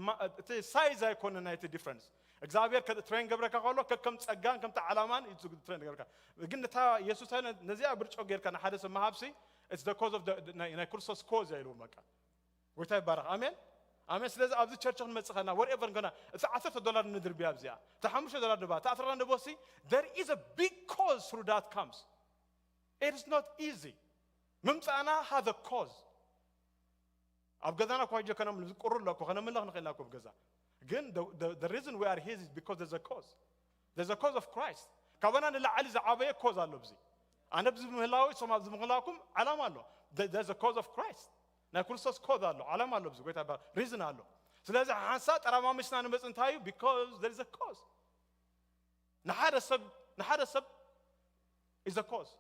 ማ-፣ እቲ ሳይዝ ኣይኮነ ናይቲ ዲፍረንስ። እግዚኣብሔር ከ-፣ ትሬን ገብረካ ከሎ ከከም ጸጋን ከምቲ ዓላማን እዩ ትሬን ገብረካ። ግን ነታ የሱስ ሃይለ ነዚኣ ብርጭቆ ጌርካ ንሓደ ሰብ መሃብሲ፣ it's the cause of the፣ ናይ፣ ናይ ክርስቶስ ኮዝ እያ ኢልዎም በቃ። ጎይታ ይባረኽ። ኣሜን፣ ኣሜን። ስለዚ ኣብዚ ቸርች ክንመጽእ ከና፣ wherever ከና፣ እቲ ዓሰርተ ዶላር ንድርቢ ኣብዚኣ፣ እቲ ሓሙሽተ ዶላር ድባ፣ እቲ ኣስራ ንቦሲ፣ there is a big cause through that comes. It is not easy። ምምጻእና has a cause። ኣብ ገዛና እኳ ሂጀ ከነም-፣ ቁሩ ኣሎ እኮ፣ ከነምልኽ ንኽእልና እኮ ኣብ ገዛ። ግን the፣ the፣ the reason we are here is because there's a cause። There's a cause of Christ። ካባና ንላዕሊ ዝዓበየ ኮዝ ኣሎ ኣብዚ። ኣነ ኣብዚ ምህላወይ፣ እሶም ኣብዚ ምህላውኩም ዓላማ ኣሎ። There-፣ there's a cause of Christ። ናይ ክርስቶስ ኮዝ ኣሎ፣ ዓላማ ኣሎ፣ ኣብዚ ጎይታ ይባረኽ፣ ሪዝን ኣሎ። ስለዚ ሓንሳእ ጠራማሚስና ንመጽእ እንታይ እዩ? Because there is a cause። ንሓደ ሰብ፣ ንሓደ ሰብ is a cause።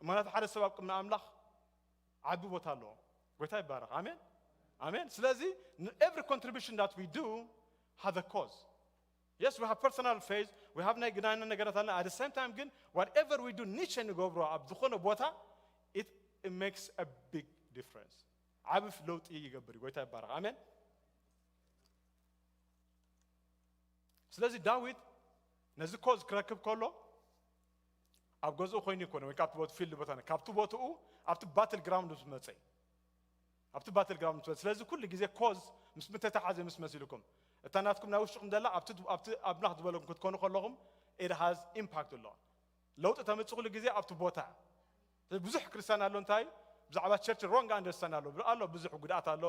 ምክንያቱ ሓደ ሰብ ኣብ ቅድሚ ኣምላኽ ዓቢ ቦታ ኣለዎ። ጎይታ ይባረኽ። ኣሜን፣ ኣሜን። ስለዚ every contribution that we do has a cause። Yes, we have personal faith, we have ናይ ግናይና ነገራት ኣለና። At the same time ግን whatever we do፣ ንእሽተይ ንገብሮ ኣብ ዝኾነ ቦታ፣ it፣ it makes a big difference። ዓቢ ለውጢ ይገብር እዩ። ጎይታ ይባረኽ። ኣሜን። ስለዚ ዳዊት ነዚ ኮዝ ክረክብ ከሎ ኣብ ገዝኡ ኮይኑ ይኮነ ወይ ካብቲ ቦት-፣ ፊልድ ቦታ ነ-፣ ካብቲ ቦትኡ ኣብቲ ባትል ግራውንድ ምስ መጸ፣ ኣብቲ ባትል ግራውንድ ምስ መጸ። ስለዚ ኩሉ ግዜ ኮዝ ምስ ምተተሓዘ ምስ መሲልኩም፣ እታ ናትኩም ናይ ውሽጥኩም ዘላ ኣብቲ፣ ኣብቲ ኣምላኽ ዝበለኩም ክትኮኑ ከለኹም፣ it has impact ኣሎ። ለውጢ ተምጽእ ኩሉ ግዜ ኣብቲ ቦታ። ብዙሕ ክርስቲያን ኣሎ እንታይ ብዛዕባ ቸርች ሮንግ ኣንደርስታንድ ኣሎ፣ ኣሎ ብዙሕ ጉድኣት ኣሎ።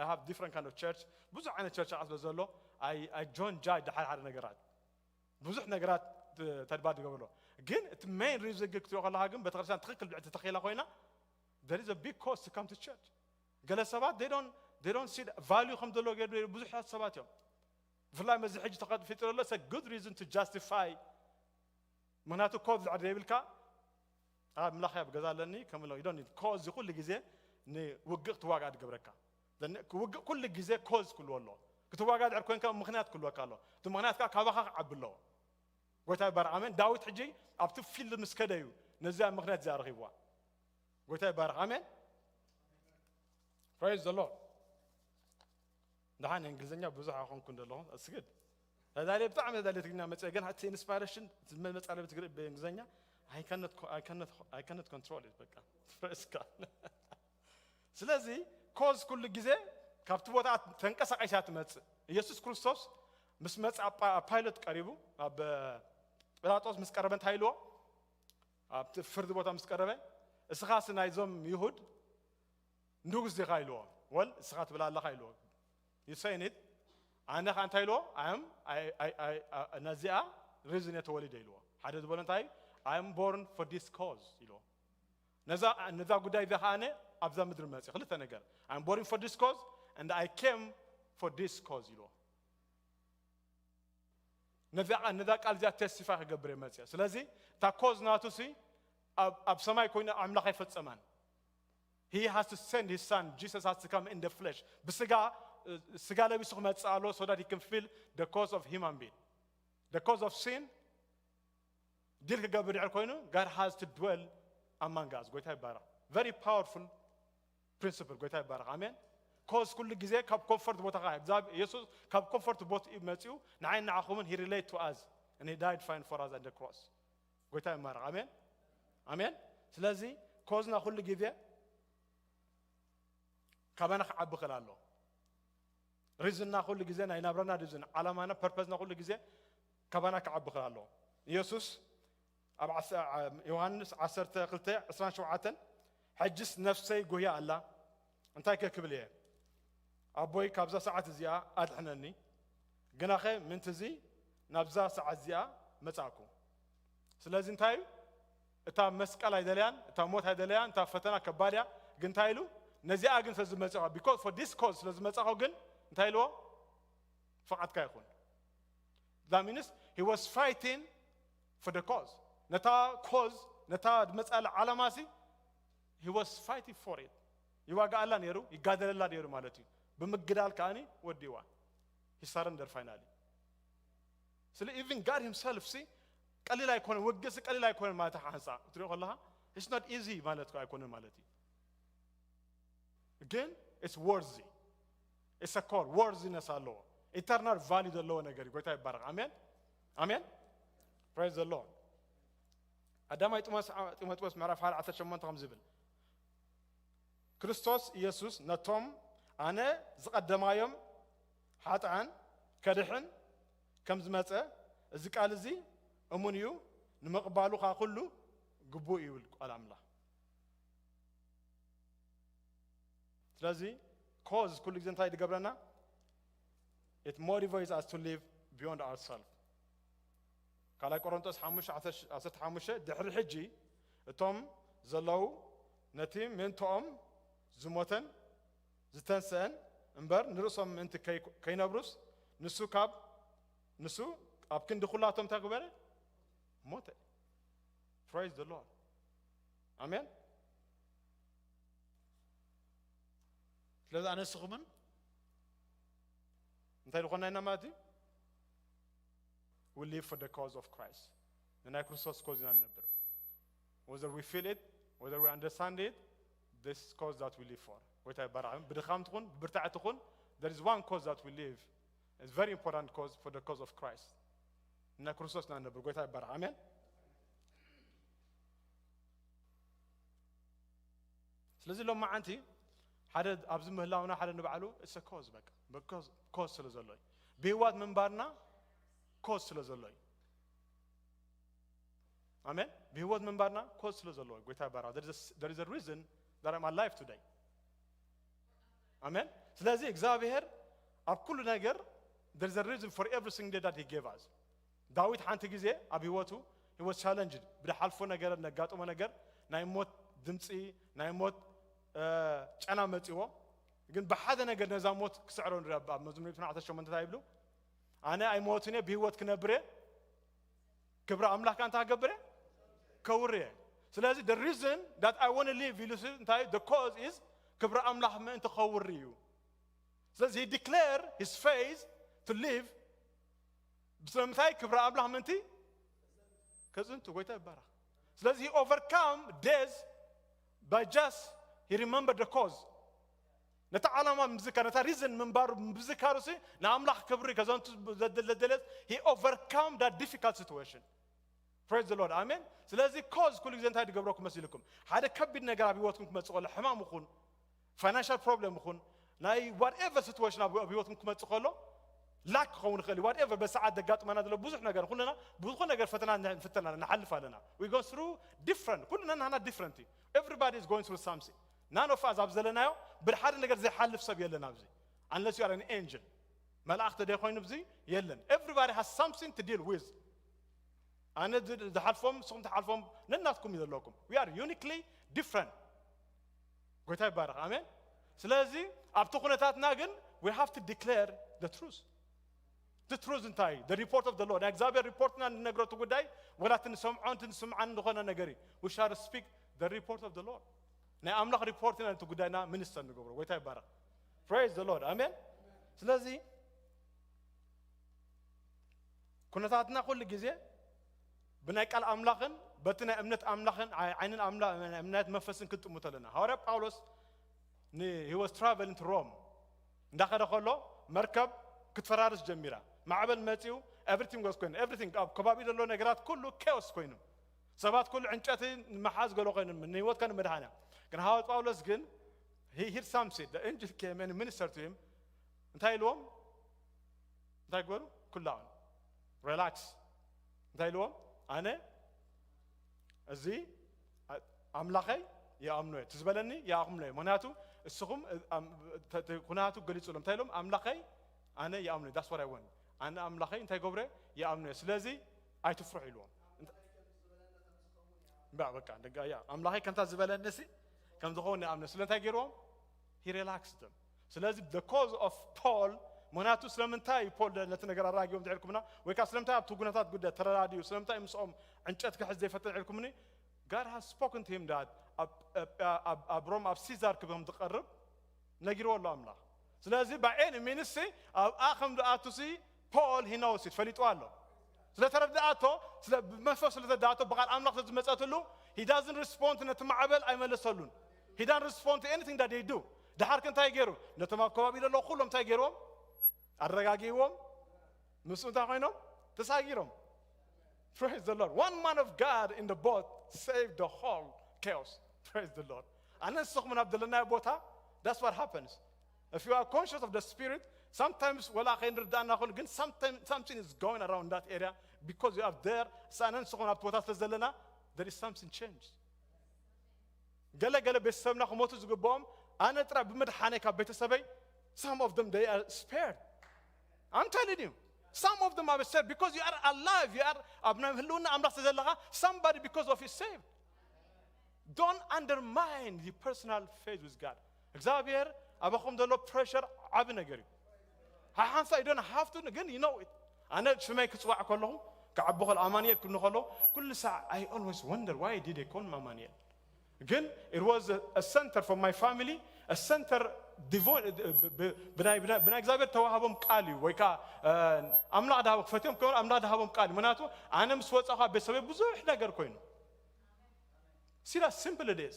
I have different kind of church፣ ብዙሕ ዓይነት ቸርች ዓስበ ዘሎ። I፣ I don't judge ሓደ ሓደ ነገራት፣ ብዙሕ ነገራት ተ-፣ ተድባድ ይገብሮ። ግን እቲ ሜን ሪዝን ግን ክትሪኦ ከለኻ ግን ቤተክርስትያን ትኽክል ብዕቲ ተኺላ ኮይና፣ there is a big cost to come to church። ገለ ሰባት they don't፣ they don't see the value ከም ዘለዎ ገይሩ ብዙሓት ሰባት እዮም። ብፍላይ መዚ ሕጂ ተፈጢሩ ዘሎ it's a good reason to justify። ምክንያቱ ኮዝ ዝዕደ ይብልካ፣ ኣብ ምላኽ ኣብ ገዛ ኣለኒ ከም ኢሎ you don't need ኮዝ ኩሉ ግዜ ንውግእ ክትዋጋእ ትገብረካ። ዘን-፣ ውግእ ኩሉ ግዜ ኮዝ ክልዎ ኣሎ። ክትዋጋእ ድሕር ኮንካ ምኽንያት ክልወካ ኣሎ። እቲ ምኽንያት ከዓ ካባኻ ክዓቢ ኣለዎ። ጎይታ ይባረኽ። ኣሜን። ዳዊት ሕጂ ኣብቲ ፊልድ ምስ ከደ እዩ ነዚኣ ምኽንያት እዚኣ ረኺብዋ። ጎይታ ይባረኽ። ኣሜን። Praise the Lord። ደሓን እንግሊዝኛ ብዙሕ ኣኾንኩ እንደለኹ እስግድ ተዳልየ፣ ብጣዕሚ ተዳልየ ትግርኛ መፅአ፣ ግን እቲ ኢንስፓይሬሽን መፃለ ብትግሪ ብእንግሊዝኛ I cannot co-፣ I cannot፣ I cannot control it በቃ። Praise God። ስለዚ ኮዝ ኩሉ ግዜ ካብቲ ቦታ ተንቀሳቂሳ ትመፅእ። ኢየሱስ ክርስቶስ ምስ መፅእ ኣብ ፓ-፣ ኣብ ፓይሎት ቀሪቡ፣ ኣብ ጲላጦስ ምስ ቀረበ እንታይ ኢልዎ? ኣብቲ ፍርዲ ቦታ ምስ ቀረበ፣ እስኻስ ናይዞም ይሁድ ንጉስ ዲኻ ኢልዎ። ወል እስኻ ትብል ኣለኻ ኢልዎ። You saying it? ኣነ ኸዓ እንታይ ኢልዎ? I am፣ I፣ I፣ I፣ ነዚኣ ሪዝን እየ ተወሊደ ኢልዎ። ሓደ ዝበሎ እንታይ? I am born for this cause ኢልዎ። ነዛ፣ ነዛ ጉዳይ እዚኣ ኸዓ ኣነ ኣብዛ ምድሪ መፅእ። ክልተ ነገር። I am born for this cause and I came for this cause ኢልዎ። ነዛ፣ ነዛ ቃል እዚኣ ቴስቲፋይ ክገብር እየ መፅእ። ስለዚ እታ ኮዝ ናቱ ሲ ኣብ፣ ኣብ ሰማይ ኮይኑ ኣምላኽ ኣይፈፀማን። He has to send his son. Jesus has to come in the flesh. ብስጋ፣ ስጋ ለቢሱ ክመፅእ ኣሎ so that he can feel the cause of human being. The cause of sin ዲል ክገብር ድሕር ኮይኑ God has to dwell among us። ጎይታ ይባረኽ። Very powerful principle። ጎይታ ይባረኽ። ኣሜን። ኮዝ ኩሉ ግዜ ካብ ኮንፈርት ቦታኻ፣ እግዚኣብሔር የሱስ ካብ ኮንፈርት ቦት መጺኡ ንዓይ ንዓኹምን he relate to us and he died fine for us on the cross። ጎይታ ይባረኽ። ኣሜን፣ ኣሜን። ስለዚ ኮዝና ኩሉ ግዜ ካባና ክዓቢ ክእል ኣሎ። ሪዝንና ኩሉ ግዜ፣ ናይ ናብራና ሪዝን፣ ዓላማና፣ ፐርፐዝና ኩሉ ግዜ ካባና ክዓቢ ክእል ኣሎ። ኢየሱስ ኣብ ዓስ- ዓ- ዮሃንስ ዓሰርተ ክልተ ዕስራን ሸውዓተን፣ ሕጅስ ነፍሰይ ጉህያ ኣላ፣ እንታይ ከ ክብል እየ? ኣቦይ ካብዛ ሰዓት እዚኣ ኣድሕነኒ፣ ግናኸ ምንትዚ ናብዛ ሰዓት እዚኣ መጻእኩ። ስለዚ እንታይ እዩ? እታ መስቀል ኣይደለያን፣ እታ ሞት ኣይደለያን፣ እታ ፈተና ከባድ እያ። ግን እንታይ ኢሉ? ነዚኣ ግን ስለ ዝመጻኹ፣ because for this cause ስለ ዝመጻኹ ግን እንታይ ኢልዎ? ፍቓድካ ይኹን። That means he was fighting for the cause። ነታ ኮዝ፣ ነታ ዝመጻሉ ዓላማ ሲ he was fighting for it። ይዋጋኣላ ነይሩ፣ ይጋደለላ ነይሩ ማለት እዩ። ብምግዳል ከኣኒ ወዲዋ። He surrender finally። ስለ even God himself ሲ ቀሊል ኣይኮነን፣ ውግእ ሲ ቀሊል ኣይኮነን ማለት ሓንሳ ትሪኦ ከለኻ it's not easy ማለት እኮ ኣይኮነን ማለት እዩ። ግን it's worthy። It's a call፣ worthiness ኣለዎ። Eternal value ዘለዎ ነገር እዩ። ጎይታ ይባረኽ። ኣሜን፣ ኣሜን። Praise the Lord። ቀዳማይ ጢሞቴዎስ፣ ጢሞቴዎስ ምዕራፍ ሓደ ዓሰርተ ሸሞንተ ከም ዝብል፣ ክርስቶስ ኢየሱስ ነቶም ኣነ ዝቐደማዮም ሓጥኣን ከድሕን ከም ዝመጸ፣ እዚ ቃል እዚ እሙን እዩ፣ ንምቕባሉ ኸኣ ኩሉ ግቡእ እዩ ይብል ቃል ኣምላኽ። ስለዚ ኮዝ ኩሉ ግዜ እንታይ ዝገብረና? It motivates us to live beyond ourselves። ካልኣይ ቆሮንቶስ ሓሙሽተ ዓሰርተ ሓሙሽተ፣ ድሕሪ ሕጂ እቶም ዘለዉ ነቲ ምእንትኦም ዝሞተን ዝተንስአን እምበር፣ ንርእሶም ምእንቲ ከይ- ከይነብሩስ፣ ንሱ ካብ ንሱ ኣብ ክንዲ ኩላቶም እንታይ ገበረ? ሞተ። Praise the Lord። ኣሜን። ስለዚ ኣነ ንስኹምን እንታይ ዝኾንና ኢና ማለት እዩ? We live for the cause of Christ። ንናይ ክርስቶስ ኮዝ ኢና ንነብር። Whether we feel it, whether we understand it, this cause that we live for። ጎይታ ይባረኽ። ብድኻም ትኹን ብብርታዕ ትኹን፣ there is one cause that we live። It's very important cause, for the cause of Christ። ንናይ ክርስቶስ ኢና ንነብር። ጎይታ ይባረኽ። ኣሜን። ስለዚ ሎም መዓንቲ ሓደ ኣብዚ ምህላውና ሓደ ንባዕሉ it's a cause፣ በቃ ኮዝ ስለ ዘሎ እዩ። ብህይወት ምንባርና ኮዝ ስለ ዘሎ እዩ። ኣሜን። ብህይወት ምንባርና ኮዝ ስለ ዘሎ እዩ። ጎይታ ይባረኽ። There is a reason that I'm alive today። ኣሜን። ስለዚ እግዚኣብሔር ኣብ ኩሉ ነገር there is a reason for everything that he gave us። ዳዊት ሓንቲ ግዜ ኣብ ህይወቱ he was challenged፣ ብዝሓልፎ ነገር፣ ነጋጥሞ ነገር፣ ናይ ሞት ድምፂ፣ ናይ ሞት እ፣ ጨና መፂዎ። ግን ብሓደ ነገር ነዛ ሞት ክስዕሮ ንርኢ። ኣብ መዝሙር ሚእትን ዓሰርተ ሸሞንተ እንታይ ይብሉ? ኣነ ኣይሞትን እየ፣ ብህይወት ክነብር እየ፣ ክብሪ ኣምላኽ ከኣ እንታይ ክገብር እየ? ከውሪ እየ። ስለዚ the reason that I want to live ኢሉ ሲ እንታይ? The cause is ክብሪ ኣምላኽ ምእንቲ ከውሪ እዩ። ስለዚ he declare his faith to live። ስለምንታይ? ክብሪ ኣምላኽ ምእንቲ ከጽንቱ። ጎይታ ይባረኽ። ስለዚ he overcome death by just he remember the cause። ነታ ዓላማ ምዝካር፣ ነታ ሪዝን ምንባሩ ምዝካሩ ሲ ንኣምላኽ ክብሪ ከዘንቱ ዘደለስ he overcome that difficult situation። Praise the Lord። ኣሜን። ስለዚ ኮዝ ኩሉ ግዜ እንታይ ዝገብረኩም መሲልኩም? ሓደ ከቢድ ነገር ኣብ ህይወትኩም ክመጽእ ከሎ፣ ሕማም ይኹን፣ ፋይናንሻል ፕሮብለም ይኹን፣ ናይ ዋትኤቨር ሲትዌሽን ኣብ ኣብ ህይወትኩም ክመጽእ ከሎ፣ ላክ ክኸውን ይኽእል እዩ። ዋትኤቨር በሰዓት ዘጋጥመና ዘሎ ብዙሕ ነገር፣ ኩልና ብዙሕ ነገር ፈተና ንፍተን ኣለና፣ ንሓልፍ ኣለና። We go through different፣ ኩልና ናህና ዲፍረንት እዩ። Everybody is going through something። None of us ኣብ ዘለናዮ ብሓደ ነገር ዘይሓልፍ ሰብ የለን ኣብዚ። Unless you are an angel። መላእኽቲ ደይ ኮይኑ ኣብዚ የለን። Everybody has something to deal with። ኣነ ዝ- ዝሓልፎም ንስኹም ትሓልፎም ነናትኩም እዩ ዘለኩም። We are uniquely different። ጎይታ ይባረኽ። ኣሜን። ስለዚ ኣብቲ ኩነታትና ግን we have to declare the truth። The truth እንታይ እዩ? The report of the Lord። ናይ እግዚኣብሔር ሪፖርትና ንነግሮ እቲ ጉዳይ፣ ወላ እቲ ንሰምዖ እቲ ንስምዓን ዝኾነ ነገር እዩ። We shall speak the report of the Lord። ናይ ኣምላኽ ሪፖርት ኢና ነቲ ጉዳይና ሚኒስተር ንገብሮ። ጎይታ ይባረኽ። Praise the Lord። ኣሜን። ስለዚ ኩነታትና ኩሉ ግዜ ብናይ ቃል ኣምላኽን በቲ ናይ እምነት ኣምላኽን ዓይንን ኣምላ እምነት መንፈስን ክንጥምቶ ኣለና። ሃዋርያ ጳውሎስ ን he was traveling to Rome እንዳኸደ ከሎ መርከብ ክትፈራርስ ጀሚራ። ማዕበል መጺኡ፣ everything was ኮይኑ፣ everything ኣብ ከባቢ ዘሎ ነገራት ኩሉ chaos ኮይኑ፣ ሰባት ኩሉ ዕንጨቲ መሓዝ ገሎ ኮይኑ፣ ንህይወትካ ንምድሓን እያ። ግን ሃዋርያ ጳውሎስ ግን he heard something, the angel came and ministered to him። እንታይ ኢልዎም? እንታይ ግበሩ? ኩላውን relax። እንታይ ኢልዎም? ኣነ እዚ ኣምላኸይ ይኣምኖ እየ፣ እቲ ዝበለኒ ይኣምኖ እየ። ምክንያቱ እስኹም ኩነታቱ ገሊጹሎም። እንታይ ኢሎም? ኣምላኸይ ኣነ ይኣምኖ እየ፣ that's what I want። ኣነ ኣምላኸይ እንታይ ገብረ? ይኣምኖ እየ። ስለዚ ኣይትፍርሑ ኢልዎም። በቃ ኣምላኸይ ከምታ ዝበለኒ ሲ ከም ዝኸውን ይኣምኖ። ስለ እንታይ ገይርዎም? He relaxed them። ስለዚ the cause of Paul፣ ምክንያቱ ስለምንታይ ፖል ነቲ ነገር ኣራጊቦም ድሕልኩምና ወይ ከዓ ስለምንታይ ኣብቲ ኩነታት ጉዳይ ተረዳድዩ፣ ስለምንታይ ምስኦም ዕንጨት ክሕዝ ዘይፈተን ኢልኩምኒ? God has spoken to him that ኣብ ሮም ኣብ ሲዛር ክብም ዝቐርብ ነጊርዎ ኣሎ ኣምላኽ። ስለዚ by any means ኣብኣ ከም ዝኣቱ ሲ ፖል he knows it፣ ፈሊጥዋ ኣሎ። ስለተረዳኣቶ፣ ስለ ብመንፈስ ስለተረዳኣቶ፣ ብቓል ኣምላኽ ስለዝመጸትሉ he doesn't respond፣ ነቲ ማዕበል ኣይመለሰሉን። He doesn't respond to anything that they do። ድሓር ከ እንታይ ገይሩ? ነቶም ኣብ ከባቢ ዘለዉ ኩሎም እንታይ ገይርዎም? ኣረጋጊዎም። ምስ እንታይ ኮይኖም? ተሳጊሮም። Praise the Lord። One man of God in the boat saved the whole chaos. Praise the Lord። ኣነ ንስኹም ናብ ዘለናዮ ቦታ፣ that's what happens። If you are conscious of the spirit, sometimes ወላ ከይንርዳእና ኾን ግን sometimes something is going around that area because you are there። ሳነ ንስኹም ኣብቲ ቦታ ስለ ዘለና there is something change። ገለ ገለ ቤተሰብና ክሞቱ ዝግብኦም ኣነ ጥራይ ብምድሓነይ ካብ ቤተሰበይ some of them they are spared። I'm telling you, some of them are spared because you are alive, you are ኣብ ናይ ህልውና ኣምላኽ ስለ ዘለኻ። Somebody because of his saved። Don't undermine your personal faith with God። እግዚኣብሔር ኣባኹም ዘሎ pressure ዓቢ ነገር እዩ። ሓሓንሳ you don't have to ግን you know it። ኣነ ሽመይ ክጽዋዕ ከለኹ ክዓቢ ከሎ ኣማኑኤል ክብሉ ከለኹ ኩሉ ሳዕ I always wonder why did they call me ኣማኑኤል። ግን it was a center for my family, a center ብናይ እግዚኣብሔር ተዋህቦም ቃል እዩ ወይ ከዓ ኣምላኽ ድሃቦም ክፈትዮም ከ ኣምላኽ ድሃቦም ቃል እዩ። ምክንያቱ ኣነ ምስ ወፃእኳ ቤተሰበይ ብዙሕ ነገር ኮይኑ ሲላ simple it is።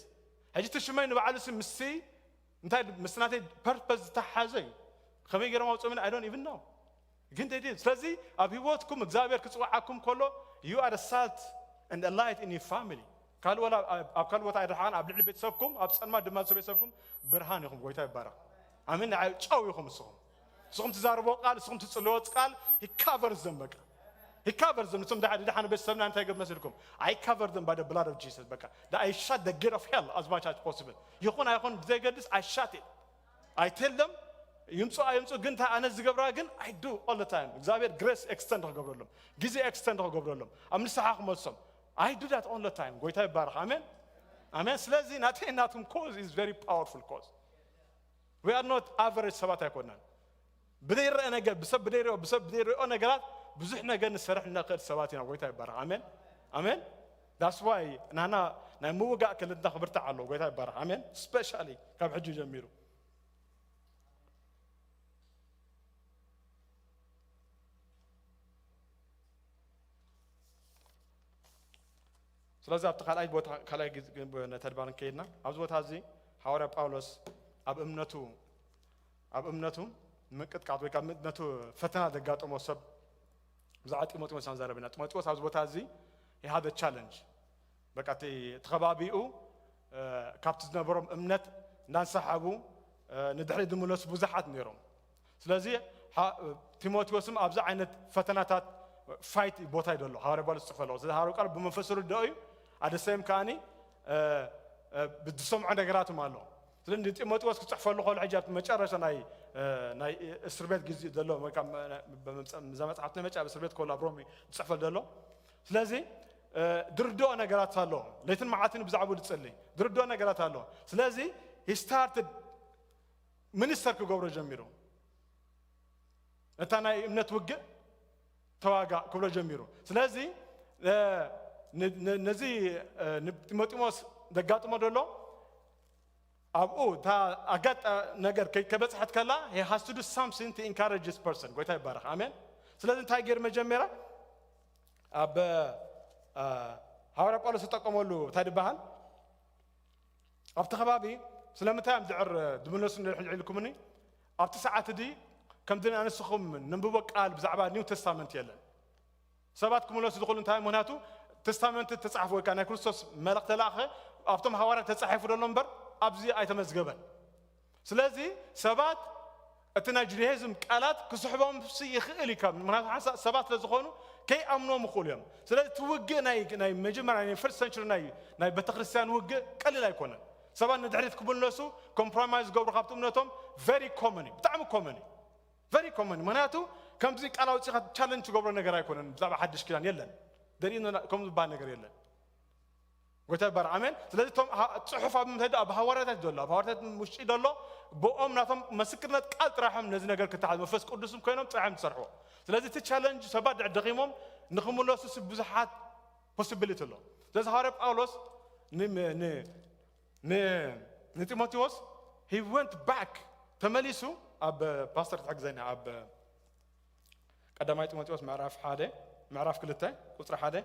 ሕጂ እቲ ሽመይ ንባዕሉ ሲ ምስቲ እንታይ ምስ ናተይ purpose ዝተሓሓዘ እዩ። ከመይ ገይሮም ኣውፅኦምን I don't even know። ግን they did። ስለዚ ኣብ ህይወትኩም እግዚኣብሔር ክፅውዓኩም ከሎ you are a salt and a light in your family። ካልእ ወላ ኣብ ካልእ ቦታ ኣይረሓን ኣብ ልዕሊ ቤተሰብኩም ኣብ ፀልማ ድማ ቤተሰብኩም ብርሃን ኢኹም። ጎይታ ይባረኽ። ኣሜን። ንዓይ ጨው ኢኹም እስኹም። እስኹም ትዛርቦ ቃል እስኹም ትፅልዎ ቃል he covers them። በቃ he covers them። እቶም ድሓ ድሓን ቤተሰብና እንታይ ገብ መሲልኩም? I cover them by the blood of Jesus። በቃ I shut the gate of hell as much as possible። ይኹን ኣይኹን ብዘይገድስ I shut it። I tell them ይምፁ ኣይምፁ ግን እንታይ ኣነ ዝገብራ ግን I do all the time። እግዚኣብሔር grace extend ክገብረሎም ግዜ extend ክገብረሎም ኣብ ንስሓ ክመልሶም I do that all the time። ጎይታ ይባረኽ። ኣሜን ኣሜን። ስለዚ ናተይ ናትኩም cause is very powerful cause። We are not average ሰባት ኣይኮናን። ብደይረአ ነገር ብሰብ ብደይረኦ ብሰብ ብደይረኦ ነገራት ብዙሕ ነገር ንሰርሕ እነኽእል ሰባት ኢና። ጎይታ ይባረኽ። ኣሜን ኣሜን። That's why ናና ናይ ምውጋእ ክልትና ክብርታዕ ኣለዎ። ጎይታ ይባረኽ። ኣሜን። Specially ካብ ሕጂ ጀሚሩ ስለዚ ኣብቲ ካልኣይ ቦታ ካልኣይ ተድባር ከይድና ኣብዚ ቦታ እዚ ሃዋርያ ጳውሎስ ኣብ እምነቱ ኣብ እምነቱ ምቅጥቃጥ ወይ ካብ እምነቱ ፈተና ዘጋጠሞ ሰብ ብዛዕባ ጢሞቴዎስ ኢና ዘረብና። ጢሞቴዎስ ኣብዚ ቦታ እዚ he had a challenge። በቃ እቲ ከባቢኡ ካብቲ ዝነበሮም እምነት እንዳንሰሓቡ ንድሕሪ ዝምለሱ ብዙሓት ነይሮም። ስለዚ ጢሞቴዎስም ኣብዚ ዓይነት ፈተናታት ፋይት ቦታ እዩ ዘሎ። ሃዋርያ ጳውሎስ ዝፅሕፈ ኣለዎ። ስለዚ ሃዋርያ ቃል ብመንፈስ ርድኦ እዩ ኣደሰም ከዓኒ ብዝሰምዖ ነገራትም ኣሎ። ስለዚ ንጢሞቴዎስ ክፅሕፈሉ ከሎ ሕጂ ኣብቲ መጨረሻ ናይ ናይ እስር ቤት ግዜ ዘሎ እዛ መፅሓፍ ናይ መጨ እስር ቤት ከሎ ኣብ ሮሚ ዝፅሕፈሉ ዘሎ። ስለዚ ድርድኦ ነገራት ኣሎ። ለይትን መዓልትን ብዛዕባኡ ዝፅሊ ድርድኦ ነገራት ኣሎ። ስለዚ he started ሚኒስተር ክገብሮ ጀሚሩ። እታ ናይ እምነት ውግእ ተዋጋእ ክብሎ ጀሚሩ። ስለዚ ነዚ ጢሞጢሞስ ዘጋጥሞ ዘሎ ኣብኡ እታ ኣጋጣ ነገር ከይከበፅሐት ከላ he has to do something to encourage this person። ጎይታ ይባረኽ። ኣሜን። ስለዚ እንታይ ገይሩ መጀመርያ ኣብ ሃዋርያ ጳውሎስ ዝጠቀመሉ እንታይ ዝበሃል ኣብቲ ከባቢ ስለምንታይ እዮም ድዕር ድምለሱ ንድሕር ኢልኩምኒ ኣብቲ ሰዓት ዲ ከምዚ ኣንስኹም ንንብቦ ቃል ብዛዕባ ኒው ተስታመንት የለን ሰባት ክምለሱ ዝኽእሉ እንታይ ምክንያቱ ተስታመንት ተጻሕፉ ወይ ከዓ ናይ ክርስቶስ መልእክ ተላእኸ ኣብቶም ሃዋርያ ተጻሒፉ ደሎ እምበር ኣብዚ ኣይተመዝገበን ስለዚ ሰባት እቲ ናይ ጁዳይዝም ቃላት ክስሕቦም ይኽእል እዩ ካብ ምክንያቱ ሓንሳእ ሰባት ስለ ዝኾኑ ከይኣምኖም ይኽእሉ እዮም ስለዚ እቲ ውግእ ናይ ናይ መጀመርያ ናይ ፈርስት ሰንቸሪ ናይ ናይ ቤተክርስትያን ውግእ ቀሊል ኣይኮነን ሰባት ንድሕሪት ክምለሱ ኮምፕሮማይዝ ዝገብሩ ካብቲ እምነቶም very common እዩ ብጣዕሚ common እዩ very common ምክንያቱ ከምዚ ቃል ኣውፂኻ ቻለንጅ ትገብሮ ነገር ኣይኮነን ብዛዕባ ሓድሽ ኪዳን የለን ደሊእና ከም ዝበሃል ነገር የለን ጎይታ ይባር ኣሜን ስለዚ እቶም ጽሑፍ ኣብ ምንታይ ኣብ ሃዋርያታት ዘሎ ኣብ ሃዋርያታት ውሽጢ ዘሎ ብኦም ናቶም መስክርነት ቃል ጥራሖም ነዚ ነገር ክተሓዝ መንፈስ ቅዱስም ኮይኖም ጥራሖም ዝሰርሕዎ ስለዚ እቲ ቻለንጅ ሰባት ድዕ ደኺሞም ንክምለሱ ሲ ብዙሓት ፖሲቢሊቲ ኣሎ ስለዚ ሃዋርያ ጳውሎስ ንጢሞቴዎስ he went back ተመሊሱ ኣብ ፓስተር ትሕግዘኒ ኣብ ቀዳማይ ጢሞቴዎስ ምዕራፍ ሓደ ምዕራፍ ክልተ ቁፅሪ ሓደ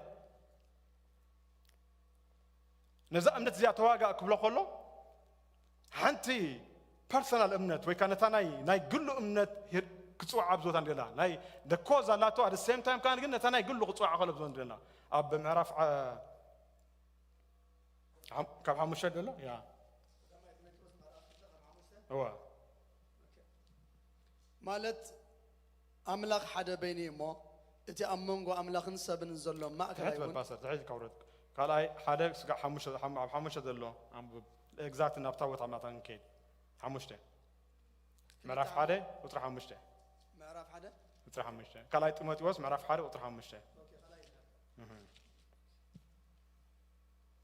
ነዛ እምነት እዚኣ ተዋጋእ ክብሎ ከሎ ሓንቲ ፐርሰናል እምነት ወይ ከዓ ነታ ናይ ናይ ግሉ እምነት ክፅዋዓ ብዝወታ ንደላ ናይ ኮዝ ኣላቶ ኣደ ሴም ታይም ከዓ ግን ነታ ናይ ግሉ ክፅዋዓ ከሎ ብዝወ ንደላ ኣብ ምዕራፍ ካብ ሓሙሽተ ደሎ ያ እዋ ማለት ኣምላኽ ሓደ በይኑ እዩ እሞ እቲ ኣብ መንጎ ኣምላኽን ሰብን ዘሎ ማእከል ትሕት በል ኣይውን ፓስተር ትሕት ካብ ውረድ ካልኣይ ሓደ ስጋዕ ሓሙሽተ ሓም- ኣብ ሓሙሽተ ዘሎ ኣንብብ ኤግዛክት ናብታ ቦታ ማታ ንከይድ ሓሙሽተ ምዕራፍ ሓደ ቁፅሪ ሓሙሽተ ምዕራፍ ሓደ ቁፅሪ ሓሙሽተ ካልኣይ ጢሞቴዎስ ምዕራፍ ሓደ ቁፅሪ ሓሙሽተ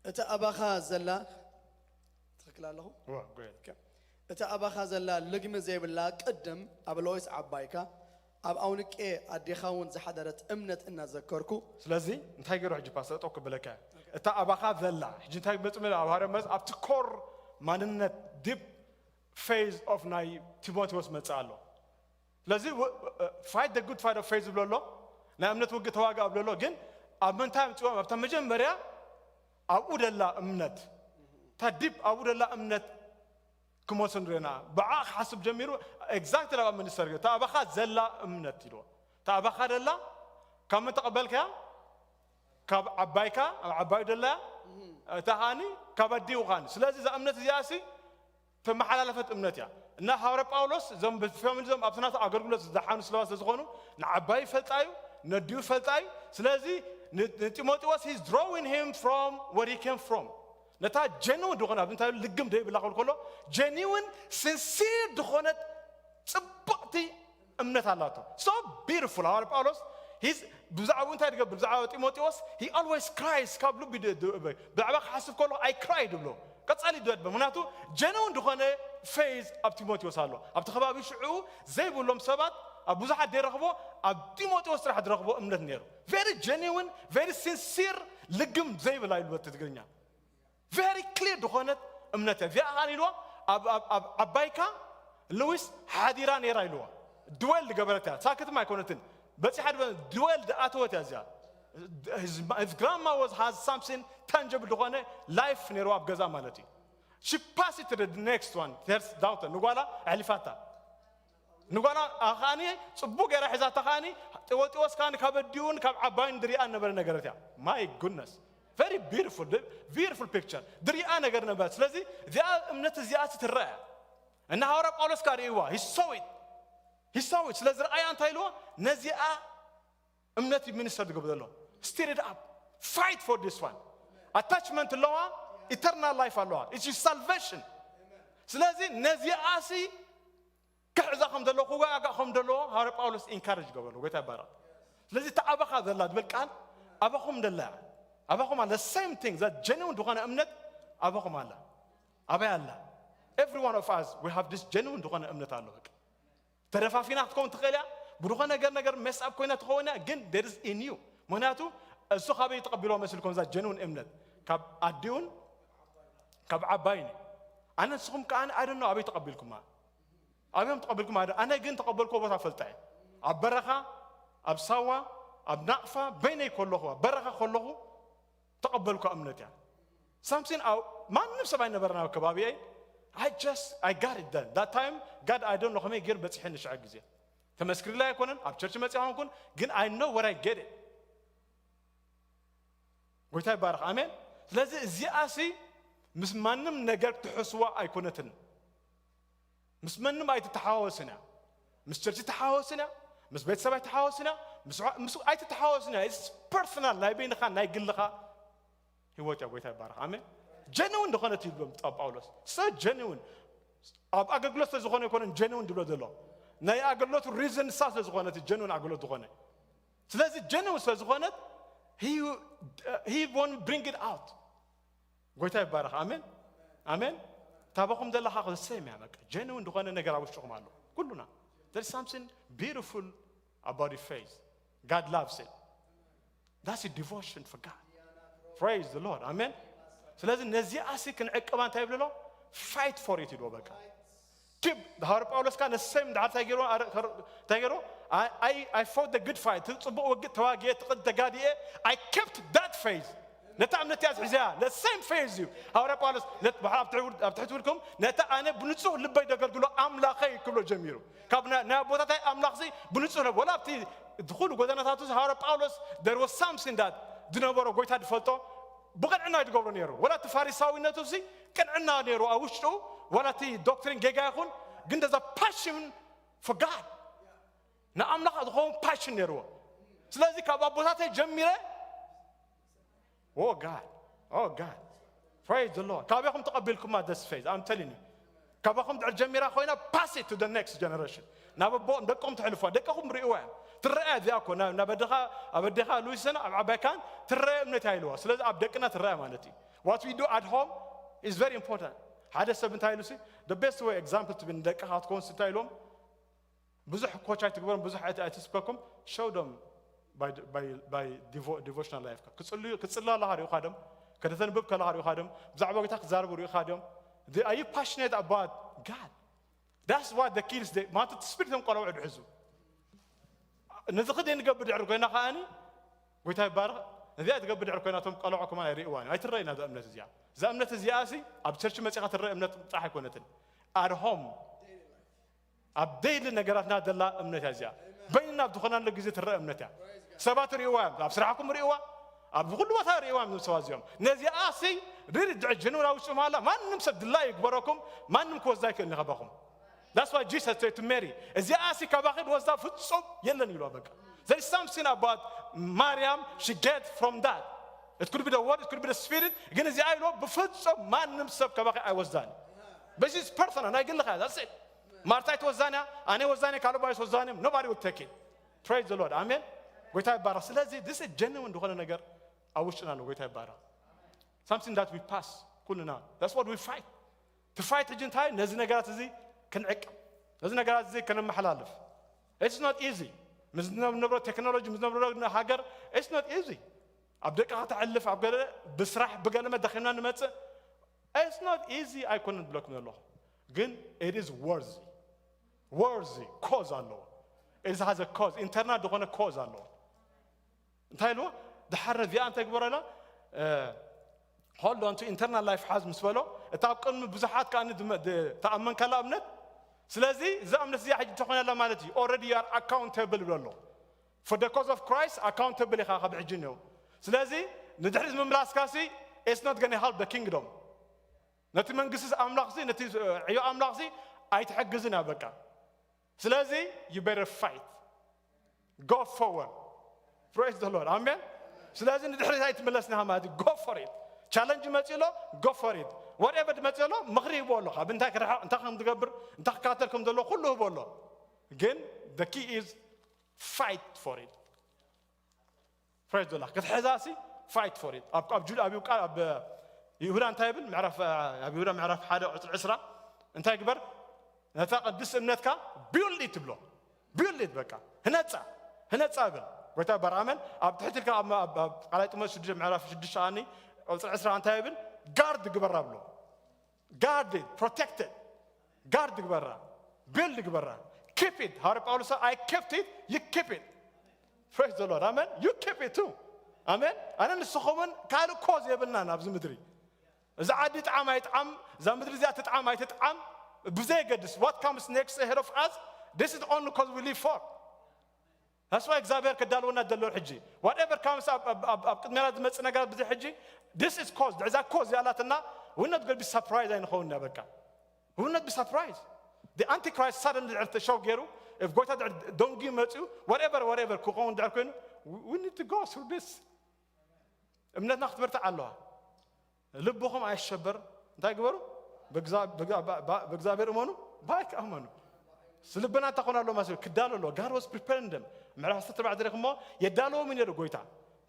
እታ ኣባኻ ዘላ ትኽክል ኣለኹ እዋ ጎየል እታ ኣባኻ ዘላ ልግሚ ዘይብላ ቅድም ኣብ ሎይስ ዓባይካ ኣብ ኣውንቄ ኣዴኻ እውን ዝሓደረት እምነት እናዘከርኩ ስለዚ እንታይ ገይሩ ሕጂ ፓስተር ጠው ክብለካ እታ ኣባኻ ዘላ ሕጂ እንታይ መፅእ ኣብ ሃዋርያ መስ ኣብቲ ኮር ማንነት ዲፕ ፌዝ ኦፍ ናይ ቲሞቴዎስ መፅእ ኣሎ ስለዚ fight the good fight of faith ዝብሎ ኣሎ ናይ እምነት ውግእ ተዋግእ ኣብሎ ኣሎ ግን ኣብ ምንታይ ኣምፅዎም ኣብታ መጀመርያ ኣብኡ ደላ እምነት እታ ዲፕ ኣብኡ ደላ እምነት ክመልሶ ንሪና ብዓ ክሓስብ ጀሚሩ ኤግዛክትሊ ኣብ ሚኒስተር እታ ኣባኻ ዘላ እምነት ኢልዎ እታ ኣባኻ ደላ ካብ መን ተቐበልካያ ካብ ዓባይካ ኣብ ዓባዩ ደላ እታ ኻኒ ካብ ኣዲኡ ኻኒ ስለዚ እዛ እምነት እዚኣ ሲ ተመሓላለፈት እምነት እያ እና ሃዋርያ ጳውሎስ እዞም ብፈሚሊ እዞም ኣብቲ ናቱ ኣገልግሎት ዝደሓኑ ስለባት ስለዝኾኑ ንዓባዩ ይፈልጣ እዩ ነዲኡ ይፈልጣ እዩ ስለዚ ንጢሞቴዎስ he's drawing him from where he came from ነታ ጀንውን ዝኾነ ኣብ እንታይ ልግም ደይብላ ክብል ከሎ ጀኒውን ስንሲር ዝኾነት ፅቡቕቲ እምነት ኣላቶ so beautiful ሃዋርያ ጳውሎስ ብዛዕባኡ እንታይ ዝገብር ብዛዕባ ጢሞቴዎስ he always cries ካብ ልቢ ብዛዕባ ክሓስብ ከሎ I cry ድብሎ ቀጻሊ ዶ ድበ ምክንያቱ ጀንውን ዝኾነ ፌዝ ኣብ ጢሞቴዎስ ኣሎ ኣብቲ ከባቢ ሽዑ ዘይብሎም ሰባት ኣብ ብዙሓት ዘይረኽቦ ኣብ ጢሞቴዎስ ጥራሕ ዝረኽቦ እምነት ነይሩ very genuine very sincere ልግም ዘይብላ ኢሉ በቲ ትግርኛ very clear ዝኾነት እምነት እያ እዚኣ ኸዓ ኢልዎ ኣብ ዓባይካ ልዊስ ሓዲራ ነይራ ኢልዎ ድወል ዝገበረት እያ ሳክትም ኣይኮነትን በፂሓ ድወል ዝኣተወት እያ እዚኣ grandma was has something tangible ዝኾነ life ነይርዋ ኣብ ገዛ ማለት እዩ she passed to the next one her daughter ንጓላ ኣሕሊፋታ ንጓና ከዓኒ ጽቡቅ ገይራ ሒዛታ ከዓኒ ጢሞቴዎስ ከዓኒ ካብ ኣዲኡን ካብ ዓባይን ድሪኣ ነበረ ነገረት እያ my goodness very beautiful beautiful picture ድሪኣ ነገር ነበረ ስለዚ እዚኣ እምነት እዚኣ ትረአ እና ሃዋርያ ጳውሎስ ከ ርእይዋ he saw it he saw it ስለ ዝረኣያ እንታይ ኢልዎ ነዚኣ እምነት እዩ ሚኒስተር ዝገብር ዘሎ stir it up fight for this one attachment ኣለዋ eternal life ኣለዋ it's salvation ስለዚ ነዚኣ ሲ ክሕዛ ከም ዘለዎ ክዋጋእ ከም ዘለዎ ሃዋርያ ጳውሎስ ኢንካሬጅ ይገብረሉ ጎይታ ይባረክ ስለዚ እቲ ኣባኻ ዘላ ትብል ቃል ኣባኹም ደላ ኣባኹም ኣለ same thing that genuine ዝኾነ እምነት ኣባኹም ኣላ ኣበይ ኣላ every one of us we have this genuine ዝኾነ እምነት ኣሎ በቃ ተደፋፊና ክትከውን ትኽእል እያ ብድኾነ ነገር ነገር ሜስ ኣብ ኮይና ትኸውን እያ ግን there is in you ምክንያቱ እሱ ካበይ ተቐቢልዎ መሲልኩም እዛ ጀንውን እምነት ካብ ኣዲውን ካብ ዓባይን እዩ ኣነ ንስኹም ከዓ ኣይ ዶንት ኖ ኣበይ ተቐቢልኩማ ኣበዮም ተቐቢልኩም ኣይ ኣነ ግን ተቐበልኩዎ ቦታ ፈልጣ እየ ኣብ በረኻ ኣብ ሳዋ ኣብ ናቕፋ በይነይ ከለኹ ኣብ በረኻ ከለኹ ተቐበልኳ እምነት እያ። ሳምሲን ኣብ ማንም ሰብ ኣይነበረን ኣብ ከባቢየይ። I just I got it done that time. God I don't know ከመይ ገይሩ በፂሐኒ ሽዑ ግዜ። ተመስክርላ ኣይኮነን፣ ኣብ ቸርች መፅእ ኣይኮንኩን፣ ግን I know what I get it። ጎይታ ይባረኽ። ኣሜን። ስለዚ እዚኣሲ ምስ ማንም ነገር ትሕስዋ ኣይኮነትን። ምስ መንም ኣይትተሓዋወስን እያ። ምስ ቸርች ትሓዋወስን እያ። ምስ ቤተሰብ ኣይትሓዋወስን እያ። ምስ ምስ ኣይትተሓዋወስን እያ። It's personal፣ ናይ በይንኻ ናይ ግልኻ ህይወት እያ። ጎይታ ይባረኽ። ኣሜን። ጀንውን ዝኾነት ይብሎም ጳውሎስ። So genuine። ኣብ ኣገልግሎት ስለ ዝኾነ ኣይኮነን ጀንውን ድብሎ ዘሎ፣ ናይ ኣገልግሎቱ ሪዝን ንሳ ስለ ዝኾነት ጀንውን ኣገልግሎት ዝኾነ። ስለዚ ጀንውን ስለ ዝኾነት he he won't bring it out። ጎይታ ይባረኽ። ኣሜን ኣሜን። ታባኹም ዘለኻ the same እያ። በቃ ጀንውን ዝኾነ ነገር ኣብ ውሽጥኹም ኣሎ። ኩሉና there is something beautiful about your faith. God loves it. That's a devotion for God. Praise the Lord. ኣሜን። ስለዚ ነዚኣሲ ክንዕቅባ እንታይ ይብልሎ? Fight for it ይልዎ። በቃ ኪብ ሃዋርያ ጳውሎስ ከኣ ነሰም ድሓር እንታይ ገይርዎ? እንታይ ገይርዎ? I fought the good fight፣ እቲ ጽቡቕ ውግእ ተዋጊኤ፣ እቲ ቅድ ተጋዲኤ። I kept that faith። ነታ እምነት እያ ዝሕዝያ። The same faith እዩ። ሃዋርያ ጳውሎስ ነት- ብሓ- ኣብ ትሕቲ ውል- ኣብ ትሕቲ ውልኩም ነታ ኣነ ብንጹህ ልበይ ደገልግሎ ኣምላኸይ ክብሎ ጀሚሩ። ካብ ናይ ናይ ኣቦታታይ ኣምላኽሲ ብንጹህ ልብ ወላ ኣብቲ እቲ ኩሉ ጎደናታቱ ሃዋርያ ጳውሎስ there was something that ዝነበሮ ጎይታ ዝፈልጦ ብቕንዕና እዩ ዝገብሮ ነይሩ። ወላ እቲ ፋሪሳዊነቱ ሲ ቅንዕና ነይሩ ኣብ ውሽጡ። ወላ እቲ ዶክትሪን ጌጋ ይኹን ግን the passion for God ንኣምላኽ ዝኸውን ፓሽን ነይርዎ። ስለዚ ካብ ኣቦታተይ ጀሚረ Oh God, oh God, praise the Lord። ካበይኹም ተቐቢልኩማ this faith? I'm telling you። ካባኹም ድሕር ጀሚራ ኮይና pass it to the next generation። ናብ ኣቦ ደቆም ተሕልፏ። ደቀኹም ርእዋ እዮም። ትረአ እዚኣ እኮ ናብ ናብ ኣደኻ ኣብ ኣዴኻ ሉዊስን ኣብ ዓባይካን ትረአ እምነት እያ ኢልዋ። ስለዚ ኣብ ደቅና ትረአ ማለት እዩ። What we do at home is very important። ሓደ ሰብ እንታይ ኢሉ ሲ the best way example to be ንደቅኻ ክትኮንስ እንታይ ኢልዎም ብዙሕ ኮች ኣይትግበሮም፣ ብዙሕ ኣይት- ኣይትስበኮም። Show them by, by, by devo- devotional life። ክጽልዩ ክጽልዩ ኣለኻ ሪኢኻ ዶም፣ ከተተንብብ ከለኻ ሪኢኻ ዶም፣ ብዛዕባ ጌታ ክዛረቡ ሪኢኻ ዶም። They- Are you passionate about God? That's what the kids they ማለት ስፒሪቶም ቆልዑ ድሕዙ። ነዚ ክደ ንገብር ድሕር ኮይና ከኣኒ ጎይታ ይባረኽ። ነዚኣ ትገብር ድሕር ኮይና እቶም ቆልዑ ከማን ኣይርእዋን ኣይትረእና እዛ እምነት እዚኣ። እዛ እምነት እዚኣ ሲ ኣብ ቸርች መጺኻ ትረእ እምነት ጥራሕ ኣይኮነትን። At home ኣብ ዴይሊ ነገራትና ዘላ እምነት እያ እዚኣ። በይንና ኣብ ዝኾናሉ ግዜ ትረአ እምነት እያ። ሰባት ርእይዋ እዮም፣ ኣብ ስራሕኩም ርእይዋ፣ ኣብ ኩሉ ቦታ ርእይዋ እዮም ሰባት እዚኦም። ነዚኣ ሲ ሪሊ ጀንውን ኣብ ውሽጥኩም ኣላ። ማንም ሰብ ድላይ ይግበረኩም፣ ማንም ክወስዳ ኣይክእልን እዩ ካባኹም። That's why Jesus said to Mary እዚኣ ሲ ካባኺ ዝወስዳ ፍጹም የለን ኢልዋ። በቃ there is something about ማርያም she get from that. It could be the word, it could be the spirit. ግን እዚኣ ኢልዎ ብፍጹም ማንም ሰብ ካባኺ ኣይወስዳን። This is personal፣ ናይ ግልኻ እያ። That's it። ማርታ ኣይትወስዳን እያ፣ ኣነ ወስዳን እየ፣ ካልእ ባይስ ወስዳን እዮም። Nobody will take it። Praise the Lord። ኣሜን። ጎይታ ይባረኽ። ስለዚ this is genuine ዝኾነ ነገር ኣብ ውሽጥና ኣሎ። ጎይታ ይባረኽ። Something that we pass ኩልና። That's what we fight። To fight ሕጂ እንታይ? ነዚ ነገራት እዚ ክንዕቅብ፣ ነዚ ነገራት እዚ ከነመሓላልፍ። It's not easy። ምስ ዝነብሮ ቴክኖሎጂ፣ ምስ ዝነብሮ ሃገር it's not easy። ኣብ ደቅኻ ተሕልፍ፣ ኣብ ገለ ብስራሕ ብገለ መደኺምና ንመጽእ። It's not easy ኣይኮነን ብለኩም ዘለኹ፣ ግን it is worthy። Worthy ኮዝ ኣለዎ። It has a cause፣ ኢንተርናል ዝኾነ ኮዝ ኣለዎ። እንታይ ኢልዎ? ድሓር ነዚኣ እንታይ ግበረላ? Hold on to internal life ሓዝ ምስ በሎ፣ እታ ኣብ ቅድሚ ብዙሓት ከኣ ተኣመንካላ እምነት። ስለዚ እዛ እምነት እዚኣ ሕጂ ተኾይናላ ማለት እዩ። Already you are accountable ይብሎ ኣሎ። For the cause of Christ accountable ኢኻ ካብ ሕጂ እኒኦ። ስለዚ ንድሕሪት ምምላስካ ሲ it's not gonna help the kingdom። ነቲ መንግስቲ ኣምላኽ ሲ ነቲ ዕዮ ኣምላኽ ሲ ኣይትሕግዝን እያ በቃ። ስለዚ you better fight። Go forward። Praise the Lord። ኣሜን። ስለዚ ንድሕሪት ኣይትምለስን ኢኻ ማለት እዩ። Go for it። ቻለንጅ መፂኡ ኣሎ፣ go for it። Whatever መፂኡ ኣሎ ምኽሪ ሂቦ ኣሎ። ካብ እንታይ ክርሓቕ፣ እንታይ ከም ትገብር፣ እንታይ ክካተል ከም ዘለዎ ኩሉ ሂቦ ኣሎ። ግን the key is fight for it። Praise the Lord። ክትሕዛ ሲ fight for it። ኣብ ኣብ ጁድ ኣብ ቃል ኣብ ይሁዳ እንታይ ይብል? ምዕራፍ ኣብ ይሁዳ ምዕራፍ ሓደ ቁጽሪ ዕስራ እንታይ ግበር? ነታ ቅድስት እምነትካ build it ትብሎ። Build it በቃ ህነጻ ህነጻ ይብል። ጎይታ ይባርክ። ኣሜን። ኣብ ትሕቲ ኢልካ ኣብ ኣብ- ኣብ ቃላይ ጢሞቴዎስ ሽዱሽተ ምዕራፍ ሽዱሽተ ኣኒ ቁጽሪ ዕስራ እንታይ ይብል? ጋርድ ግበራ ብሎ። Guard it, protect it። ጋርድ ግበራ፣ ቢልድ ግበራ፣ keep it። ሃዋርያ ጳውሎስ I kept it, you keep it። Praise the Lord። ኣሜን። You keep it too። ኣሜን። ኣነ ንስኹምን ካልእ ኮዝ የብልናን ኣብዚ ምድሪ። እዛ ዓዲ ጥዓም ኣይጥዓም፣ እዛ ምድሪ እዚኣ ትጥዓም ኣይትጥዓም፣ ብዘየገድስ what comes next ahead of us, this is only cause we live for. That's why እግዚኣብሔር ከዳልወና ዘሎ ሕጂ whatever comes ኣብ ቅድሜና ዝመጽእ ነገራት ብዚ ሕጂ this is cause እዛ ኮዝ ያላትና ውነት ገልቢ surprise ኣይንኸውን ኢና በቃ ውነት ብ surprise the antichrist sudden ድዕር ተሸው ገይሩ if ጎይታ ድዕር ደንጊ መጽኡ whatever whatever ክኸውን ድዕር ኮይኑ we need to go through this እምነትና ክትበርትዕ ኣለዋ። ልብኹም ኣይሸበር። እንታይ ግበሩ? ብእግዚኣብሔር እመኑ፣ ብኣይ ከኣ እመኑ። ልብና እንታይ ኮን ኣሎ ማለት ክዳሎ ኣሎ። God was preparing them። ምዕራፍ ዓሰርተ ኣርባዕተ ርኢኹሞ የዳለዎም እዩ ነይሩ ጎይታ።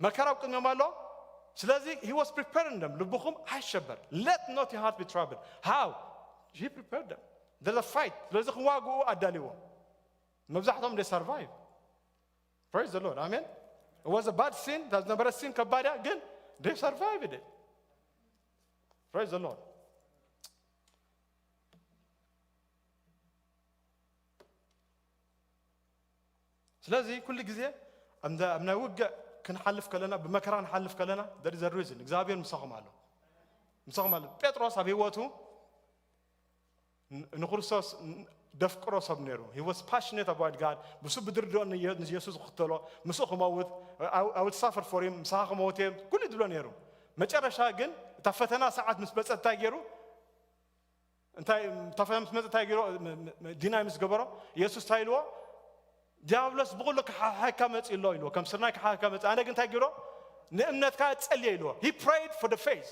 መከራ ኣብ ቅድሚኦም ኣሎ። ስለዚ he was preparing them። ልብኹም ኣይሸበር። Let not your heart be troubled። How? He prepared them. There's a fight። ስለዚ ክዋግኡ ኣዳልዎም። መብዛሕትኦም they survive። Praise the Lord. Amen. It was a bad scene. That's never a scene ከባድ ግን they survived it. Praise the Lord. ስለዚ ኩሉ ግዜ ኣብ ናይ ውግእ ክንሓልፍ ከለና ብመከራ ክንሓልፍ ከለና there is a reason እግዚኣብሔር ምሳኹም ኣሎ ምሳኹም ኣሎ ጴጥሮስ ኣብ ህይወቱ ንክርስቶስ ደፍቅሮ ሰብ ነይሩ he was passionate about God ብሱ ብድርድኦ ንየሱስ ክክተሎ ምስኡ ክመውት I will suffer for him ምሳኻ ክመውት እየ ኩሉ ድብሎ ነይሩ መጨረሻ ግን እታ ፈተና ሰዓት ምስ በፀት እንታይ ገይሩ እንታይ እታ ፈተና ምስ መፀት እንታይ ገይሩ deny ምስ ገበሮ የሱስ እንታይ ኢልዎ ዲያብሎስ ብኹሉ ክሓሓካ መፂ ኣሎ ኢልዎ ከም ስርናይ ክሓሓካ መፂ ኣነ ግን እንታይ ገይሮ ንእምነትካ ጸልየ ኢልዎ he prayed for the faith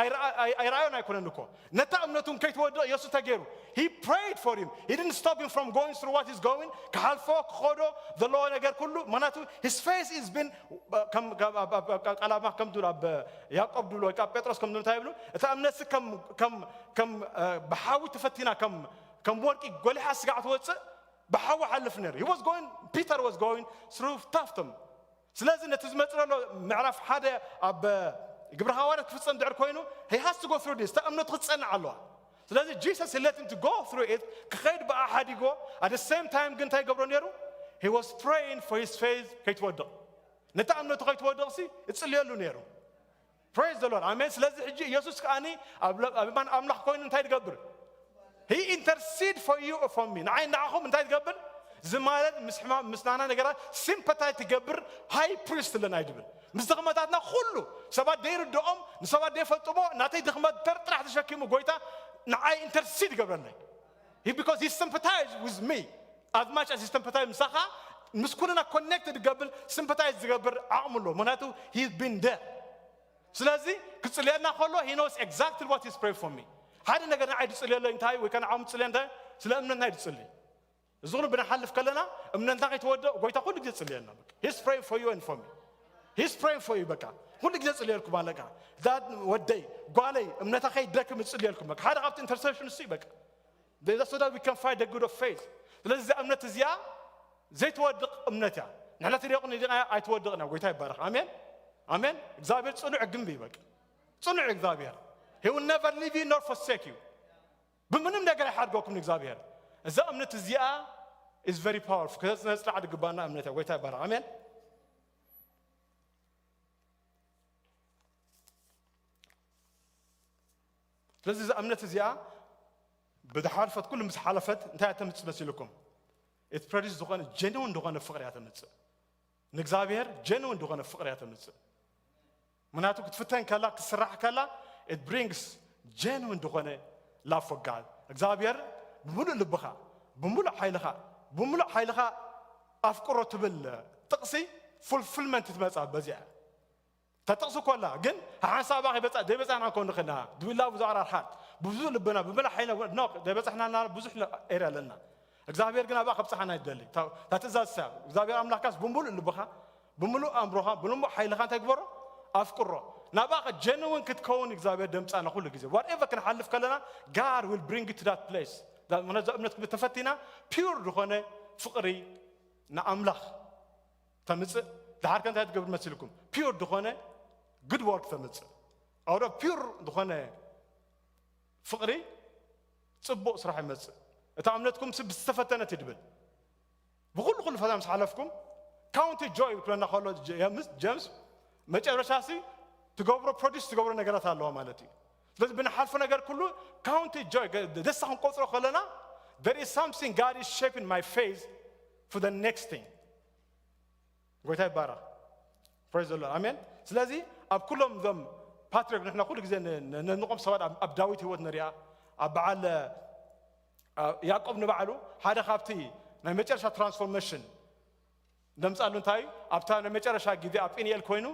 ኣይረኣዮን ኣይኮነን እኮ ነታ እምነቱ ከይትወድቕ የሱስ ተገይሩ he prayed for him he didn't stop him from going through what is going ክሓልፎ ክኸዶ ዘለዎ ነገር ኩሉ ምክንያቱ his faith is been ቃላማ ከም ድብሉ ኣብ ያዕቆብ ድብሉ ወይ ጴጥሮስ ከም ድብሉ እንታይ ይብሉ እታ እምነትሲ ከም ብሓዊ ተፈቲና ከም ወርቂ ጎሊሓ ስጋዕ ትወፅእ ብሓዊ ሓልፍ ነይሩ he was going Peter was going through tough time ስለዚ ነቲ ዝመፅእ ዘሎ ምዕራፍ ሓደ ኣብ ግብረ ሃዋርያት ክፍፀም ድሕር ኮይኑ he has to go through this እታ እምነቱ ክትፀንዕ ኣለዋ ስለዚ Jesus he let him to go through it ክኸይድ ብኣ ሓዲጎ at the same time ግን እንታይ ገብሮ ነይሩ he was praying for his faith ከይትወድቕ ነታ እምነቱ ከይትወድቕሲ እፅልየሉ ነይሩ Praise the Lord. ኣሜን። ስለዚ ሕጂ ኢየሱስ ከኣኒ ኣብ የማን ኣምላኽ ኮይኑ እንታይ ትገብር? He intercede for you or for me. ንዓይ ንዓኹም እንታይ ትገብር? እዚ ማለት ምስ ሕማም ምስ ናና ነገራት sympathize ትገብር high priest ኣለና ይድብል። ምስ ድኽመታትና ኩሉ ሰባት ዘይርድኦም ንሰባት ዘይፈልጥሞ ናተይ ድኽመት ተር ጥራሕ ተሸኪሙ ጎይታ ንዓይ intercede ይገብረለይ። He because he sympathize with me as much as he sympathize ምሳኻ ምስ ኩልና connected ዝገብር sympathize ዝገብር ዓቕሚ ኣሎ። ምክንያቱ he's been there ስለዚ ክጽልየልና ከሎ he knows exactly what he's praying for me ሓደ ነገር ንዓይ ድጽልየለይ እንታይ ወይ ከነዓም ጽልየ እንታይ ስለ እምነትና ይድጽልይ እዚ ሁሉ ብንሓልፍ ከለና እምነትና ከይተወደእ ጎይታ ኩሉ ግዜ ጽልየልና በቃ he's praying for you and for me he's praying for you በቃ ኩሉ ግዜ ጽልየልኩም ኣለካ ዛት ወደይ ጓለይ እምነታ ከይደክም እጽልየልኩም በቃ ሓደ ካብቲ intercession እሱ በቃ That's so that we can fight the good of faith ስለዚ እዛ እምነት እዚኣ ዘይትወድቕ እምነት እያ ንሕና ትሪኦ ንዲና ኣይትወድቕን እያ ጎይታ ይባረኽ ኣሜን ኣሜን እግዚኣብሔር ፅኑዕ ግንቢ ይበቅ ፅኑዕ እግዚኣብሔር he will never leave you nor forsake you ብምንም ነገር ኣይሓድገኩም እግዚኣብሔር እዛ እምነት እዚኣ is very powerful ከነፅናዕ ድግባና እምነት እያ ጎይታ ይባረኽ ኣሜን ስለዚ እዛ እምነት እዚኣ ብዝሓለፈት ኩሉ ምስ ሓለፈት እንታይ እያ ተምፅእ መሲልኩም it produce ዝኾነ genuine ዝኾነ ፍቕሪ እያ ተምፅእ ንእግዚኣብሔር genuine ዝኾነ ፍቕሪ እያ ተምፅእ ምክንያቱ ክትፍተን ከላ ክትስራሕ ከላ it brings genuine ዝኾነ love for God እግዚኣብሔር ብምሉእ ልብኻ ብምሉእ ሓይልኻ ብምሉእ ሓይልኻ ኣፍቅሮ ትብል ጥቕሲ fulfillment ትመፃ በዚኣ እታ ጥቕሲ እኮ ኣላ ግን ሓንሳብ ኣባኺ በፃ ዘይበፃሕና እኮ ንኽእልና ድብላ ብዙ ኣራርሓት ብዙ ልብና ብምላ ሓይና ኖ ዘይበፃሕና እና ብዙሕ ኤርያ ኣለና እግዚኣብሔር ግን ኣብኣ ከብፅሓና ይደሊ እታ ትእዛዝ ሳ እግዚኣብሔር ኣምላክካስ ብምሉእ ልብኻ ብምሉእ ኣእምሮኻ ብምሉእ ሓይልኻ እንታይ ግበሮ ኣፍቅሮ ናብኣ ኸ ጀንውን ክትከውን እግዚኣብሔር ደምፃና ኩሉ ግዜ whatever ክንሓልፍ ከለና God will bring you to that place ምክንያቱ እምነት ተፈቲና pure ዝኾነ ፍቕሪ ንኣምላኽ ተምፅእ ድሓርከ እንታይ ትገብር መሲልኩም pure ዝኾነ good work ተምፅእ out of pure ዝኾነ ፍቕሪ ፅቡቕ ስራሕ ይመፅእ እታ እምነትኩም ስ ዝተፈተነት ይድብል ብኩሉ ኩሉ ፈተና ምስ ሓለፍኩም Count it joy ክብለና ከሎ ጀምስ ጀምስ መጨረሻ ሲ ትገብሮ ፕሮዲስ ትገብሮ ነገራት ኣለዋ ማለት እዩ። ስለዚ ብንሓልፎ ነገር ኩሉ count it joy ደስታ ክንቆፅሮ ከለና there is something God is shaping my faith for the next thing። ጎይታ ይባረኽ። Praise the Lord. ኣሜን። ስለዚ ኣብ ኩሎም ዞም ፓትሪክ ንሕና ኩሉ ግዜ ንቆም ሰባት ኣብ ዳዊት ህይወት ንሪኣ ኣብ በዓል ያዕቆብ ንባዕሉ ሓደ ካብቲ ናይ መጨረሻ ትራንስፎርሜሽን ደምፃሉ እንታይ ኣብታ ናይ መጨረሻ ግዜ ኣብ ጴንኤል ኮይኑ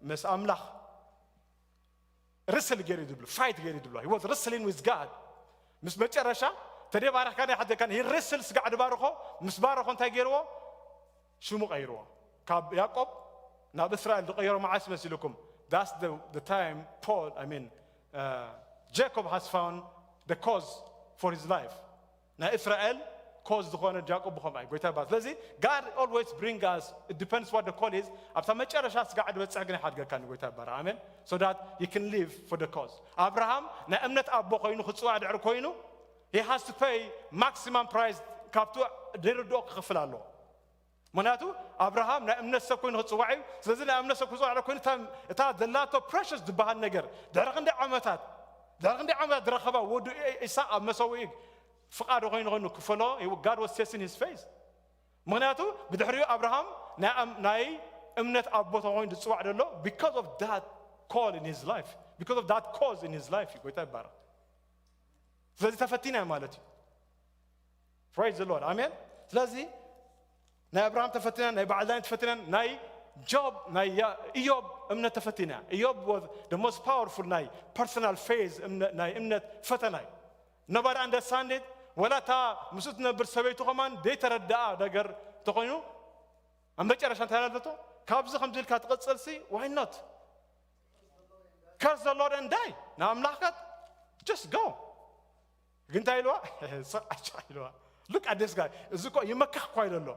ምስ ኣምላኽ ርስል ገይሩ ድብሉ ፋይት ገይሩ ድብሉ was wrestling with God። ምስ መጨረሻ ተደባረኽካ ናይ ሓደካን ርስል ስጋዕ ድባርኾ ምስ ባረኾ እንታይ ገይርዎ? ሽሙ ቀይርዎ። ካብ ያዕቆብ ናብ እስራኤል ዝቀየሮ መዓስ መሲልኩም? That's the time Paul, I mean, Jacob has found the cause for his life. ናይ እስራኤል ኮዝ ዝኾነ ያዕቆብ ብኸምኡ እዩ። ጎይታ ይባል። ስለዚ God always bring us, it depends what the call is. ኣብታ መጨረሻ ስጋዕ ድበፅሕ ግን ይሓድገካ ንጎይታ ይባል። ኣሜን። So that you can live for the cause. ኣብርሃም ናይ እምነት ኣቦ ኮይኑ ክፅዋዕ ድሕር ኮይኑ he has to pay maximum price ካብቱ ድርድኦ ክኽፍል ኣለዎ። ምክንያቱ ኣብርሃም ናይ እምነት ሰብ ኮይኑ ክፅዋዕ እዩ። ስለዚ ናይ እምነት ሰብ ክፅዋዕ ኮይኑ እታ ዘላቶ ፕረሽስ ዝበሃል ነገር ድሕሪ ክንደይ ዓመታት ድሕሪ ክንደይ ዓመታት ዝረኸባ ወዱ ኢሳቅ ኣብ መሰውኢ ፍቃዱ ኮይኑ ኮይኑ ክፈሎ God was testing his faith። ምክንያቱ ብድሕሪኡ ኣብርሃም ናይ እምነት ኣቦ ተኮይኑ ዝፅዋዕ ዘሎ because of that call in his life, because of that cause in his life እዩ። ጎይታ ይባረክ። ስለዚ ተፈቲና ማለት እዩ። Praise the Lord. ኣሜን። ስለዚ ናይ ኣብርሃም ተፈቲና፣ ናይ በዓል ዳንኤል ተፈቲና፣ ናይ ጆብ ናይ ኢዮብ እምነት ተፈቲና። ኢዮብ was the most powerful ናይ personal faith ናይ እምነት ፈተና እዩ። Nobody understand it. ወላ እታ ምስኡ ትነብር ሰበይቱ ከማን ዘይተረድኣ ነገር ተኮይኑ ኣብ መጨረሻ እንታይ ኣለቶ? ካብዚ ከምዚ ኢልካ ትቕጽልሲ why not? Curse the Lord and die. ንኣምላኽካ just go። ግን እንታይ ኢልዋ? ስቕ ዓሻ ኢልዋ። Look at this guy. እዚ እኮ ይመክኽ እኳ ኢለሎ።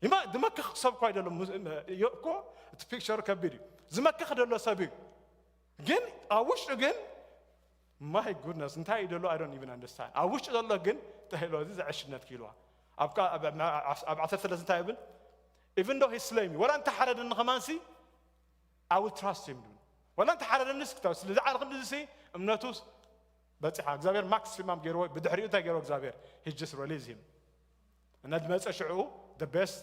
ይመ- ዝመክኽ ሰብ እኳ ኢለሎ። እኮ እቲ ፒክቸር ከቢድ እዩ። ዝመክኽ ደሎ ሰብ እዩ። ግን ኣብ ውሽጡ ግን my goodness እንታይ እዩ ደሎ? I don't even understand. ኣብ ውሽጡ ዘሎ ግን እንታይ ኢልዋ? እዚ ዘዕሽነት ክኢልዋ። ኣብ ዓሰርተ ሰለስተ እንታይ ይብል? Even though he slay me ወላ እንተሓረደኒ ከማንሲ I will trust him ይብል። ወላ እንተሓረደኒ ስክታ ስለዚ ዓርክም እዚ እምነቱ በፂሓ እግዚኣብሔር ማክሲማም ገይርዎ። ብድሕሪኡ እንታይ ገይርዎ እግዚኣብሔር? He just release him። እና ዝመፀ ሽዑ the best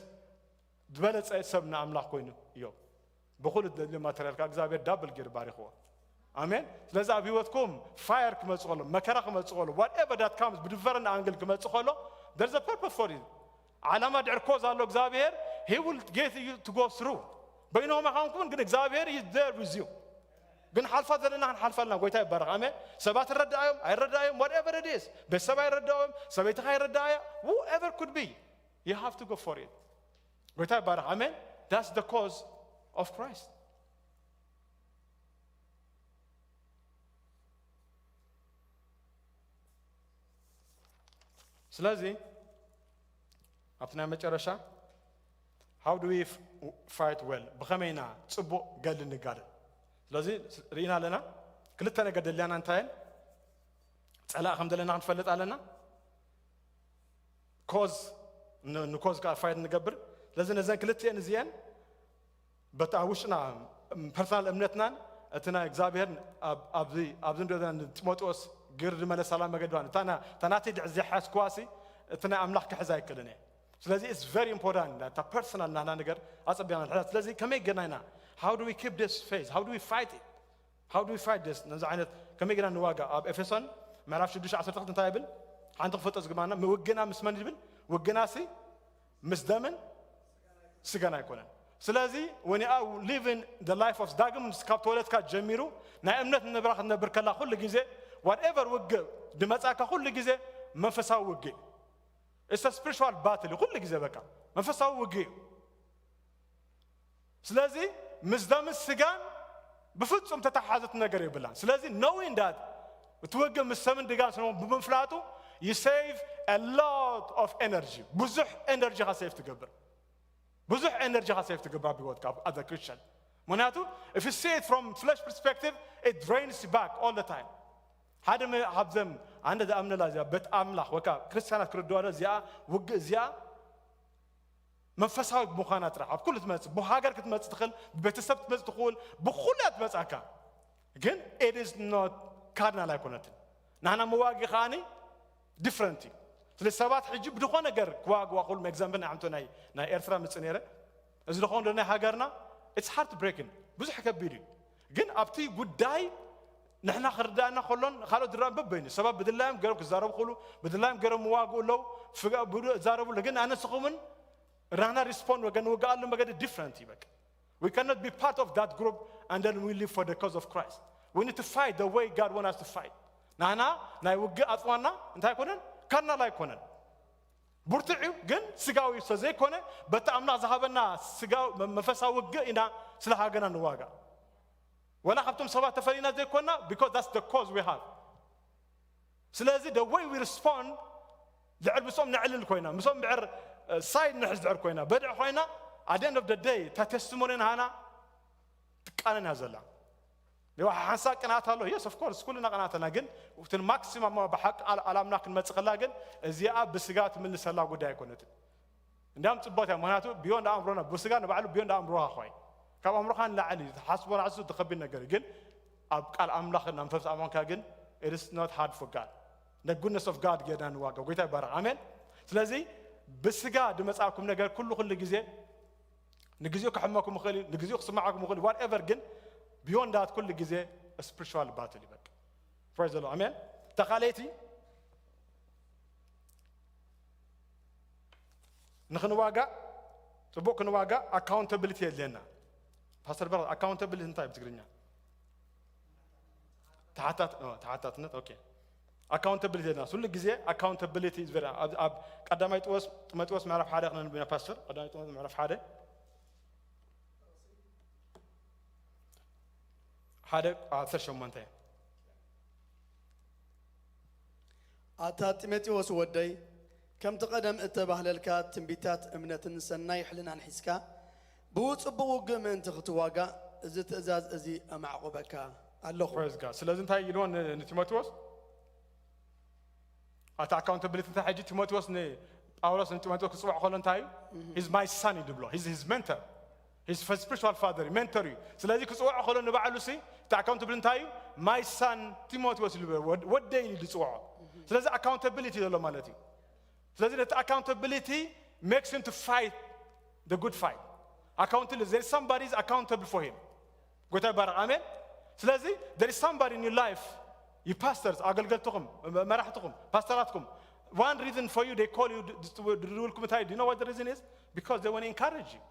ዝበለፀ ሰብ ንኣምላኽ ኮይኑ እዮም። ብኩሉ ደልዮ ማተርያል ካብ እግዚኣብሔር ዳብል ገይሩ ባሪኽዎ። ኣሜን። ስለዚ ኣብ ህይወትኩም ፋየር ክመፅ ከሎ መከራ ክመፅ ከሎ whatever that comes ብድፈረን ኣንግል ክመፅ ከሎ there's a purpose for it። ዓላማ ድሕር ኮዝ ኣሎ እግዚኣብሔር። He will get you to go through። በይንኹም ኣኻንኩም ግን እግዚኣብሔር is there with you። ግን ሓልፋ ዘለና ክንሓልፋ ኣለና። ጎይታ ይባረኽ። ኣሜን። ሰባት ይረዳእዮም ኣይረዳእዮም whatever it is ቤተሰብ ኣይረዳእዮም ሰበይትኻ ይረዳእያ whoever could be you have to go for it። ጎይታ ይባረኽ። ኣሜን። That's the cause of Christ። ስለዚ ኣብቲ ናይ መጨረሻ how do we fight well ብኸመይ ኢና ፅቡቕ ገድሊ ንጋደል? ስለዚ ርኢና ኣለና ክልተ ነገር ደልያና እንታየን ፀላእ ከም ዘለና ክንፈልጥ ኣለና። ኮዝ ንኮዝ ከዓ ፋይት ንገብር። ስለዚ ነዘን ክልትኤን እዚአን በቲ ኣብ ውሽጥና ፐርሰናል እምነትናን እቲ ናይ እግዚኣብሔር ኣብዚ ንዶ ጢሞቴዎስ ግር ዝመለሳላ መገድዋን እታ ናተይ ድዕ ዝሓዝክዋሲ እቲ ናይ ኣምላኽ ክሕዝ ኣይክእልን እየ። ስለዚ it's very important እታ ፐርሰናል ናህና ነገር ኣፀቢና ንሕዛ። ስለዚ ከመይ ገና ኢና how do we keep this faith? How do we fight it? How do we fight this? ነዚ ዓይነት ከመይ ገና ንዋጋ ኣብ ኤፌሶን ምዕራፍ ሽዱሽተ ዓሰርተ ክልተ እንታይ ይብል? ሓንቲ ክፈልጦ ዝግባና ውግና ምስ መን ይብል? ውግናሲ ምስ ደምን ስጋን ኣይኮነን። ስለዚ when you are living the life of ዳግም ካብ ተወለድካ ጀሚሩ ናይ እምነት ንብራ ክትነብር ከላ ኩሉ ግዜ whatever ውግእ ድመፃካ ኩሉ ግዜ መንፈሳዊ ውግእ it's a spiritual battle ኩሉ ግዜ በቃ መንፈሳዊ ውግእ እዩ። ስለዚ ምስ ደምን ስጋን ብፍጹም ተተሓዘት ነገር የብላን። ስለዚ knowing that እቲ ውግእ ምስ ሰምን ድጋን ስለ ብምፍላጡ you save a lot of energy ብዙሕ ኤነርጂኻ ሴፍ ትገብር። ብዙሕ ኤነርጂኻ ሴፍ ትገብር ኣብ ህይወትካ as a Christian። ምክንያቱ if you see it from flesh perspective it drains you back all the time። ሓደ ካብዘም ኣነ ዝኣምነላ እዚኣ ቤት ኣምላኽ ወካ ክርስቲያናት ክርድዋ እዚኣ ውግእ እዚኣ መንፈሳዊ ምዃና ጥራሕ ኣብ ኩሉ ትመጽእ፣ ብሃገር ክትመጽእ ትኽእል፣ ብቤተሰብ ክትመጽእ ትኽእል፣ ብኹሉ እያ ትመጽኣካ። ግን it is not cardinal ኣይኮነትን። ንሕና መዋጊ ከኣኒ different እዩ። ስለ ሰባት ሕጂ ብድኾ ነገር ክዋግዋ፣ ኩሉ example ናይ ሓምቶ ናይ ናይ ኤርትራ ምጽእ ነይረ። እዚ ዝኾን ዶ ናይ ሃገርና it's heartbreaking፣ ብዙሕ ከቢድ እዩ። ግን ኣብቲ ጉዳይ ንሕና ክርዳእና ከሎን ካልኦት ዝረኣን በበይኑ ሰባት ብድላዮም ገሮም ክዛረቡ ክሉ ብድላዮም ገሮም መዋግኡ ኣለዉ፣ ፍጋ ብዱ ዛረቡ። ግን ኣነ ንስኹምን ራህና respond ወገን ንውግኣሉ መገዲ different እዩ። በቃ we cannot be part of that group and then we live for the cause of Christ. We need to fight the way God want us to fight. ናህና ናይ ውግእ ኣጽዋና እንታይ ኣይኮነን፣ ካርናል ኣይኮነን። ብርቱዕ እዩ ግን ስጋዊ ስለ ዘይኮነ በቲ ኣምላኽ ዝሃበና ስጋዊ መ- መንፈሳዊ ውግእ ኢና ስለ ሃገርና ንዋጋ። ወላ ካብቶም ሰባት ተፈሊና ዘይኮና because that's the cause we have. ስለዚ the way we respond ልዕል ምስኦም ነዕልል ኮይና ምስኦም ብዕር ሳይድ ንሕዝ ድዕር ኮይና በድዕ ኮይና at the end of the day እታ testimony ናህና ትቃነን እያ ዘላ። ዋ ሓንሳ ቅንኣት ኣሎ። Yes, of course ኩልና ቅንኣት ኣለና። ግን እቲ ማክሲማም ብሓቂ ኣል- ኣላምና ክንመጽእ ከላ ግን እዚኣ ብስጋ ትምልሰላ ጉዳይ ኣይኮነትን። እንዲያም ጽቡቅ እያ። ምክንያቱ beyond ኣእምሮና ብስጋ ንባዕሉ beyond ኣእምሮኻ ኾይ ካብ ኣእምሮኻ ንላዕሊ እዩ። ትሓስቦ ንዓሱ ዝኸቢድ ነገር እዩ። ግን ኣብ ቃል ኣምላኽ እና መንፈስ ኣማንካ ግን it is not hard for God. The goodness of God ጌና ንዋጋ። ጎይታ ይባረኽ። ኣሜን። ስለዚ ብስጋ ድመጻኩም ነገር ኩሉ ኩሉ ግዜ ንግዜኡ ክሕመኩም ይኽእል እዩ፣ ንግዜኡ ክስማዓኩም ይኽእል እዩ፣ whatever። ግን beyond that ኩሉ ግዜ spiritual battle እዩ በቃ። Praise the Lord. ኣሜን። ተኻለይቲ ንኽንዋጋእ ጽቡቕ ክንዋጋእ ኣካውንታብሊቲ የድልየና። ፓስተር በረኸት ኣካውንታብሊቲ እንታይ እዩ ብትግርኛ? ተሓታት ኦ፣ ተሓታትነት። ኦኬ። ኣካውንታብሊቲ የድልየና። ኩሉ ግዜ ኣካውንታብሊቲ ዝበራ ኣብ ኣብ ቀዳማይ ጢሞቴዎስ ጢሞቴዎስ ምዕራፍ ሓደ ክነንብና ፓስተር ቀዳማይ ጢሞቴዎስ ምዕራፍ ሓደ ሓደ ዓሰርተ ሸሞንተ። ኣታ ጢሞቴዎስ ወደይ፣ ከምቲ ቀደም እተባህለልካ ትንቢታት እምነትን ሰናይ ሕልናን ሒዝካ ብጽቡቕ ውግእ ምእንቲ ክትዋጋእ፣ እዚ ትእዛዝ እዚ ኣማዕቑበካ ኣለኹ። Praise God። ስለዚ እንታይ ኢልዎ ን- ንጢሞቴዎስ? ኣታ ኣካውንታብሊቲ እንታይ ሕጂ ጢሞቴዎስ ንጳውሎስ ንጢሞቴዎስ ክጽውዖ ከሎ እንታይ እዩ? He's my son እዩ ድብሎ። He's his mentor. He's his spiritual father፣ ሜንተር እዩ። ስለዚ ክጽውዖ ከሎ ንባዕሉ ሲ እቲ ኣካውንታብሊቲ እንታይ እዩ? My son ጢሞቴዎስ ኢሉ ወድ- ወደይ ኢሉ ዝጽውዖ። ስለዚ ኣካውንታብሊቲ ዘሎ ማለት እዩ። ስለዚ ነቲ ኣካውንታብሊቲ makes him to fight the good fight. Accountability, there is somebody is accountable for him. ጎይታ ይባረኽ። ኣሜን። ስለዚ there is somebody in your life, you pastors፣ ኣገልገልትኹም፣ መራሕትኹም፣ ፓስተራትኩም፣ one reason for you they call you ድድውልኩም እንታይ? Do you know what the reason is? Because they want to encourage you.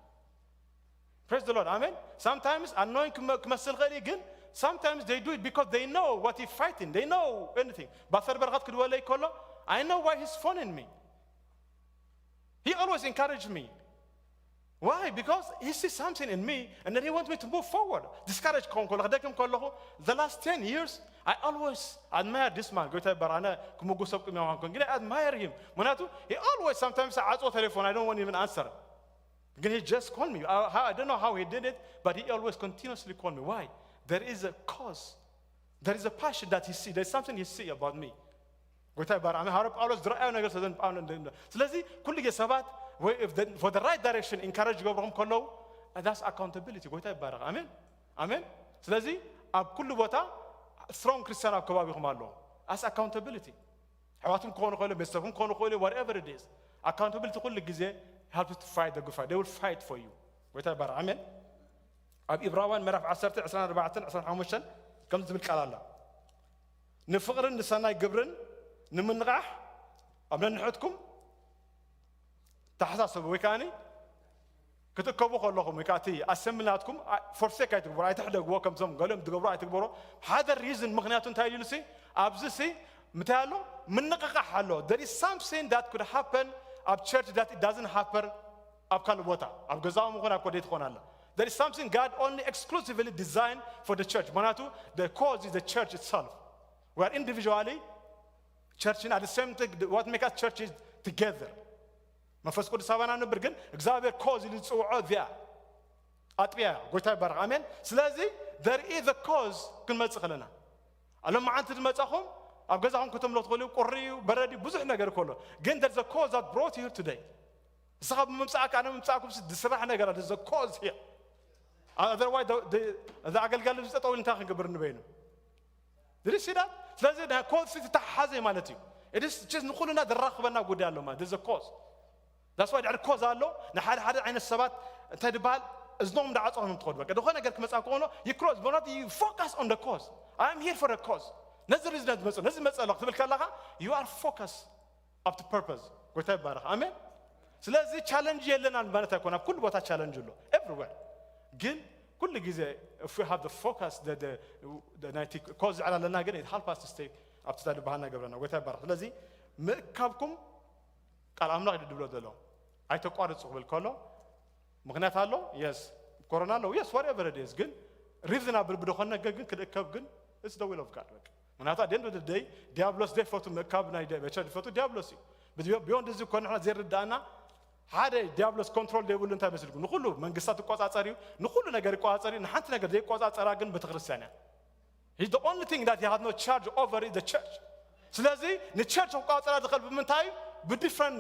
Praise the Lord. ኣሜን። Sometimes annoying ክመ- ክመስል ኽእል እዩ፣ ግን sometimes they do it because they know what he's fighting. They know anything. ፓስተር በረኸት ክድወለይ ከሎ I know why he's phoning me. He always encouraged me. Why? Because he sees something in me and then he wants me to move forward. Discourage ክኸውን ከሎ ክደክም ከለኹ the last ten years I always admire this man. ጎይታ ይባርክ። ኣነ ክምጉሶ ቅድሚ ምዃንኩን ግን I admire him. ምክንያቱ he always sometimes ዓጾ ቴሌፎን I don't want even answer. ግን he just call me. I, I don't know how he did it, but he always continuously call me. Why? There is a cause. There is a passion that he see. There's something he see about me. ጎይታ ይባረኽ። ኣሜን። ሃዋርያ ጳውሎስ ዝረኣዮ ነገር ስለዘን ጳውሎስ እንደ- እንደ- ስለዚ ኩሉ ግዜ ሰባት ወይ if the- for the right direction encourage ገብርኹም ከለዉ that's accountability። ጎይታ ይባረኽ። ኣሜን ኣሜን። ስለዚ ኣብ ኩሉ ቦታ strong ክርስቲያን ኣብ ከባቢኹም ኣለዉ። That's accountability። ኣሕዋትኩም ክኾኑ ይኽእሉ፣ ቤተሰብኩም ክኾኑ ይኽእሉ፣ whatever it is። Accountability ኩሉ ግዜ help to fight the good fight. They will fight for you። ጎይታ ይባረኽ። ኣሜን። ኣብ ኢብራውያን ምዕራፍ ዓሰርተ ዕስራን ኣርባዕተን ዕስራን ሓሙሽተን ከምዚ ዝብል ቃል ኣላ። ንፍቕርን ንሰናይ ግብርን ንምንቓሕ ኣብ ነንሕድኩም ተሓሳሰቡ። ወይ ከዓኒ ክትእከቡ ከለኹም ወይ ከዓ እቲ ኣሰምብሊ ናትኩም ፎርሴክ ኣይትግበሩ፣ ኣይትሕደግዎ። ከምዞም ገሊኦም ዝገብሩ ኣይትግበሩ። ሓደ ሪዝን ምኽንያቱ እንታይ ኢሉ ሲ ኣብዚ ሲ ምታይ ኣሎ? ምንቕቓሕ ኣሎ። There is something that could happen ኣብ ቸርች that it doesn't happen ኣብ ካልእ ቦታ፣ ኣብ ገዛኦም ይኹን ኣብ ኮደይ ትኾን ኣላ። There is something God only exclusively designed for the church። ምክንያቱ the cause is the church itself. We are individually church and at the same thing what make us church is together። መንፈስ ቅዱስ ኣባና ንብር ግን እግዚኣብሔር ኮዝ ኢሉ ዝፅውዖ እዚኣ ኣጥቢያ እያ። ጎይታ ይባረኽ። ኣሜን። ስለዚ there is a cause ክንመፅእ ከለና ኣሎም መዓንቲ ዝመፃኹም ኣብ ገዛኹም ከተምሎ ትኽእሉ እዩ። ቁሪ እዩ፣ በረድ እዩ፣ ብዙሕ ነገር ከሎ ግን there is a cause that brought you here today። ንስኻ ብምምጻእካ ኣነ ምምጻእኩም ዝስራሕ ነገር ኣለ ዘ ኮዝ ሂር ኣዘርዋይ እዚ ኣገልጋሊ እዚ ጠጠው እንታይ ክንገብር ንበይኑ ድሪሲዳት ስለዚ ኮዝ ተተሓሓዘ ማለት እዩ ንኩልና ዝራኽበና ጉዳይ ኣሎ ማለት ዘ ኮዝ ዳስዋ ድሕሪ ኮዝ ኣሎ ንሓደ ሓደ ዓይነት ሰባት እንታይ ዝበሃል እዝኖም እንዳዓፀኹም ትኸዱ በቃ ዝኾነ ነገር ክመፃ ከኾኖ ይክሮዝ ቦናት you focus on the cause I am here for a cause ነዚ ሪዝነት ዝመፁ ነዚ መፀ ኣሎ ክትብል ከለኻ you are focus ኣብቲ ፐርፐዝ ጎይታ ይባረኽ ኣሜን ስለዚ ቻለንጅ የለና ማለት ኣይኮን ኣብ ኩሉ ቦታ ቻለንጅ ኣሎ everywhere ግን ኩሉ ግዜ if we have the focus ናይቲ ኮዝ ዝዕል ኣለና ግን it help us to stay ኣብቲ ዝበሃልና ገብረና ጎይታ ይባረኽ ስለዚ ምእካብኩም ቃል ኣምላኽ ድብሎ ዘሎ ኣይተቋርፁ ክብል ከሎ ምክንያት ኣሎ የስ ኮሮና ኣሎ የስ whatever it is ግን ሪዝናብል ብዝኾነ ነገር ግን ክልእከብ ግን it's the will of God በቃ ምክንያቱ ኣደንዶ ደይ ዲያብሎስ ዘይፈቱ ምእካብ ናይ ቤቸር ዝፈቱ ዲያብሎስ እዩ ብዮንድ እዚ እኮ ንሕና ዘይርዳእና ሓደ ዲያብሎስ ኮንትሮል ዘይብሉ እንታይ መስልኩም ንኩሉ መንግስታት ይቆፃፀር እዩ ንኩሉ ነገር ይቆፃፀር እዩ ንሓንቲ ነገር ዘይቆፃፀራ ግን ቤተክርስትያን እያ He's the only thing that he has no charge over is the church ስለዚ ንቸርች ክቋፀራ ዝኽእል ብምንታይ እዩ ብዲፍረንት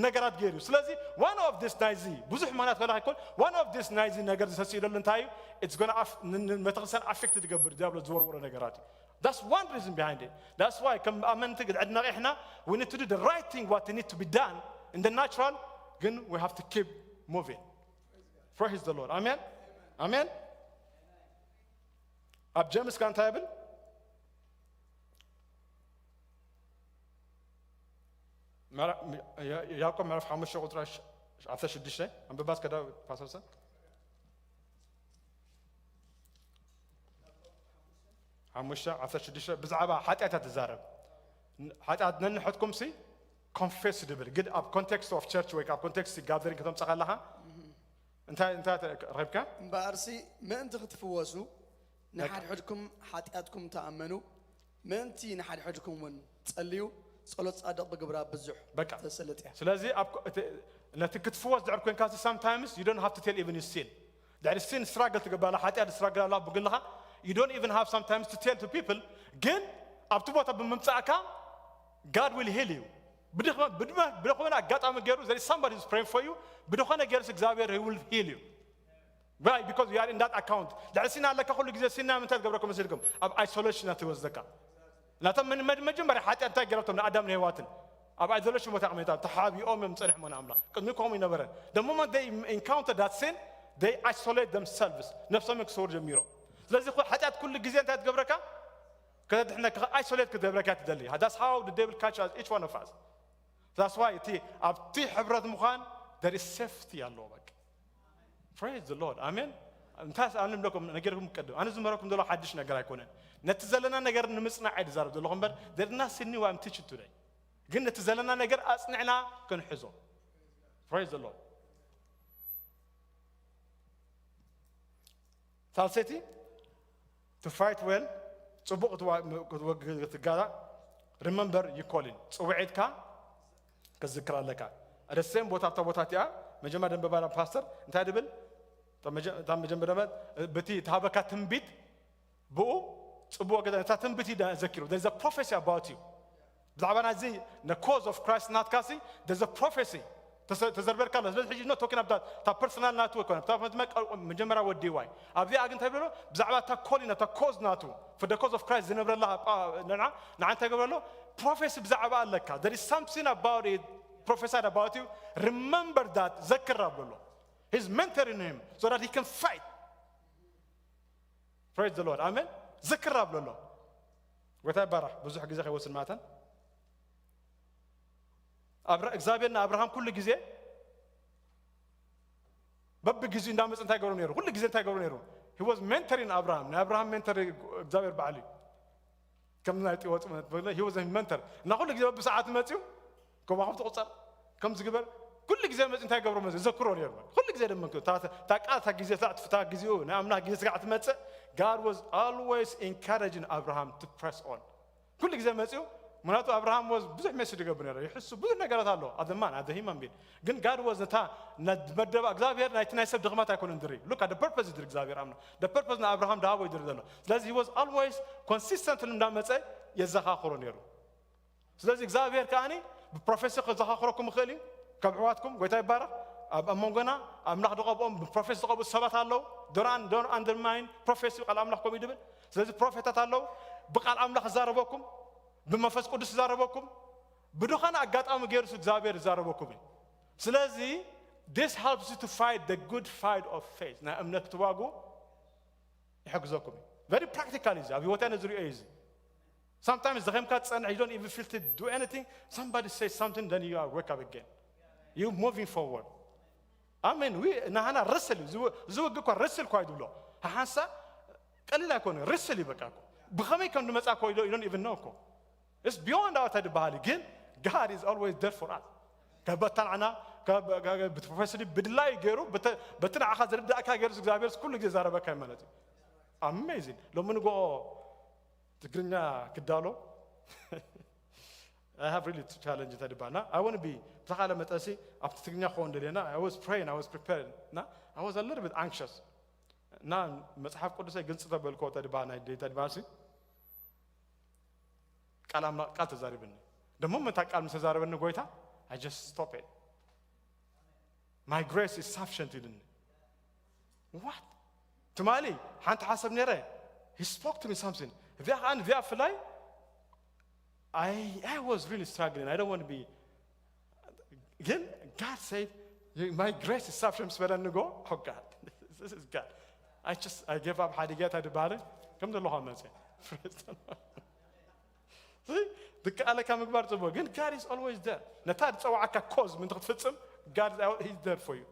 ነገራት ገይሩ ስለዚ one of this ናይዚ ብዙሕ ማናት ከላ ይኮን one of this ናይዚ ነገር ዝተስኢለሉ እንታይ እዩ it's gonna ቤተክርስትያን ኣፌክት ዝገብር ዲያብሎ ዝወርወሮ ነገራት እዩ that's one reason behind it that's why ከም ኣመንቲ ዕድና ቂሕና we need to do the right thing what need to be done in the natural ግን we have to keep moving praise the Lord ኣሜን ኣሜን ኣብ ጀምስ ጋር እንታይ ይብል ያዕቆብ ምዕራፍ ሓሙሽተ ቁጥሪ ዓሰርተ ሽዱሽተ ኣንብባ እስከ ዳዊት ፓስተርሰን ሓሙሽተ ዓሰርተ ሽዱሽተ ብዛዕባ ሓጢኣት ትዛረብ ሓጢኣት ነንሕትኩም ሲ ኮንፌስ ድብል ግን ኣብ ኮንቴክስት ኦፍ ቸርች ወይ ኣብ ኮንቴክስት ጋዘሪንግ ከተምፅእ ከለካ እንታይ እንታይ ረኺብካ እምበኣርሲ ምእንቲ ክትፍወሱ ንሓድሕድኩም ሓጢኣትኩም ተኣመኑ ምእንቲ ንሓድሕድኩም እውን ጸልዩ ጸሎት ጻድቕ ብግብራ ብዙሕ በቃ ተሰልጥ እያ ስለዚ ኣብ ኮ- እቲ- ነቲ ክትፍወስ ድሕር ኮንካ sometimes you don't have to tell even sin ድሕሪ sin ስትራግል ትገብር ኣላ ሓጢኣት ስትራግል ኣላ ብግልኻ you don't even have sometimes to tell to people ግን ኣብቲ ቦታ ብምምጻእካ God will heal you ብድኾነ ኣጋጣሚ ገይሩ there is somebody who's praying for you ብድኾነ ገይሩስ እግዚኣብሔር he will heal you Why? Because you are in that account. ድሕሪ ሲና ኣለካ ኩሉ ግዜ ሲና ምንታይ ትገብረኩም መሲልኩም ኣብ isolation ና ትወስደካ ናተ መጀመርያ ሓጢኣት እንታይ ገይረቶም ንኣዳም ንሄዋትን ኣብ isolation ቦታ ቅሜታ ተሓቢኦም እዮም ጸኒሖም ንኣምላኽ ቅድሚ ከምኡ ይነበረ the moment they encounter that sin they isolate themselves ነብሶም እዮም ክሰውሩ ጀሚሮም ስለዚ ሓጢኣት ኩሉ ግዜ እንታይ ትገብረካ ከተድሕነካ isolate ክትገብረካ ትደሊ that's how the devil catch us each one of us that's why እቲ ኣብቲ ሕብረት ምዃን there is safety ኣለዎ በቃ Praise the Lord. Amen. እንታይ ኣነ ምለኩም ነገርኩም ቀድም ኣነ ዝመረኩም ዘሎ ሓድሽ ነገር ኣይኮነን ነቲ ዘለና ነገር ንምጽናዕ እየ ዝዛረብ ዘለኹ እምበር there is nothing new I'm teaching today ግን ነቲ ዘለና ነገር ኣጽኒዕና ክንሕዞ Praise the Lord ሳልሰይቲ to fight well ጽቡቕ ክትጋዛ remember you calling ጽውዒትካ ክትዝክር ኣለካ ደሴም ቦታ ኣብታ ቦታ እቲኣ መጀመርያ ደንበባና ፓስተር እንታይ ድብል እታ መጀመርያ በቲ ተሃበካ ትንቢት ብኡ ጽቡቕ ገዛ ነታ ትንቢት እዩ ዘኪሩ there is a prophecy about you ብዛዕባ ናዚ the cause of Christ ናትካ ሲ there is a prophecy ተዘርበልካ ኣሎ ስለዚ ሕጂ not talking about እታ personal ናቱ ኣይኮነ እታ መጀመርያ ወዲ ዋይ ኣብዚኣ ግን እንታይ ብሎ ብዛዕባ እታ calling እታ ኮዝ ናቱ for the cause of Christ ዝነብረላ ንዓ እንታይ ገብረሎ ፕሮፌሲ ብዛዕባ ኣለካ there is something about it prophesied about you remember that ዘክር ኣብሎ ኣሎ he's mentoring him so that he can fight praise the Lord ኣሜን ዘክር ኣብሎ ኣሎ ጎይታ ይባረኽ ብዙሕ ግዜ ከይወስድ ማተን እግዚኣብሔር ንኣብርሃም ኩሉ ግዜ በቢ ግዜኡ እንዳመፀ እንታይ ገብሮ ነይሩ ኩሉ ግዜ እንታይ ገብሮ ነይሩ he was mentoring ኣብርሃም ናይ ኣብርሃም ሜንተር እግዚኣብሔር በዓል እዩ ከም ናይ ጢወፅ he was mentor እና ኩሉ ግዜ በቢ ሰዓት መፅኡ ከማኹም ትቁፀር ከም ዝግበር ኩሉ ግዜ መፅኡ እንታይ ገብሮ መፅኡ ዘክሮ ነይሩ ኩሉ ግዜ ደመ ታቃ እታ ግዜ ትፍታ ግዜኡ ናይ ኣምላኽ ግዜ ስጋዕ ትመፅእ God was always encouraging Abraham to press on ኩሉ ግዜ መፅኡ ምክንያቱ ኣብርሃም ወዝ ብዙሕ ሜሲ ድገብር ነረ ይሕሱ ብዙሕ ነገራት ኣሎ ኣዘማን ኣዘ ሂማን ቢን ግን ጋድ ወዝ ነታ መደባ እግዚኣብሔር ናይቲ ናይ ሰብ ድኽመት ኣይኮነን ድሪ ሉክ ደ ፐርፐስ ድሪ እግዚኣብሔር ኣምና ደ ፐርፐስ ንኣብርሃም ድሃቦ ይድሪ ዘሎ ስለዚ ወዝ ኣልዌይስ ኮንሲስተንት እንዳመፀ የዘኻኽሮ ነይሩ ስለዚ እግዚኣብሔር ከዓኒ ብፕሮፌሲ ከዘኻኽረኩም ይኽእል እዩ ካብ ኣሕዋትኩም ጎይታ ይባረኽ ኣብ ኣብ መንጎና ኣምላኽ ዝቐብኦም ብፕሮፌት ዝቐብኡ ሰባት ኣለዉ። Don't un- don't undermine prophecy፣ ቃል ኣምላኽ ከምኡ እዩ ድብል። ስለዚ ፕሮፌታት ኣለዉ፣ ብቃል ኣምላኽ ዝዛረበኩም፣ ብመንፈስ ቅዱስ ዝዛረበኩም፣ ብድኾነ ኣጋጣሚ ገይሩ እግዚኣብሔር ዝዛረበኩም እዩ። ስለዚ this helps you to fight the good fight of faith፣ ናይ እምነት ክትዋጉ ይሕግዘኩም እዩ። Very practical እዩ። ኣብ ህይወት ኣነ ዝሪኦ እዩ። Sometimes ደኺምካ ትጸንሕ፣ you don't even feel to do anything, somebody says something, then you are wake up again, you moving forward. ኣሜን። ዊ ናህና ርስል እዩ ዝው- ዝውግ እኳ ርስል እኳ እዩ ዝብሎ። ሓንሳ ቀሊል ኣይኮነ፣ ርስል እዩ በቃ እኮ። ብኸመይ ከም ዝመጻ እኮ you don't even know እኮ። It's beyond our ተድበሃል እዩ፣ ግን God is always there for us። ከበታንዓና ብቲ ፕሮፌሰር ብድላይ ገይሩ በተ- በቲ ንዓኻ ዝርዳእካ ገይሩ እግዚኣብሔር ኩሉ ግዜ ዛረበካ እዩ ማለት እዩ። Amazing። ሎሚ ንግሆ ትግርኛ ክዳሎ I have really to challenge ተድባና። I want to be ብተኻለ መጠሲ ኣብቲ ትግርኛ ክኸውን ደልየና። I was praying, I was preparing እና I was a little bit anxious እና መጽሓፍ ቅዱሰይ ግልጽ ተበልኮ ተድባ ናይ ደይ ተድባሲ ቃል ኣምላኽ ቃል ተዛሪብኒ። ደሞ መታ ቃል ምስ ተዛረበኒ ጎይታ I just stop it. My grace is sufficient ኢልኒ። What? ትማሊ ሓንቲ ሓሳብ ነይረ። He spoke to me something። እዚኣ ከዓ እዚኣ ፍላይ I, I was really struggling. I don't want to be ግን God said, "My grace is sufficient" ምስ በለኒ ጎ፣ oh God, this is God. I just, I gave up። ሓደ ጌታ ድባለ ከም ዘለኹ መፅእ። Praise the Lord። ዝከኣለካ ምግባር ጽቡቕ፣ ግን God is always there። ነታ ዝጸዋዓካ ኮዝ ምንቲ ክትፍጽም God is there for you።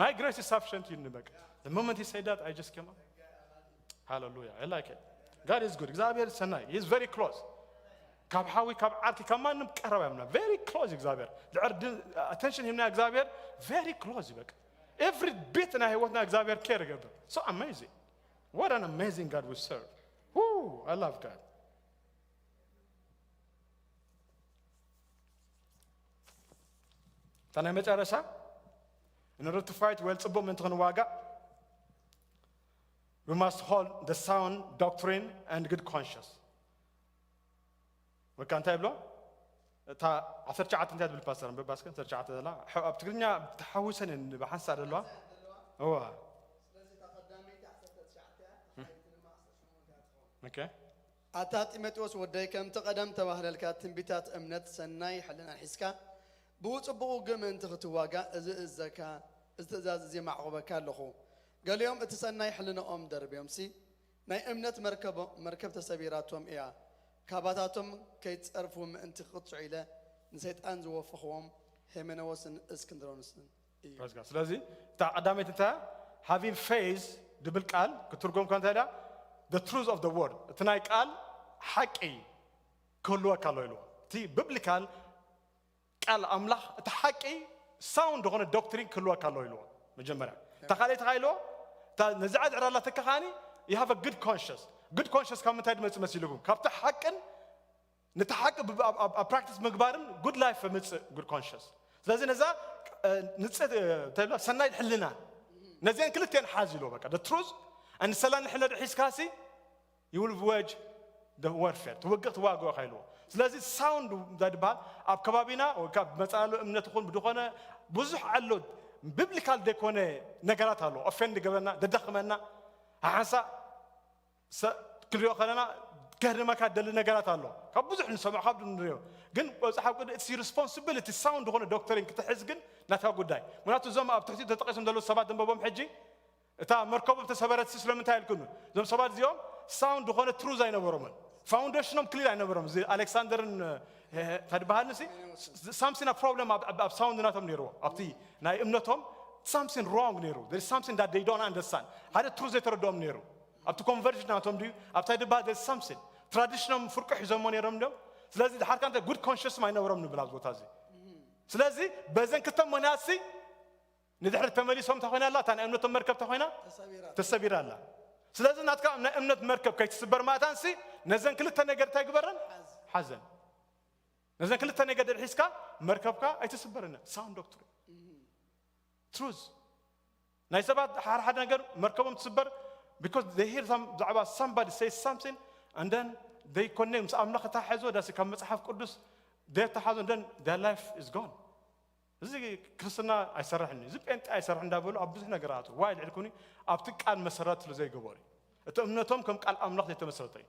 My grace is sufficient ኢሉኒ በቃ። The moment he said that, I just came up. Hallelujah. I like it. God is good. እግዚኣብሔር ሰናይ። He is very close. ካብ ሓዊ ካብ ዓርኪ ካብ ማንም ቀረብ ያምና። Very close እግዚኣብሔር። ድዕር attention ሂብና እግዚኣብሔር very close እዩ በቃ። Every bit ናይ ህይወትና እግዚኣብሔር care ይገብር። So amazing. What an amazing God we serve. Woo, I love God. እታ ናይ መጨረሻ in order to fight well ጽቡቕ ምእንቲ ክንዋጋእ we must hold the sound doctrine and good conscience። ወካ እንታይ ብሎ እታ ዓሰርተ ትሽዓተ እንታይ ትብል ፓስተር? ንብባስከ ዓሰርተ ትሽዓተ ዘላ ኣብ ትግርኛ ተሓዊሰን እየን ብሓንሳ ዘለዋ። እዋ okay። ኣታ ጢሞቴዎስ ወደይ ከምቲ ቀደም ተባህለልካ ትንቢታት እምነት ሰናይ ሕልናን ሒዝካ ብኡ ጽቡቕ ውግእ ምእንቲ ክትዋጋእ እዚ እዘካ እዚ ትእዛዝ እዚ የማዕቑበካ ኣለኹ። ገሊኦም እቲ ሰናይ ሕልንኦም ደርብዮምሲ ናይ እምነት መርከብ ተሰቢራቶም እያ። ካባታቶም ከይጸርፉ ምእንቲ ክቕጽዑ ኢለ ንሰይጣን ዝወፈኽዎም ሄሜነዎስን እስክንድሮንስን እዩ። ስለዚ እታ ቀዳመይቲ እንታይ having faith ድብል ቃል ክትርጎም ከ እንታይ ኢላ the truth of the word እቲ ናይ ቃል ሓቂ ክህልወካ ኣሎ ኢልዎ። እቲ ቢብሊካል ቃል ኣምላኽ እቲ ሓቂ ሳውንድ ዝኾነ ዶክትሪን ክህልወካ ኣሎ ኢልዎ። መጀመርያ እታ ካልኣይቲ ኢልዎ ነዚዓ ዝዕራላተካ ከዓኒ you have a good conscience። Good conscience ካብ ምንታይ ድመጽእ መሲልኩም? ካብቲ ሓቅን ነቲ ሓቂ ኣብ ፕራክቲስ ምግባርን ጉድ ላይፍ ምፅእ ጉድ ኮንሽስ። ስለዚ ነዛ ንፅት ተብላ ሰናይ ሕልና ነዚአን ክልተን ሓዝ ኢልዎ። በቃ ትሩዝ ኣን ሰላን ሕልና ድሒዝካሲ you will wage the warfare ትውግእ ትዋግኦ ኢልዎ። ስለዚ ሳውንድ እንታይ ዝበሃል ኣብ ከባቢና ካብ መፃሉ እምነት ይኹን ብዝኾነ ብዙሕ ኣሎ። ቢብሊካል ዘይኮነ ነገራት ኣሎ ኦፌንድ ገበና ደዳኽመና ሓንሳ ክንሪኦ ከለና ከህድመካ ደሊ ነገራት ኣሎ ካብ ብዙሕ ንሰምዖ ካብ ንሪኦ። ግን መፅሓፍ ቅዱስ it's responsibility ሳውንድ ዝኾነ ዶክትሪን ክትሕዝ ግን ናትካ ጉዳይ። ምክንያቱ እዞም ኣብ ትሕቲ ተጠቂሶም ዘለዉ ሰባት ደንበቦም ሕጂ እታ መርከቦም ተሰበረት ስለምንታይ ኢልኩን እዞም ሰባት እዚኦም ሳውንድ ዝኾነ ትሩዝ ኣይነበሮምን። ፋውንዴሽኖም ክሊር ኣይነበሮም። እዚ ኣሌክሳንደርን ተድበሃል ንሲ ሳምሲን ፕሮብለም ኣብ ሳውንድ ናቶም ነይርዎ ኣብቲ ናይ እምነቶም ሳምሲን ሮንግ ነይሩ። ሳምሲን ዳት ደይ ዶን ኣንደርስታንድ ሓደ ትሩዝ ዘይተረድኦም ነይሩ። ኣብቲ ኮንቨርሽን ናቶም ድዩ ኣብታይ ድበሃል there something ትራዲሽኖም ፍርቁ ሒዞሞ ነይሮም ድዮም? ስለዚ ድሓርካ እንታይ ጉድ ኮንሽስም ኣይነበሮም ንብል ኣብዚ ቦታ እዚ። ስለዚ በዘን ክልተ ምክንያት ሲ ንድሕሪ ተመሊሶም እንታይ ኮይና ኣላ እታ ናይ እምነቶም መርከብ እንታይ ኮይና ተሰቢራ ኣላ። ስለዚ ናትካ ናይ እምነት መርከብ ከይትስበር ማእታን ሲ ነዘን ክልተ ነገር እንታይ ግበረን ሓዘን። ነዘን ክልተ ነገር ድሕሪ ሒዝካ መርከብካ ኣይትስበርን። ሳውንድ ዶክትሪን ትሩዝ ናይ ሰባት ሓደ ሓደ ነገር መርከቦም ትስበር because they hear some ብዛዕባ somebody say something and then they connect ምስ ኣምላኽ ተታሓሕዞ ዳሲ ካብ መፅሓፍ ቅዱስ ተታሓዞ and then their life is gone። እዚ ክርስትና ኣይሰርሕን እዩ፣ እዚ ጴንጤ ኣይሰርሕ እንዳበሉ ኣብ ብዙሕ ነገር ኣቱ ዋይ ልዕልኩኒ ኣብቲ ቃል መሰረት ስለ ዘይገበሩ እዩ። እቲ እምነቶም ከም ቃል ኣምላኽ ዘይተመሰረተ እዩ።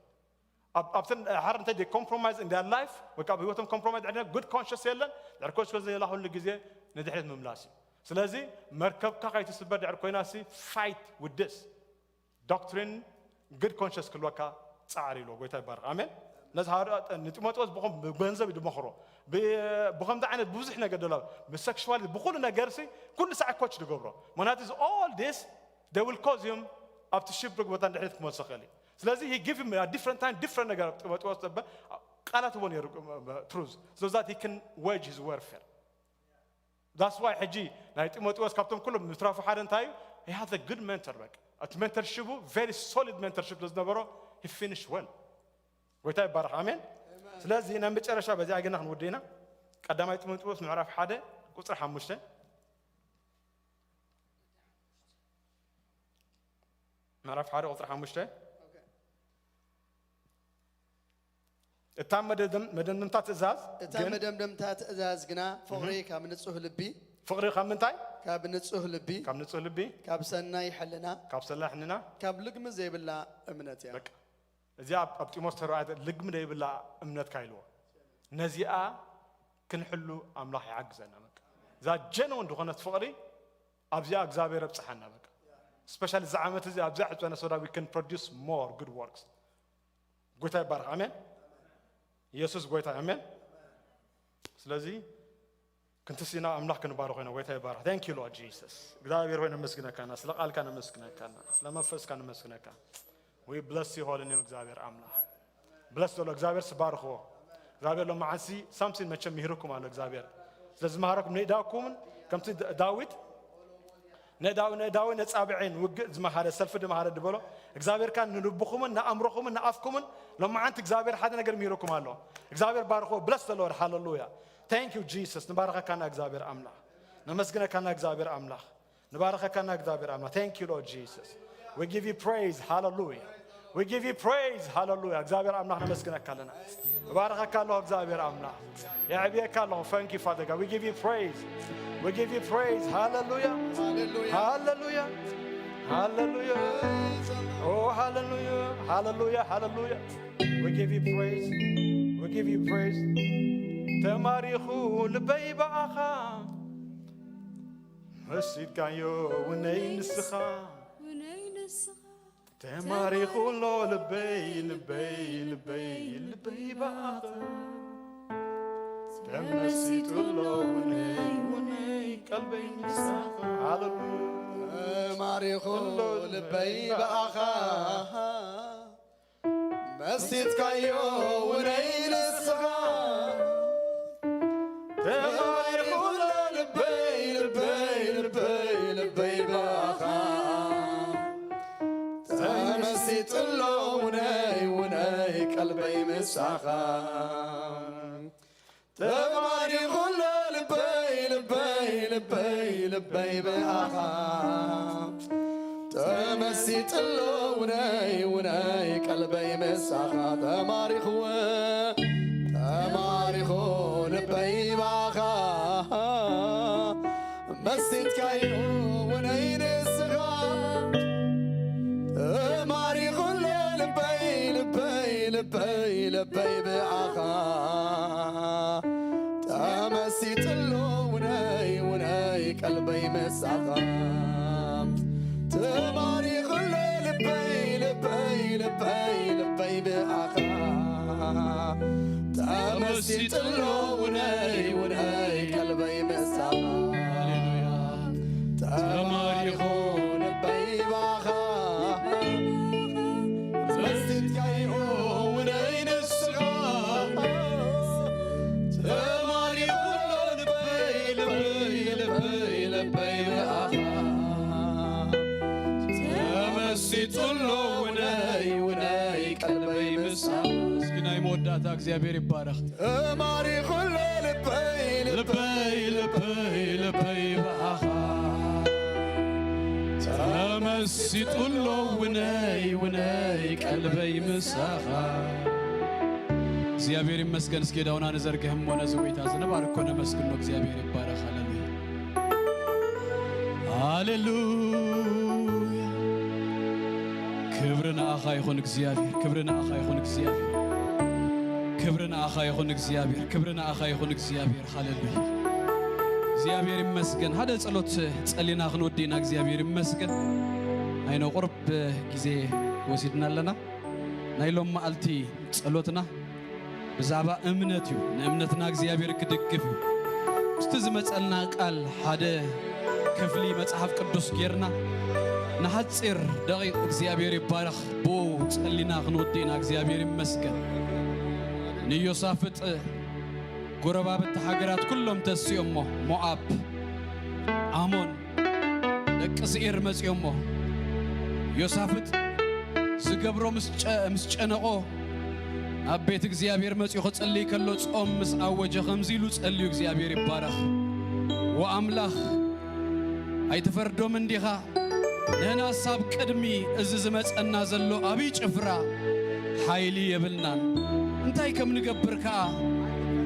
ኣብ ኣብቲ ሓር እንታይ ኮምፕሮማይዝ እንዳ ላይፍ ወይ ካብ ህይወቶም ኮምፕሮማይዝ ዕድነ ጉድ ኮንሽስ የለን። ድሕር ኮንሽስ የላ ኩሉ ግዜ ንድሕሪት ምምላስ እዩ። ስለዚ መርከብካ ከይትስበር ድሕር ኮይና ሲ ፋይት ውድስ ዶክትሪን ግድ ኮንሽስ ክልወካ ጻዕር ኢልዎ። ጎይታ ይባርክ። ኣሜን። ነዚ ሃዋርያ ንጢሞቴዎስ ብኸም ብገንዘብ እዩ ድመኽሮ። ብ- ብኸምዚ ዓይነት ብዙሕ ነገር ደላ ብሴክሽዋል ብኩሉ ነገር ሲ ኩሉ ሳዕ ኮች ድገብሮ። ምክንያቱ is all this they will cause him ኣብቲ ሽብርክ ቦታ ድሕሪት ክመልሶ ክእል እዩ። ስለዚ he give him a different time different ነገር ጢሞቴዎስ ጸበ ቃላት እዎ ነይሩ ትሩዝ so that he can wage his warfare. That's why ሕጂ ናይ ጢሞቴዎስ ካብቶም ኩሎም ምትራፉ ሓደ እንታይ እዩ? He has a good mentor። በቃ እቲ ሜንተርሺፑ very solid ሜንተርሺፕ ስለዝነበሮ he finish well። ጎይታ ይባረኽ። ኣሜን። ስለዚ ናይ መጨረሻ በዚኣ ግና ክንውድእ ኢና። ቀዳማይ ጢሞቴዎስ ምዕራፍ ሓደ ቁፅሪ ሓሙሽተ። ምዕራፍ ሓደ ቁፅሪ ሓሙሽተ። እታ መደምደም- መደምደምታ ትእዛዝ እታ ግን መደምደምታ ትእዛዝ ግና ፍቕሪ ካብ ንጹህ ልቢ ፍቕሪ ካብ ምንታይ? ካብ ንጹህ ልቢ ካብ ንጹህ ልቢ ካብ ሰናይ ሕልና ካብ ሰላሕንና ካብ ልግሚ ዘይብላ እምነት እያ። በቃ እዚኣ ኣብ ኣብ ጢሞቴዎስ ተረኣየት ልግሚ ዘይብላ እምነትካ ኢልዎ። ነዚኣ ክንሕሉ ኣምላኽ ይዓግዘና። በቃ እዛ ጀነውን ዝኾነት ፍቕሪ ኣብዚኣ እግዚኣብሔር ኣብጽሓና። በቃ ስፔሻሊ እዚ ዓመት እዚ ኣብዚኣ ሕፅበነ so that we can produce more good works። ጎይታ ይባረኽ። ኣሜን። ኢየሱስ ጎይታ። ኣሜን። ስለዚ ክንትሲና ኣምላኽ ክንባረኽ ኮይና ጎይታ ይባረኽ። Thank you Lord Jesus። እግዚኣብሔር ሆይ ነመስግነካና ስለ ቃልካ ነመስግነካና ስለ መንፈስካ ነመስግነካ። We bless you holy name እግዚኣብሔር ኣምላኽ። ብለስ ዘሎ እግዚኣብሔር ስባርኽዎ። እግዚኣብሔር ሎመዓንሲ ሳምሲን መቸም ምሂርኩም ኣሎ እግዚኣብሔር ስለ ዝመሃረኩም ንእዳውኩምን ከምቲ ዳዊት ነዳዊ ነዳዊ ነጻብዐን ውግእ ዝመሃረ ሰልፊ ድመሃረ ድበሎ እግዚኣብሔር ካን ንልብኹምን ንኣእምሮኹምን ንኣፍኩምን ሎመዓንቲ እግዚኣብሔር ሓደ ነገር ምሂርኩም ኣሎ። እግዚኣብሔር ባርኽዎ። ብለስ ዘሎ ወር ሃለሉያ። Thank you Jesus። ንባረኸካና እግዚኣብሔር ኣምላኽ። ነመስግነካና እግዚኣብሔር ኣምላኽ። ንባረኸካና እግዚኣብሔር ኣምላኽ። Thank you Lord Jesus. We give you praise. ሃለሉያ። We give you praise. ሃለሉያ። እግዚኣብሔር ኣምላኽ ነመስግነካ ኣለና። እባረኸካ ኣለኹ እግዚኣብሔር ኣምላኽ። የዕብየካ ኣለኹ። Thank you Father God. We give you praise. We give you praise. ሃለሉያ። ሃለሉያ። ሃለሉያ። ሃለሉያ። ኦ ሃለሉያ። ሃለሉያ። ሃለሉያ። We give you praise. We give you praise. ተማሪኹ ልበይ ብኣኻ መሲልካዮ ውነይ ንስኻ ውነይ ንስኻ ተማሪኹ ኣሎ ልበይ ልበይ ልበይ ልበይ ባኻ ተመሲጡ ኣሎ ውነይ ውነይ ቀልበይ ንስኻ ሃለሉ ተማሪኹ ኣሎ ልበይ ብኣኻ መሲጥካዮ ውነይ ንስኻ ተባሪኹ ኣሎ ልበይ ልበይ ልበይ ልበይ ብኣኻ ተመሲጡ ኣሎ ውነይ ውነይ ቀልበይ ምሳኻ ተባሪኹ ኣሎ ልበይ ልበይ ልበይ ልበይ ብኣኻ ተመሲጡ ኣሎ ውነይ ውነይ ቀልበይ ምሳኻ ተማሪኹ ተማሪኹ ልበይ ብኣኻ መሲጥካዮ ውነይ ንስኻ ተማሪኹ ኣሎ ልበይ ልበይ ልበይ ልበይ ብኣኻ ተመሲጥሎ ውነይ ውነይ ቀልበይ መሳኻ ተማሪኹሎ ልበይ ልበይ ልበይ ልበይ ብኣኻ ተመሲጥሎ ውነይ ውነይ ቀልበይ መሳኻ ሃሌሉያ ተማሪኹ ልበይ ባኻ መስቲትካዮ ውነይ ንስኻ ተማሪኹ ልበይ ልበይ ልበይ ልበይ ብኣኻ ተመሲጡሎ ውነይ ውነይ ቀልበይ ምሳኻ እስኪ ናይ መወዳእታ እግዚኣብሔር ይባረኽ ተማሪኹሎ ልበይ ልበይ ልበይ ልበይ ብኣኻ ተመሲጡሎ ውነይ ውነይ ቀልበይ ምሳኻ እግዚኣብሔር ይመስገን። እስኪ ዳውና ንዘርግሕ እሞ ነዚ ጎይታ እዚ ንባርኮ ነመስግኖ። እግዚኣብሔር ይባረኽ። ሃሌሉያ፣ ሃሌሉያ። ክብሪ ንኣኻ ይኹን እግዚኣብሔር፣ ክብሪ ንኣኻ ይኹን እግዚኣብሔር፣ ክብሪ ንኣኻ ይኹን እግዚኣብሔር፣ ክብሪ ንኣኻ ይኹን እግዚኣብሔር። ሃሌሉያ። እግዚኣብሔር ይመስገን። ሓደ ጸሎት ጸሊና ክንወዲ ኢና። እግዚኣብሔር ይመስገን። ኣይነ ቁርብ ግዜ ወሲድና ኣለና። ናይ ሎም መዓልቲ ጸሎትና ብዛዕባ እምነት እዩ። ንእምነትና እግዚኣብሔር ክድግፍ እዩ። ምስቲ ዝመጸልና ቃል ሓደ ክፍሊ መጽሓፍ ቅዱስ ጌርና ንሓጺር ደቂቕ እግዚኣብሔር ይባረኽ። ብኡ ጸሊና ክንወዲ ኢና። እግዚኣብሔር ይመስገን። ንዮሳፍጥ ጎረባብቲ ሃገራት ኩሎም ተሲኦሞ፣ ሞኣብ፣ ኣሞን፣ ደቂ ስዒር መጺኦሞ። ዮሳፍጥ ዝገብሮ ምስ ጨ-፣ ምስ ጨነቆ፣ ኣብ ቤት እግዚኣብሔር መጺኡ ክጽልይ ከሎ፣ ጾም ምስ ኣወጀ፣ ከምዚ ኢሉ ጸልዩ፣ እግዚኣብሔር ይባረኽ። ወኣምላኽ፣ ኣይትፈርዶምን ዲኻ? ንሕናስ ኣብ ቅድሚ እዚ ዝመጸና ዘሎ ኣብይ ጭፍራ ሓይሊ የብልናን። እንታይ ከም ንገብር ከኣ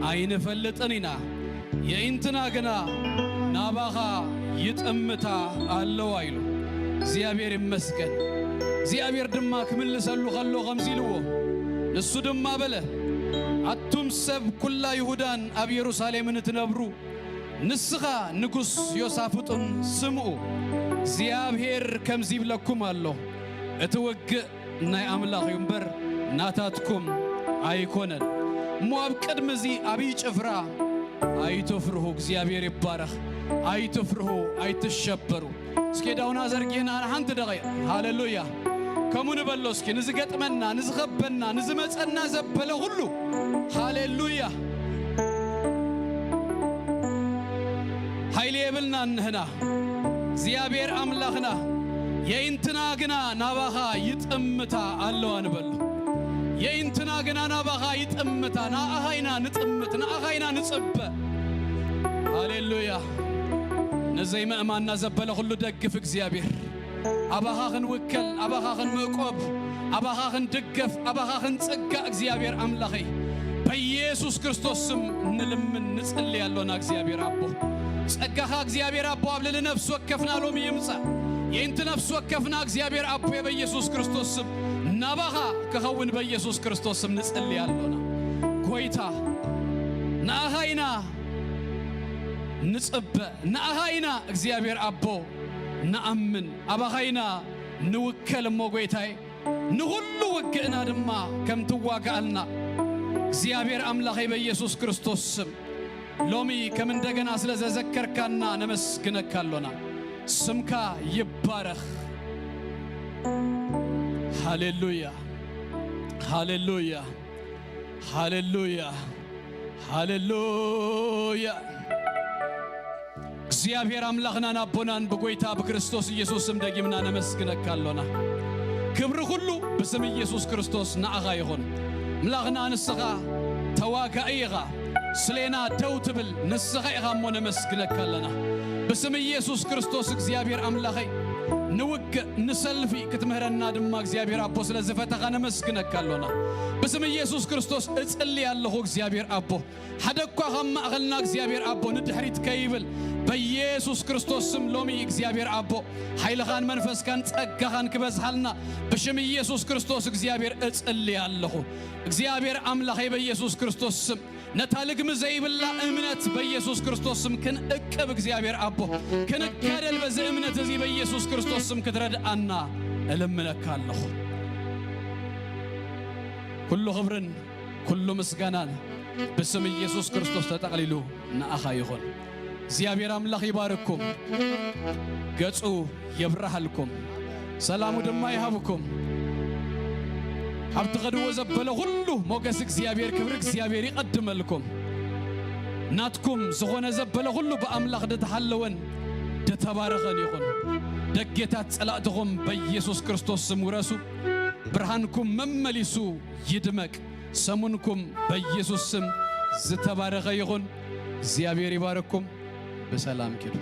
ኣይንፈልጥን ኢና። የኢንትና ግና ናባኻ ይጥምታ ኣለዋ ኢሉ። እግዚኣብሔር ይመስገን። እግዚኣብሔር ድማ ክምልሰሉ ከሎ ከምዚ ኢልዎ፣ ንሱ ድማ በለ፣ ኣቱም ሰብ ኩላ ይሁዳን ኣብ የሩሳሌምን እትነብሩ፣ ንስኻ ንጉስ ዮሳፍጥን ስምኡ፣ እግዚኣብሔር ከምዚ ይብለኩም ኣሎ፣ እቲ ውግእ ናይ ኣምላኽ እዩ እምበር ናታትኩም ኣይኮነን። እሞ ኣብ ቅድሚ እዚ ኣብይ ጭፍራ ኣይትፍርሁ። እግዚኣብሔር ይባረኽ። ኣይትፍርሁ፣ ኣይትሸበሩ። እስኪ ዳውና ዘርጊህና ንሓንቲ ደቂቕ። ሃሌሉያ። ከምኡ ንበሎ እስኪ፣ ንዝገጥመና፣ ንዝኸበና፣ ንዝመጸና ዘበለ ኩሉ። ሃሌሉያ። ሓይሊ የብልናን ንሕና፣ እግዚኣብሔር ኣምላኽና፣ የኢንትና ግና ናባኻ ይጥምታ ኣለዋ ንበሎ። የኢንትና ግና ናባኻ ይጥምታ፣ ንኣኻ ኢና ንጥምት፣ ንኣኻ ኢና ንጽበ። ሃሌሉያ። ንዘይምእማንና ዘበለ ኩሉ ደግፍ እግዚኣብሔር። ኣባኻ ክንውከል፣ ኣባኻ ክንምእቆብ፣ ኣባኻ ክንድገፍ፣ ኣባኻ ክንጽጋእ እግዚኣብሔር ኣምላኸይ፣ በኢየሱስ ክርስቶስ ስም ንልምን ንጽሊ ኣሎና። እግዚኣብሔር ኣቦ፣ ጸጋኻ እግዚኣብሔር ኣቦ ኣብ ልዕሊ ነፍሲ ወከፍና ሎሚ ይምጻእ። የእንቲ ነፍሲ ወከፍና እግዚኣብሔር ኣቦ በኢየሱስ ክርስቶስ ስም ናባኻ ክኸውን በኢየሱስ ክርስቶስ ስም ንጽሊ ኣሎና። ጎይታ፣ ንኣኻ ኢና ንጽበ፣ ንኣኻ ኢና እግዚኣብሔር ኣቦ ንኣምን፣ ኣባኻ ኢና ንውከል እሞ ጎይታይ፣ ንኹሉ ውግእና ድማ ከም ትዋጋኣልና እግዚኣብሔር ኣምላኸይ በኢየሱስ ክርስቶስ ስም ሎሚ ከም እንደገና ስለ ዘዘከርካና ነመስግነካ ኣሎና። ስምካ ይባረኽ። ሃሌሉያ፣ ሃሌሉያ፣ ሃሌሉያ፣ ሃሌሉያ። እግዚኣብሔር ኣምላኽናን ኣቦናን ብጎይታ ብክርስቶስ ኢየሱስ ስም ደጊምና ነመስግነካ ኣሎና። ክብሪ ኩሉ ብስም ኢየሱስ ክርስቶስ ንኣኻ ይኹን። ኣምላኽና ንስኻ ተዋጋኢ ኢኻ፣ ስሌና ደው ትብል ንስኻ ኢኻ እሞ ነመስግነካ ኣለና። ብስም ኢየሱስ ክርስቶስ እግዚኣብሔር ኣምላኸይ ንውግእ ንሰልፊ ክትምህረና ድማ እግዚኣብሔር ኣቦ ስለ ዝፈተኻ ነመስግነካ ኣሎና። ብስም ኢየሱስ ክርስቶስ እጽሊ ኣለኹ እግዚኣብሔር ኣቦ። ሓደ እኳ ካብ ማእኸልና እግዚኣብሔር ኣቦ ንድሕሪት ከይብል በኢየሱስ ክርስቶስ ስም ሎሚ እግዚኣብሔር ኣቦ ሓይልኻን መንፈስካን ጸጋኻን ክበዝሃልና ብሽም ኢየሱስ ክርስቶስ እግዚኣብሔር እጽሊ ኣለኹ። እግዚኣብሔር ኣምላኸይ በኢየሱስ ክርስቶስ ስም ነታ ልግሚ ዘይብላ እምነት በኢየሱስ ክርስቶስ ስም ክንእቅብ እግዚኣብሔር ኣቦ ክንጋደል በዚ እምነት እዚ በኢየሱስ ክርስቶስ ስም ክትረድኣና እልምነካ ኣለኹ። ኩሉ ክብርን ኩሉ ምስጋናን ብስም ኢየሱስ ክርስቶስ ተጠቕሊሉ ንኣኻ ይኹን። እግዚኣብሔር ኣምላኽ ይባርኩም፣ ገጹ የብርሃልኩም፣ ሰላሙ ድማ ይሃብኩም። ኣብ ትኸድዎ ዘበለ ኩሉ ሞገስ እግዚኣብሔር፣ ክብሪ እግዚኣብሔር ይቐድመልኩም። ናትኩም ዝኾነ ዘበለ ኩሉ ብኣምላኽ ድተሃለወን ድተባረኸን ይኹን። ደጌታት ጸላእትኹም በኢየሱስ ክርስቶስ ስም ውረሱ። ብርሃንኩም መመሊሱ ይድመቅ። ሰሙንኩም በኢየሱስ ስም ዝተባረኸ ይኹን። እግዚኣብሔር ይባርኩም። ብሰላም ኪዱ።